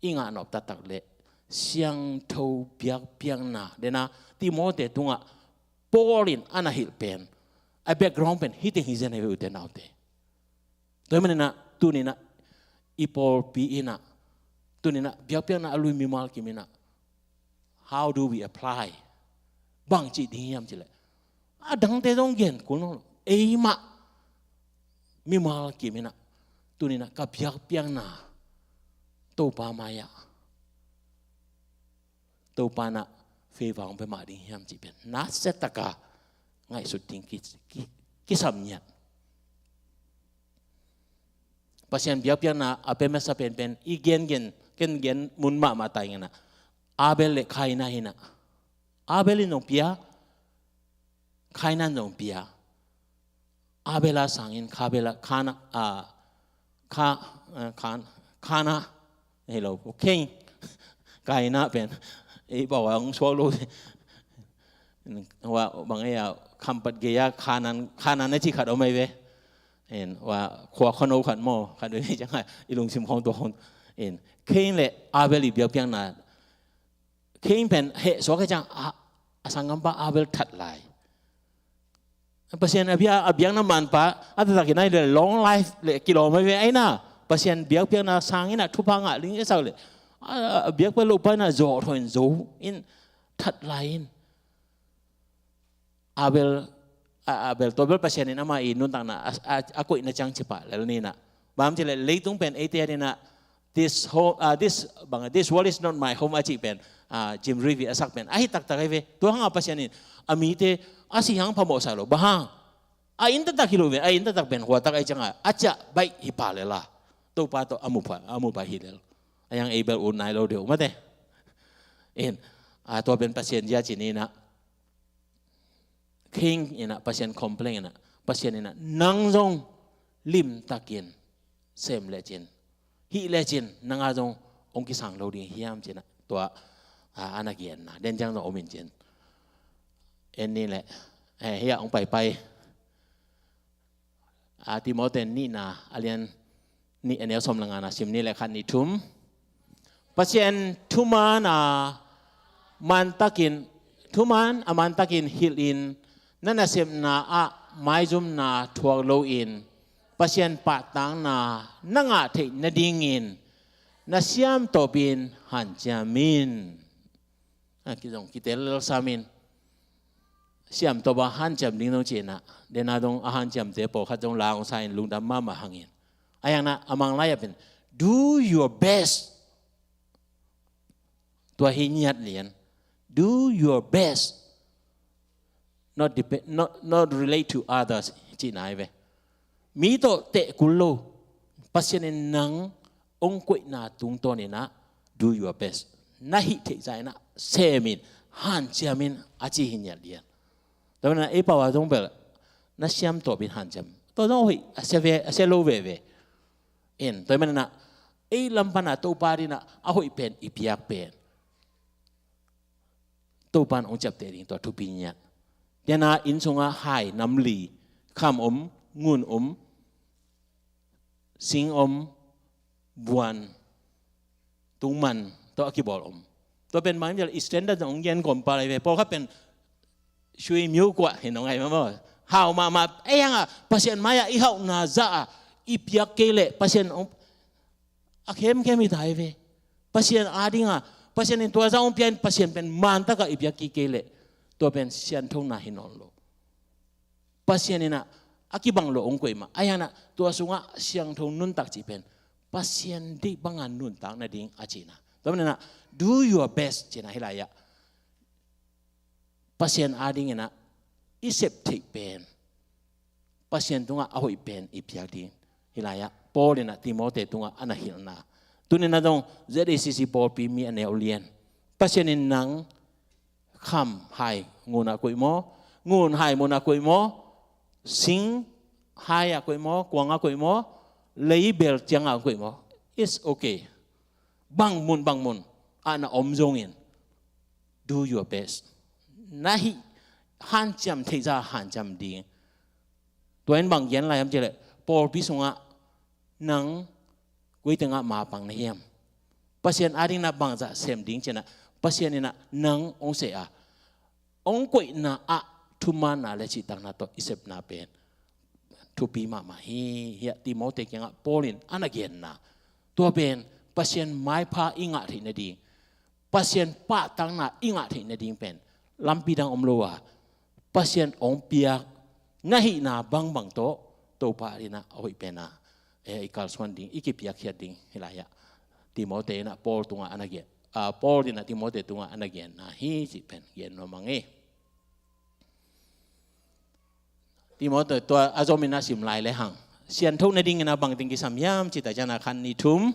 I ngah nop taktak leh siangtho biakpiakna, dena Timote tungah Paul in a na hilh pen, a background pen hih teng hi zen hi ve, ute naute. Tua hi manin ah tuni inah i pawlpi inah, tuni inah biakpiakna a lui mimal kim inah, how do we apply? Bang ci ding hiam cih leh, a dangte zong gen kul nawn lo, eimah mimal kim inah tuni inah ka biakpiakna Topa mai-ah, Topa inah favor hong pia mah ding hiam cih pen nasia taka ngaihsut ding ki, ki, kisam ngiat. Pasian biakpiakna a pia masa penpen i gengen, ken gen mun mahmah ta ing inah, Abel le Kaina hi inah. Abel in zong pia, Kaina in zong pia. Abel a sangin Kaina, Kaina, a, Ka, a, Kan, Kaina, hi lo, Kain, Kaina pen ei pau a hong suak lo. Hua bang ei a Khampat gei-a Kanan, Kanan a ci khat om ahi ve. En, hua khua khuano khat maw, khat ve ciang a i lungsim khawng tua khawng. En, Kain le Abel i biakpiakna, Kain pen heh suak hi ciang a, a sanggampa Abel that lai. Pasian a bia, a biakna manpa a taktak in a hi le long life le kilawm ahi ve, ahi inah Pasian biakpiakna sang inah thupha ngah ding i sak leh a, a biakpiak lopa inah zawh thawh in zo in that lai in. Abel, a, Abel, tua bel Pasian in amah i nuntakna a, a, a koihna ciang ci pah lel ni inah. Bang hiam cih leh leitung pen eite a ding inah, this home, a, this, bang, this world is not my home a cih pen, a, Jim Reeve a sak pen ahi taktak ahi ve. Tua hang a Pasian in a mite a si hang phamawhsa lo. Bang hang? A inn taktak hi lo ve, a inn taktak pen hua tak ahi ciang a, a ciah baih hi pah lel a, Topa tawh a mu pah, a mu pah hi lel. Ahi hang ei bel ut nai lo deuh mate. En, a, tua pen Pasian zia ci ni inah. Kain inah Pasian complain inah, Pasian inah nang zong limtakin sem lecin, hih lecin nang a zong hong kisang lo ding hiam ci inah, tua, a, a na genna den ciang zong om in cin. En ni leh, eh, hih a hong paipai, a, Timote nihna a lian nih a neu sawm le ngana sim ni leh, khat, nih, thum. Pasian thuman a mantakin, thuman a mantakin hilhin, na nasepna ah maizumna thuak loin Pasian pahtakna na ngah theih nadingin na siamtawpin hanciam in. A kizong kitel lel sam in. Siamtawp a hanciam ding dong ci inah, dena dong a hanciamte pawlkhat dong la hong sa in lungdam mahmah hang in. Ahi hang inah a Manglai ah pen, do your best. Tua hi ngiat lian. Do your best. Not depend, not, not relate to others cihna hi ve. Mi tawh teh kul lo. Pasian in nang hong koihna tungtawn inah do your best. Na hih theih zah inah sem in, hanciam in a ci hi ngiat lian. Tua manin ah ei pau a zong bel na siamtawp in hanciam. Tua zong hoih a sia ve, a sia lo veve. En, tua manin ah ei lam pan a Topa ading ah a hoih pen i piak pen Topa in hong ciapteh ding tua thupi ngiat. Tua manin inn sungah hai nam li, kham om, ngun om, sing om, buan, tungman tawh a kibawl om. Tua pen bang hiam cih leh standard zong hong gen kawm pah lai ve. Pawlkhat pen sui miu kuah hi nong ai mah maw. Hau mahmah, ei hang a Pasian mai-ah i hauhna zah a I piak kei leh Pasian hong, a khemkhem hi ta hi ve. Pasian adinga, Pasian in tua zah hong pia in Pasian pen mantakah i piak kik kei leh, tua pen sianthona hi nawn lo. Pasian inah a kibang lo hong koih mah. Ahi hangin ah tua sungah siangtho nuntak cih pen Pasian deih banga nuntak nading a cihna. Tua manin ah do your best cihna hi lai-ah. Pasian adingin ah i sep theih pen, Pasian tungah a hoih pen i piak ding hi lai-ah. Paul inah Timote tungah a na hilhna. Tuninah dong Z A C C pawlpi mi a neu lian. Pasian in nang kham hai ngun ah koih maw, ngun hai mun ah koih maw, sing hai ah koih maw, kuang ah koih maw, leibel ciangah koih maw, it's okay. Bang mun bang mun ah na om zongin, do your best. Na hih hanciam theih zah hanciam ding. Tua in bang gen lai hiam cih leh, pawlpi sungah nang koi tengah mapang na hiam? Pasian ading na bangzah sem ding cih inah, Pasian inah nang hong seh a, hong koihna ah thumaanna le cihtakna tawh i sepna pen thupi mahmah hi. Hiah Timote kiangah Paul in a na genna, tua pen Pasian maipha i ngah theih nading, Pasian pahtakna i ngah theih nading pen lampi dang om lo a, Pasian hong piak na hihna bangbang tawh Topa adingin ah a hoih pen ah, eh, i kalsuan ding, i kipiakkhiat ding hi lai-ah. Timote inah Paul tungah a na gen, ah, Paul inah Timote tungah a na genna hi cih pen gen nuam ing. Timote tua a zomin a sim lai le hang, siantho nadingin ah bangteng kisam hiam cih tak ciangin ah khan ni thum.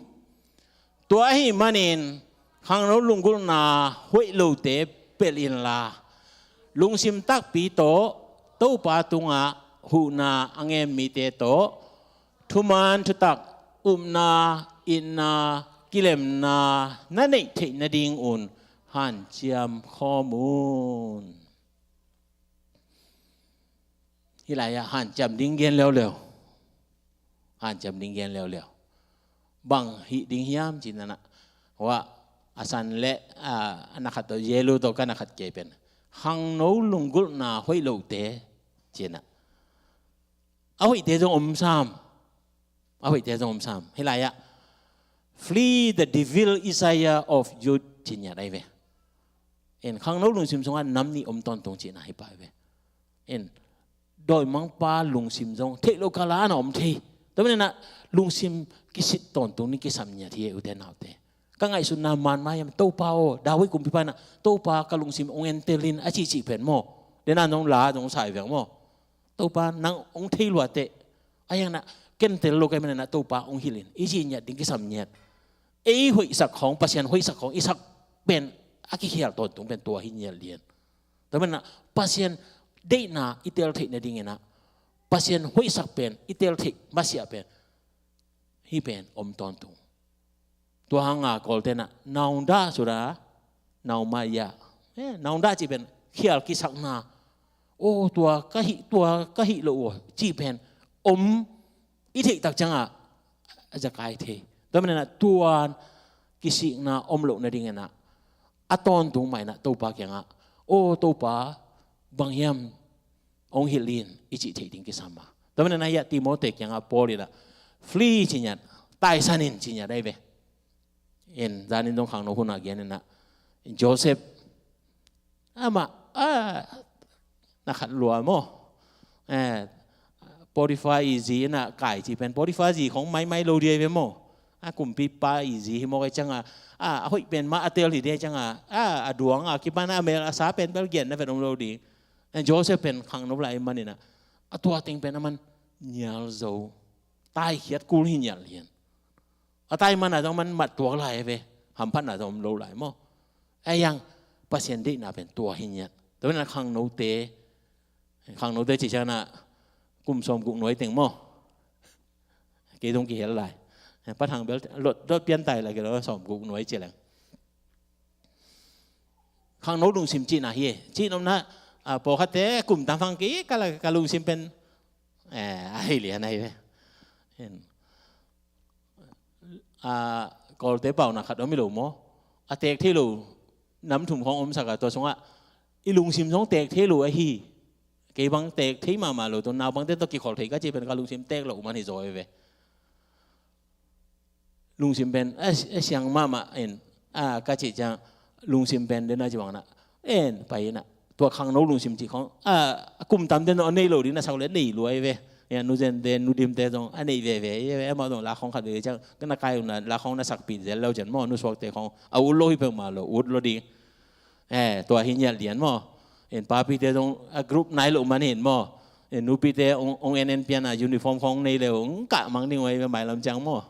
Tua ahih manin khangno lunggulhna hoih lote pelh inla, lungsim takpi tawh Topa tungah huhna a ngen mite tawh thuman thutak, upna, itna, kilemna na neih theih nadingun hanciam khawm un. Hih lai-ah hanciam ding gen leuleu. Hanciam ding gen leuleu. Bang hih ding hiam cih inah, hua a san le, ah, a na khat tawh, yellow tawh ka na khat kei pen, khangno lunggulhna hoih lote cih inah. A hoihte zong om sam. A hoihte zong om sam. Hih lai-ah, flee the devil desire of youth cih ngiat ahi ve. In khangno lungsim sungah nam nih om tawntung cihna hi pah hi ve. In dawimangpa lungsim zong theih loh kal ah a na om thei. Tua manin ah lungsim kisit tawntung ding kisam ngiat hi e, ute naute. Ka ngaihsutna man mah hiam, Topa aw, David kumpipa inah, Topa ka lungsim hong entel in a cihcih pen maw, dena nong la nong sai veng maw. Topa nang hong thei lua teh, ahi hangin ah ken tel lo ka hih manin ah Topa hong hilh in i cih ngiat ding kisam ngiat. Ei hoihsak khawng, Pasian hoihsak khawng i sak pen a kikhial tawntung pen tua hi ngiat lian. Tua manin ah Pasian deihna i tel theih nadingin ah, Pasian hoihsak pen i tel theih masiah pen, hih pen om tawntung. Tua hanga Kawlte inah naungdah sudah, naungmaya. Eh, naungdah cih pen khial kisakna. Oh, tua ka hih, tua ka hih loh uh cih pen om i theih tak ciangah a zakai thei. Tua manin ah tua kisikna om loh nadingin ah a tawntung mah inah Topa kiangah, oh Topa, bang hiam hong hilh in i cih theih ding kisam a. Tua manin ah hiah Timote kiangah Paul inah flee cih ngiat, taisan in cih ngiat ahi ve. In zanin zong khangno hun ah gen inah, Joseph, amah, ah, na khat lua maw. Eh, Potiphar i zi inah kai cih pen Potiphar zi khawng maimai lo ding ahi ve maw. A kumpipa i zi hi mawk ahih ciangah, ah, a hoih pen mah a tel hi ding ahih ciangah, ah, a duang a kipan a mel a sa pen bel genna vet om lo ding. Eh, Joseph pen khangno lai ahih manin ah, a tua teng pen aman nial zo, taikhiat kul hi ngiat lian. A tai man a zong man mat tuak lai ve, hamphatna zong om lo lai maw. Ahi hang Pasian deihna pen tua hi ngiat. Tua manin ah khangnote, khangnote cih ciangin ah kum sawmguk nuai teng maw. Kei zong kihel lai. Pa Thang bel lot, lot pian tai lai kei lo, sawmguk nuai ci leng. Khangno lungsim cihna hi e. Cihnopna, ah, pawlkhatte kum tam hang kei ka la, ka lungsim pen, eh, a hei lian ahi ve. Hen. Ah, Kawlte paunak khat om hi lo maw. A teek thei lo nam thum khawng omsak a, tua sungah i lungsim zong teek thei lo ahi. Kei bang teek thei mahmah lo, tua naupangte tawh kikhol thei ka cih pen ka lungsim teek lo man hi zaw ahi ve. Lungsim pen a, a siang mahmah in, a, ka cih ciang lungsim pen den a ci bang na, en pai in a, tua khangno lungsim cih khong a, a kum tam den a nei lo ding na sak le nei lua hi ve. Ya, nu Zen te, nu Dim te zong a nei veve hi ve, amau zong la khong khat ve ciang, ka na kai uh na la khong na sakpih zel lo ciang maw, nu Suak te khong a ut lo hi peuhmah lo, ut lo ding. Eh, tua hi ngial lian maw. En, papite zong a group nai lo man hin maw. En, nupite ong, ong en en pian a uniform khong nei le ong kah mang ding uh hi ve mailam ciang maw.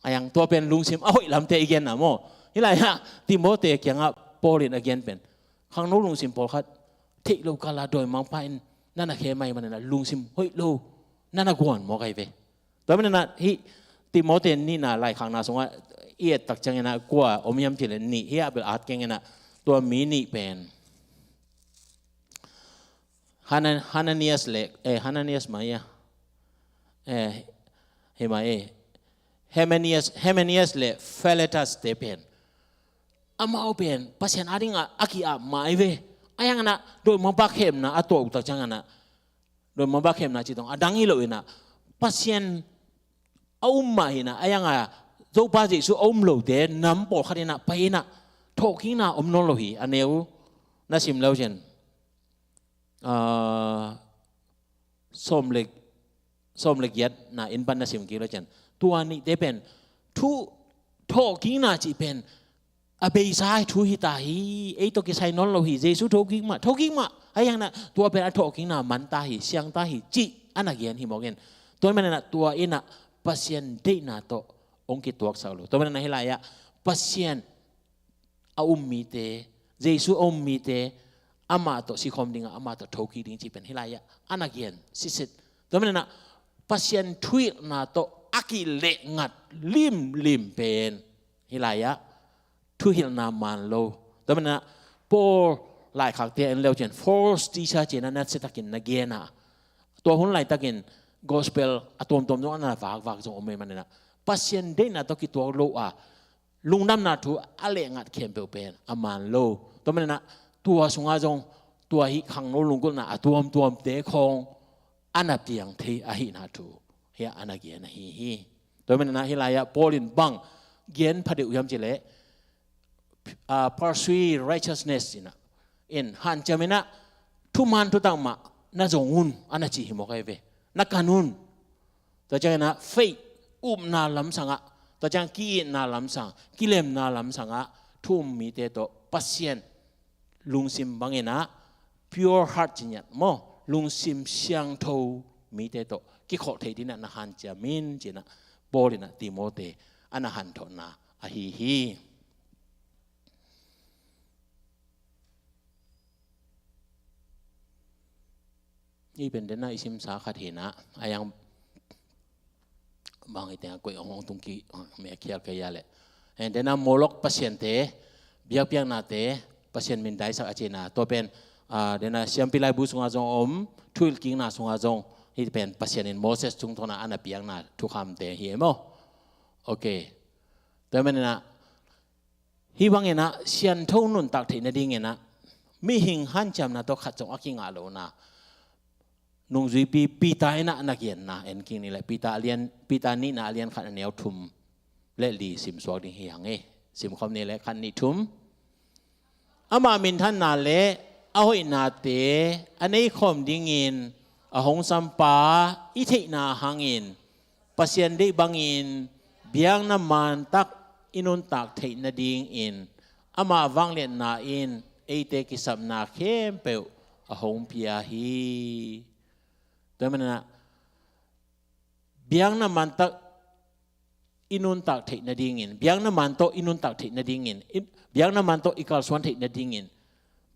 A yang tua pen lungsim a hoih lamte i gen na maw. Hi lai ah Timote kiangah Paul in a gen pen, khangno lungsim pawlkhat theih lo kal a dawimangpa in na na khe mai man in a lungsim hoih lo na na guan mawk ahi ve. Tua man in a hih Timote nihna laikhakna sungah i et tak ciangin a kua om hiam cih leh nih, hih a bel at keng in a, tua mi nih pen Hana-, Hananias le, eh, Hananias mah ia. Eh, hi mah, eh. Hymenius, Hymenius le Philetus te pen, amau pen Pasian ading a, a ki-ap mah ahi ve. A yang in a dawimangpa khemna a tuah uh tak ciang in a, dawimangpa khemna cih tawh a dang hi lo in a, Pasian a um mah hi in a, a yang a Topa Jesu a um lote nam pawlkhat in a pai in a, thawhkikna om nawn lo hi. A neu na sim lo ciang, ah, sawm le, sawm le giatna in pan na sim kik lo ciang, tua nihte pen thu, thawhkikna cih pen a beisa thu hi ta hi. Ei tawh kisai nawn lo hi. Jesu thokik mah, thokik mah. A yang in a tua pen a thawhkikna man ta hi, siang ta hi cih a na gen hi mawk in. Tua man in a tua in a Pasian deihna tawh ong kituaksak lo. Tua man in a hi lai ah Pasian a um mite, Jesu a um mite, amah tawh sikhawm ding a, amah tawh thokik ding cih pen hi lai ah a na gen sitset. Tua man in a Pasian thuhilhna tawh a kilehngat limlim pen hi lai ah thuhilhna man lo. Tua man in a Paul laikhakte en le uh ciang false teacher ci in a nasia takin na gen a, tua hun laitakin gospel a tuamtuam zong a na vakvak zong om ahih man in a, Pasian deihna tawh kituak lo a lungdamna thu a lehngat khempeuh pen a man lo. Tua man in a tua sungah zong tua hih khangno lunggulhna a tuamtuamte khong a na piang thei ahihna thu hi a, a na gen ahi hi. Tua man in a hi lai ah Paul in bang gen phadeuh hiam cih leh, ah, pursue righteousness in a, in hanciam in a thuman thutak mah na zong un a na ci hi mawk ahi ve. Na kan un. Tua ciang in a faith, upna lamsang ah, tua ciang ki-itna lamsang, kilemna lamsang ah thu um mite tawh Pasian lungsim bang in a pure heart ci ngiat maw, lungsim siangtho mite tawh kikholh thei ding in a na hanciam in ci in a Paul in a Timote a na hanthotna ahi hi. Hih pen den a i simsa khat hi in a, a yang bang hi teng a koih hong tung kik, me khial kei a leh. Eh, den a Molok pasiante, biakpiaknate, Pasian min daisak a ci in a, tua pen, ah, den a siampi laibu sungah zong om, thuhilhkikna sungah zong, hih pen Pasian in Moses tungtawn a a na piakna thukhamte hi e maw. Ok. Tua man in a, hih bang in a siangtho nuntak theih nading in a mihing hanciamna tawh khat zong a kingah lohna nungzuipi Peter in a na genna en kik ni leh, Peter a lian, Peter nihna a lian khat a neu thum le li simsuak ding hi hang e. Simkhawm ni leh, khat, nih, thum. Ama minthanna le a hoihnate a neikhawm dingin a hong sampa i theihna hangin Pasian deih bangin biakna mantak i nuntak theih nadingin ama vangliatna in eite kisapna khempeuh a hong pia hi. Tua man in a biakna mantak i nuntak theih nadingin, biakna man tawh i nuntak theih nadingin, i, biakna man tawh i kalsuan theih nadingin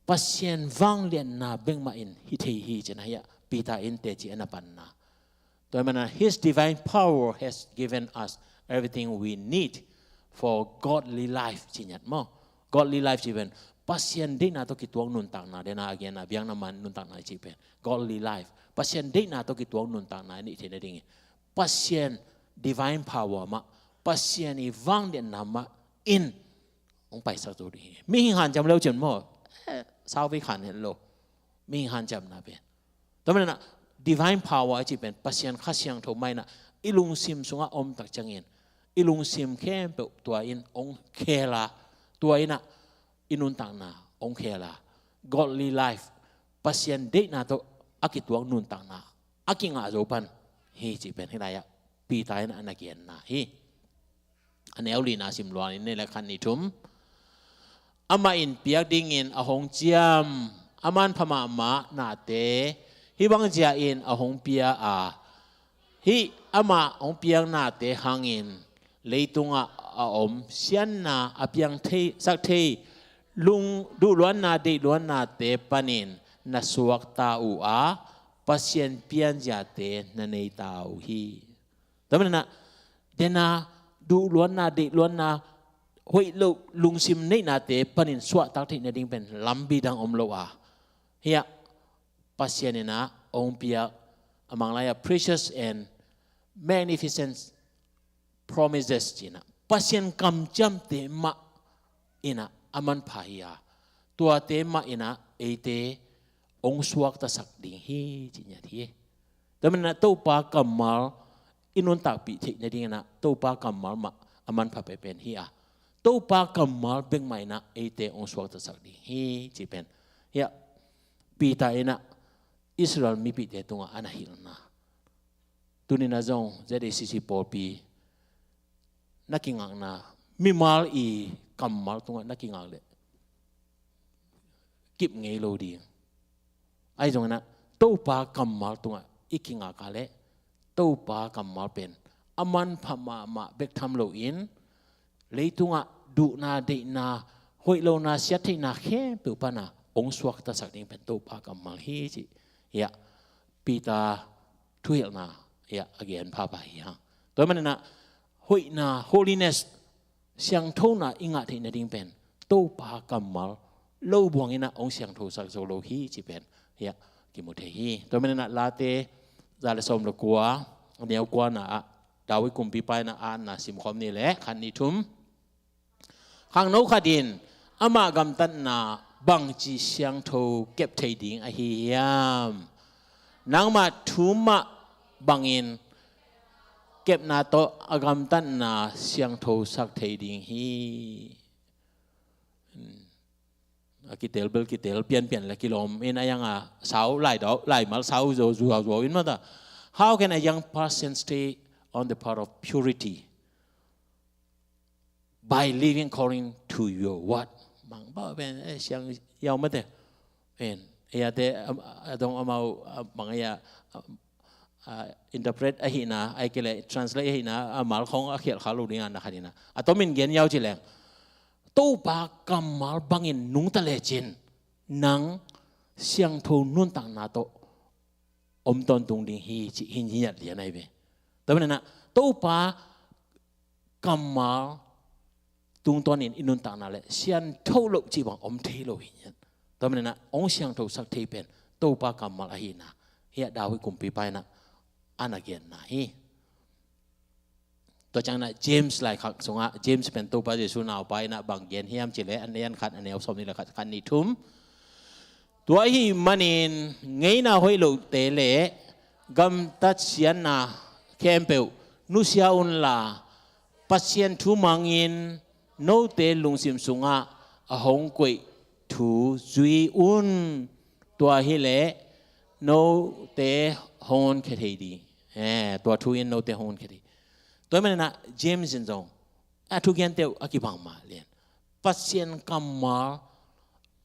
Pasian vangliatna bek mah in hi thei hi ci in a, hi a Peter in teci a na panna. Tua man a, His divine power has given us everything we need for godly life ci ngiat maw. Godly life ci pen Pasian deihna tawh kituak nuntakna, den a a gen a biakna man nuntakna i cih pen godly life. Pasian deihna tawh kituak nuntakna i neih theih nadingin Pasian divine power mah, Pasian i vangliatna mah in hong paisak zo ding hi. Mihing hanciam le uh cin maw, eh, sau vei khan het lo. Mihing hanciamna pen, tua man in a divine power a cih pen Pasian Kha Siangtho mah in a i lungsim sungah om tak ciangin i lungsim khempeuh tua in hong khel a, tua in ah i nuntakna hong khel a, godly life, Pasian deihna tawh a kituak nuntakna a kingah zo pan hi cih pen hih lai-ah Peter in a na genna hi. A neu lina sim luang in, ni le khat, ni thum. Amah in piak dingin a hong ciam a manpha mahmah nate hih bang zia in a hong pia a, hih amah hong piak nate hangin leitungah a om siatna a piang thei, sak thei, lung duhluatna deihluatnate panin na suakta uh a, Pasian pianziate na neita uh hi. Tua manin ah, dena duhluatna deihluatna hoih loh lungsim neihnate panin suahtak theih nading pen lampi dang om lo a, hiah Pasian in ah hong piak a manglai-ah precious and magnificent promises ci-in ah, Pasian kamciamte mah in ah a manpha hi a, tuate mah in ah eite hong suaktasak ding hi cih ngiat hi. Tua manin ah Topa kammal i nuntakpih theih nading in ah Topa kammal mah a manpha penpen hi a, Topa kammal bek mah in ah eite hong suaktasak ding hi cih pen hiah Peter in ah Israel mipihte tungah a na hilhna. Tuni-in ah zong Z A C C pawlpi na kingakna, mimal i kammal tungah na kingak leh kip ngei lo ding. Ahi zongin ah Topa kammal tungah i kingak a leh Topa kammal pen a manpha mahmah bek tham loin leitungah duhna deihna, hoih lona siattheihna khempeuh pana hong suaktasak ding pen Topa kammal hi cih hiah Peter thuhilhna hiah a gen phapha hi hang. Tua manin ah hoihna, holiness, siangthona i ngah theih nading pen Topa kammal lo buang in ah hong siangthosak zo lo hi cih pen hiah kimu thei hi. Tua manin ah Late za le sawm le kua, a neu kuana ah David kumpipa in ah a na simkhawm ni le khat, ni thum. Khangno khat in amah gamtatna bangci siangtho kep thei ding ahi hiam? Nangmah thu mah bangin kepna tawh a gamtatna siangthosak thei ding hi. A kitel bel kitel, pianpian le kilawm in a yang a sau, lai dau, laimal sau zo, zuau zuau in mata. How can a young person stay on the path of purity? By living according to your word. Bang ba pen, eh, siang yau mate. Pen, eh, ate, am, a dong amau, a, bang ya, am, a, interpret ahihna, ai kele translate ahihna, a mal khong a khial kha lo ding a na khanina. A tomin gen yau ci leng. Topa kammal bangin nungta lecin nang siangtho nuntakna tawh om tawntung ding hi cih hi ngiat lian ahi ve. Tua manin ah Topa kammal tungtawnin i nuntakna le siangtho loh cih bang om thei lo hi ngiat. Tua manin ah hong siangthosak thei pen Topa kammal ahihna hiah David kumpipa in ah a na genna hi. Tua ciangin ah James laikhak sungah, James pen Topa Jesu naupa in ah bang gen hiam ci le, a lian khat, a neu sawm ni le khat, khat, ni thum. Tua ahih manin ngeina hoih lote le gamtat siatna khempeuh nusia unla, Pasian thu mangin note lungsim sungah a hong koih thu zui un. Tua hileh note hong honkhia thei ding. Eh, tua thu in note hong honkhia thei. Tua manin ah James in zong a thugente uh a kibang mah lian. Pasian kammal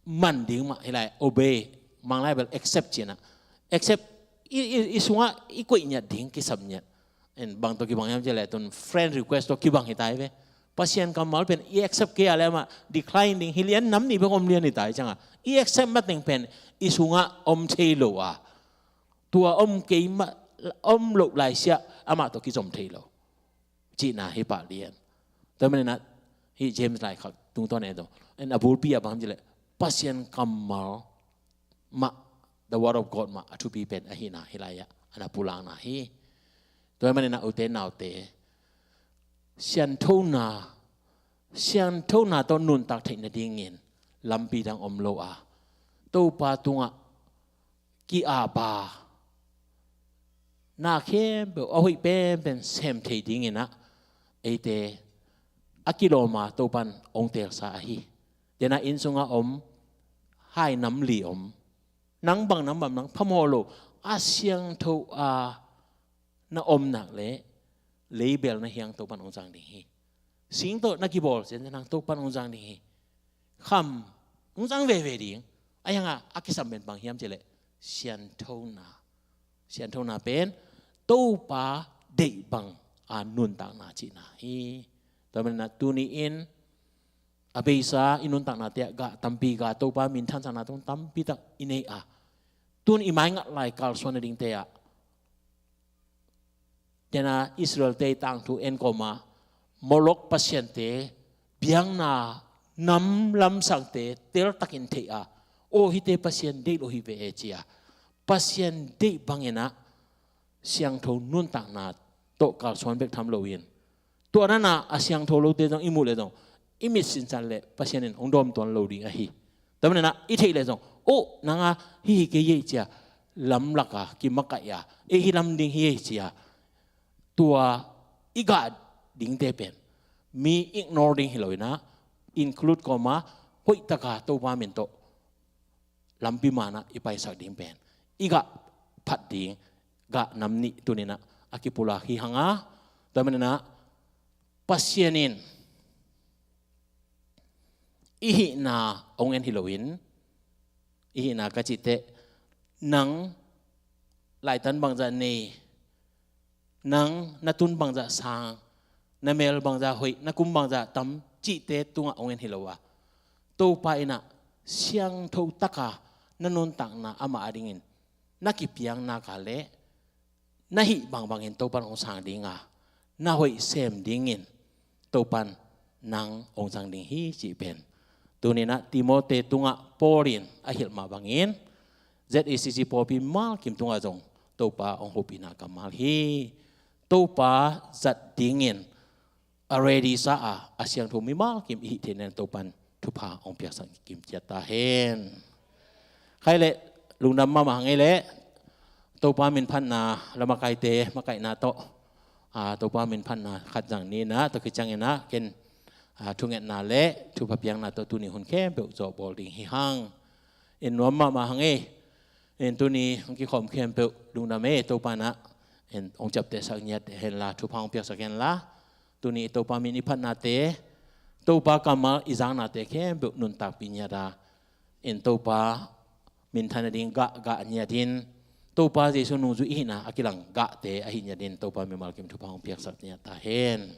man ding mah hi lai, obey, mang lai bel accept ci-in ah. Accept, i, i, i sungah i koih ngiat ding kisam ngiat. En bang tawh kibang hiam ci leh tun friend request tawh kibang hi ta hi ve. Pasian kammal pen i accept kei a leh amah decline ding hi lian, nam nih bek om lian hi ta hi ciangah. I accept mateng pen i sungah om thei lo a, tua om kei mah, om loh laisiah amah tawh kizom thei lo cihna hi pah lian. Tua manin ah hih James laikhak tungtawn en dong. En a bulpi ah bang hiam ci leh Pasian kammal mah, the word of God mah a thupi pen ahihna hi lai-ah a na pulakna hi. Tua manin ah ute naute, sianthona, sianthona tawh nuntak theih nadingin lampi dang om lo a, Topa tungah ki-ap a, na khempeuh a hoih penpen sem thei dingin ah eite a kilawm a Topan hong teelsa ahi. Dena inn sunga om, hai nam li om, nang bang nam bang nang phamawh lo, a siangtho a na om nak leh leibel na hiang Topan hong zang ding hi. Sing tawh na kibawl cian nang Topan hong zang ding hi. Kham hong zang veve ding. A hiangah a kisam pen bang hiam cih leh sianthona. Sianthona pen Topa deih bang a nuntakna cihna hi. Tua manin ah tuni-in a beisa i nuntaknate ah gah tampi, gah Topa minthansakna tung tampi tak i nei a, tun i maingat lai kalsuan a dingte ah, dena Israel-te i tangthu en kawma Molok pasiante biakna nam lamsangte teltakin theih a, aw hihte Pasian deih lo hi ve e ci a, Pasian deih bangin ah siangtho nuntakna tawh kalsuan bek tham loin, tua nana a siangtho lote zong i muh leh zong i mit sinsan leh Pasian in hong dawm tuan lo ding ahi. Tua manin ah i theih leh zong, oh nanga hih hi kei ei ci a, lamlak a kimakaih a, ei hih lam ding hi ei ci a, tua i gah dingte pen mi ignore ding hi loin ah, include kawma hoihtaka Topa min tawh lampi manah i paisak ding pen i gah phat ding gah nam nih tuni-in ah a kipulak hi hang a, tua manin ah Pasian in i hihna hong en hi loin, i hihna ka cih teh, nang laitan bangzah nei, nang na tun bangzah sang, na mel bangzah hoih, na kum bangzah tam cihte tungah hong en hi lo a, Topa in ah siangtho taka na nuntakna amah adingin na kipiak nak leh na hih bangbangin Topan hong sang ding a, na hoih sem dingin Topan nang hong zang ding hi cih pen tuni-in ah Timote tungah Paul in a hilh mah bangin, Z A C C pawlpi mimal kim tungah zong Topa hong hopihna kammal hi. Topa zat dingin a ready sa a, a siangtho mimal kim i hih theihna dingin Topan thupha hong piaksak kim ciat ta hen. Khai leh, lungdam mahmah hang ei leh, Topa min phatna, la makaite makaihna tawh, a, Topa min phatna khat zang ni-in ah, tua khit ciangin ah ken, a, thungetna leh thupha piakna tawh tuni hun khempeuh zawhbawl ding hi hang. In nuam mahmah hang ei. In tuni hong kikhawm khempeuh lungdam ei, Topa in ah in hong ciaptehsak ngiat henla, thupha hong piaksak henla, tuni Topa min i phatnate, Topa kammal i zaknate khempeuh nuntakpih ngiat a, in Topa minthan nading gah gah ngiatin, Topa Jesu nungzui i hihna a kilang gahte ahih ngiatin Topa mimal kim thupha hong piaksak ngiat ta hen.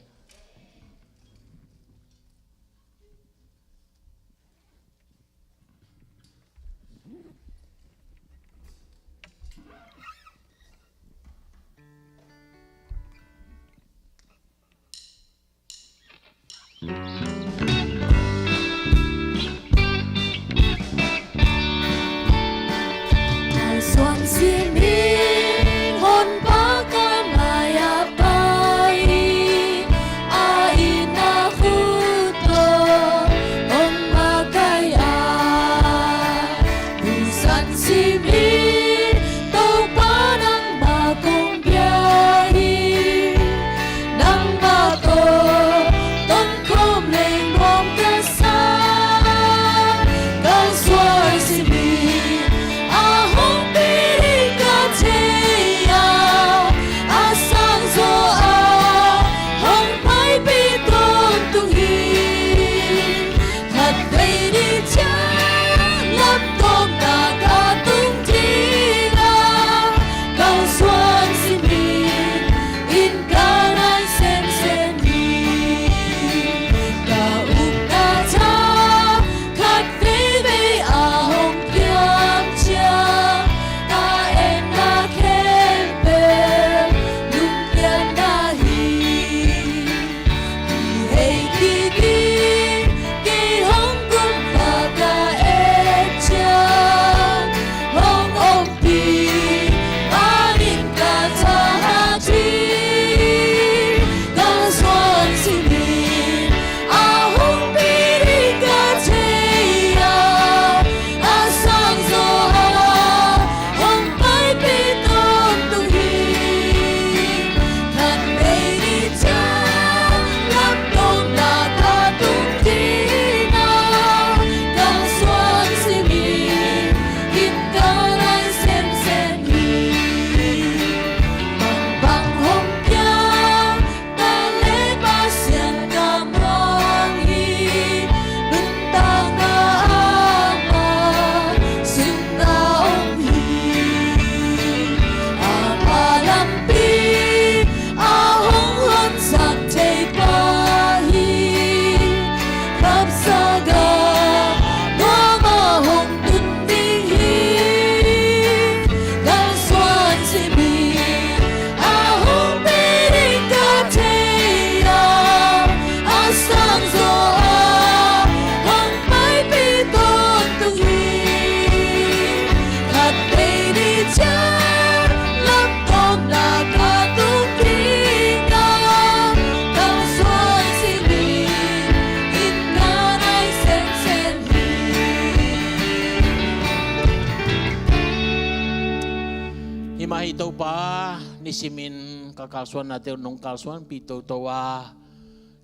Topa, nisimin ka kalsuannate uh nong kalsuanpih toto a,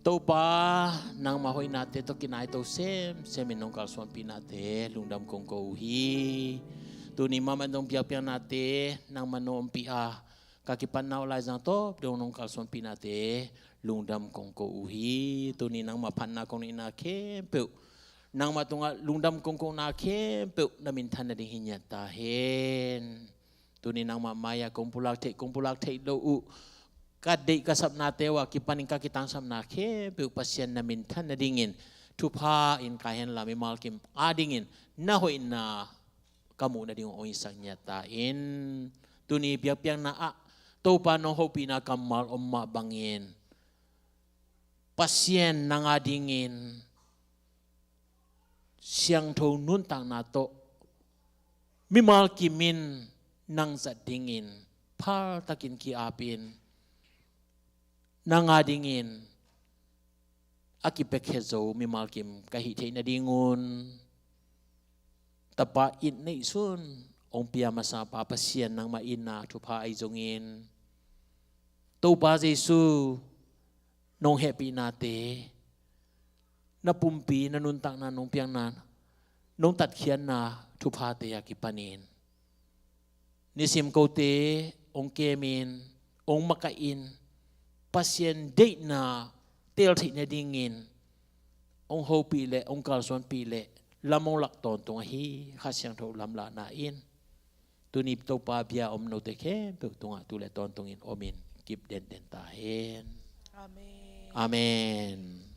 Topa, nangmah hoihnate tawh kinaito semsemin nong kalsuanpihnate lungdam kong ko uh hi. Tuni mahmah nong biakpiaknate nangmah nong ompih a, ka kipatna uh laizang tawp dong nong kalsuanpihnate lungdam kong ko uh hi. Tuni nangmah phatna kong neihna khempeuh, nangmah tungah lungdam kong kohna khempeuh na minthan nading hi ngiat ta hen. Tuni nangmah mai-ah kong pulak theih, kong pulak theih loh uh, ka deih ka sapnate uh a kipanin ka kitangsapna khempeuh Pasian na minthan nadingin thupha in kai henla, mimal kim adingin na hoihna ka muh nading uh hong hisak ngiat ta in. Tuni biakpiakna ah Topa nong hopihna kammal om mah bangin Pasian nang adingin siangtho nuntakna tawh mimal kimin nang zat dingin phaltakin ki-apin, nang adingin a kipiakhia zo mimal kim ka hih theih nadingun Tapa it neihsun hong pia masapa Pasian nangmah itna thupha ahi zongin, Topa Jesu nong hehpihnate, na pumpi, na nuntakna, nong piakna, nong tatkhiatna thuphate a kipanin nisim kote hong kemin, hong makaihin, Pasian deihna teel theih nadingin hong hopih leh hong kalsuanpih leh lam hong lak tawntung ahi Kha Siangtho lamlahna in tuni Topa bia om note khempeuh tungah tu le tawntungin omin kip denden ta hen. Amen. Amen.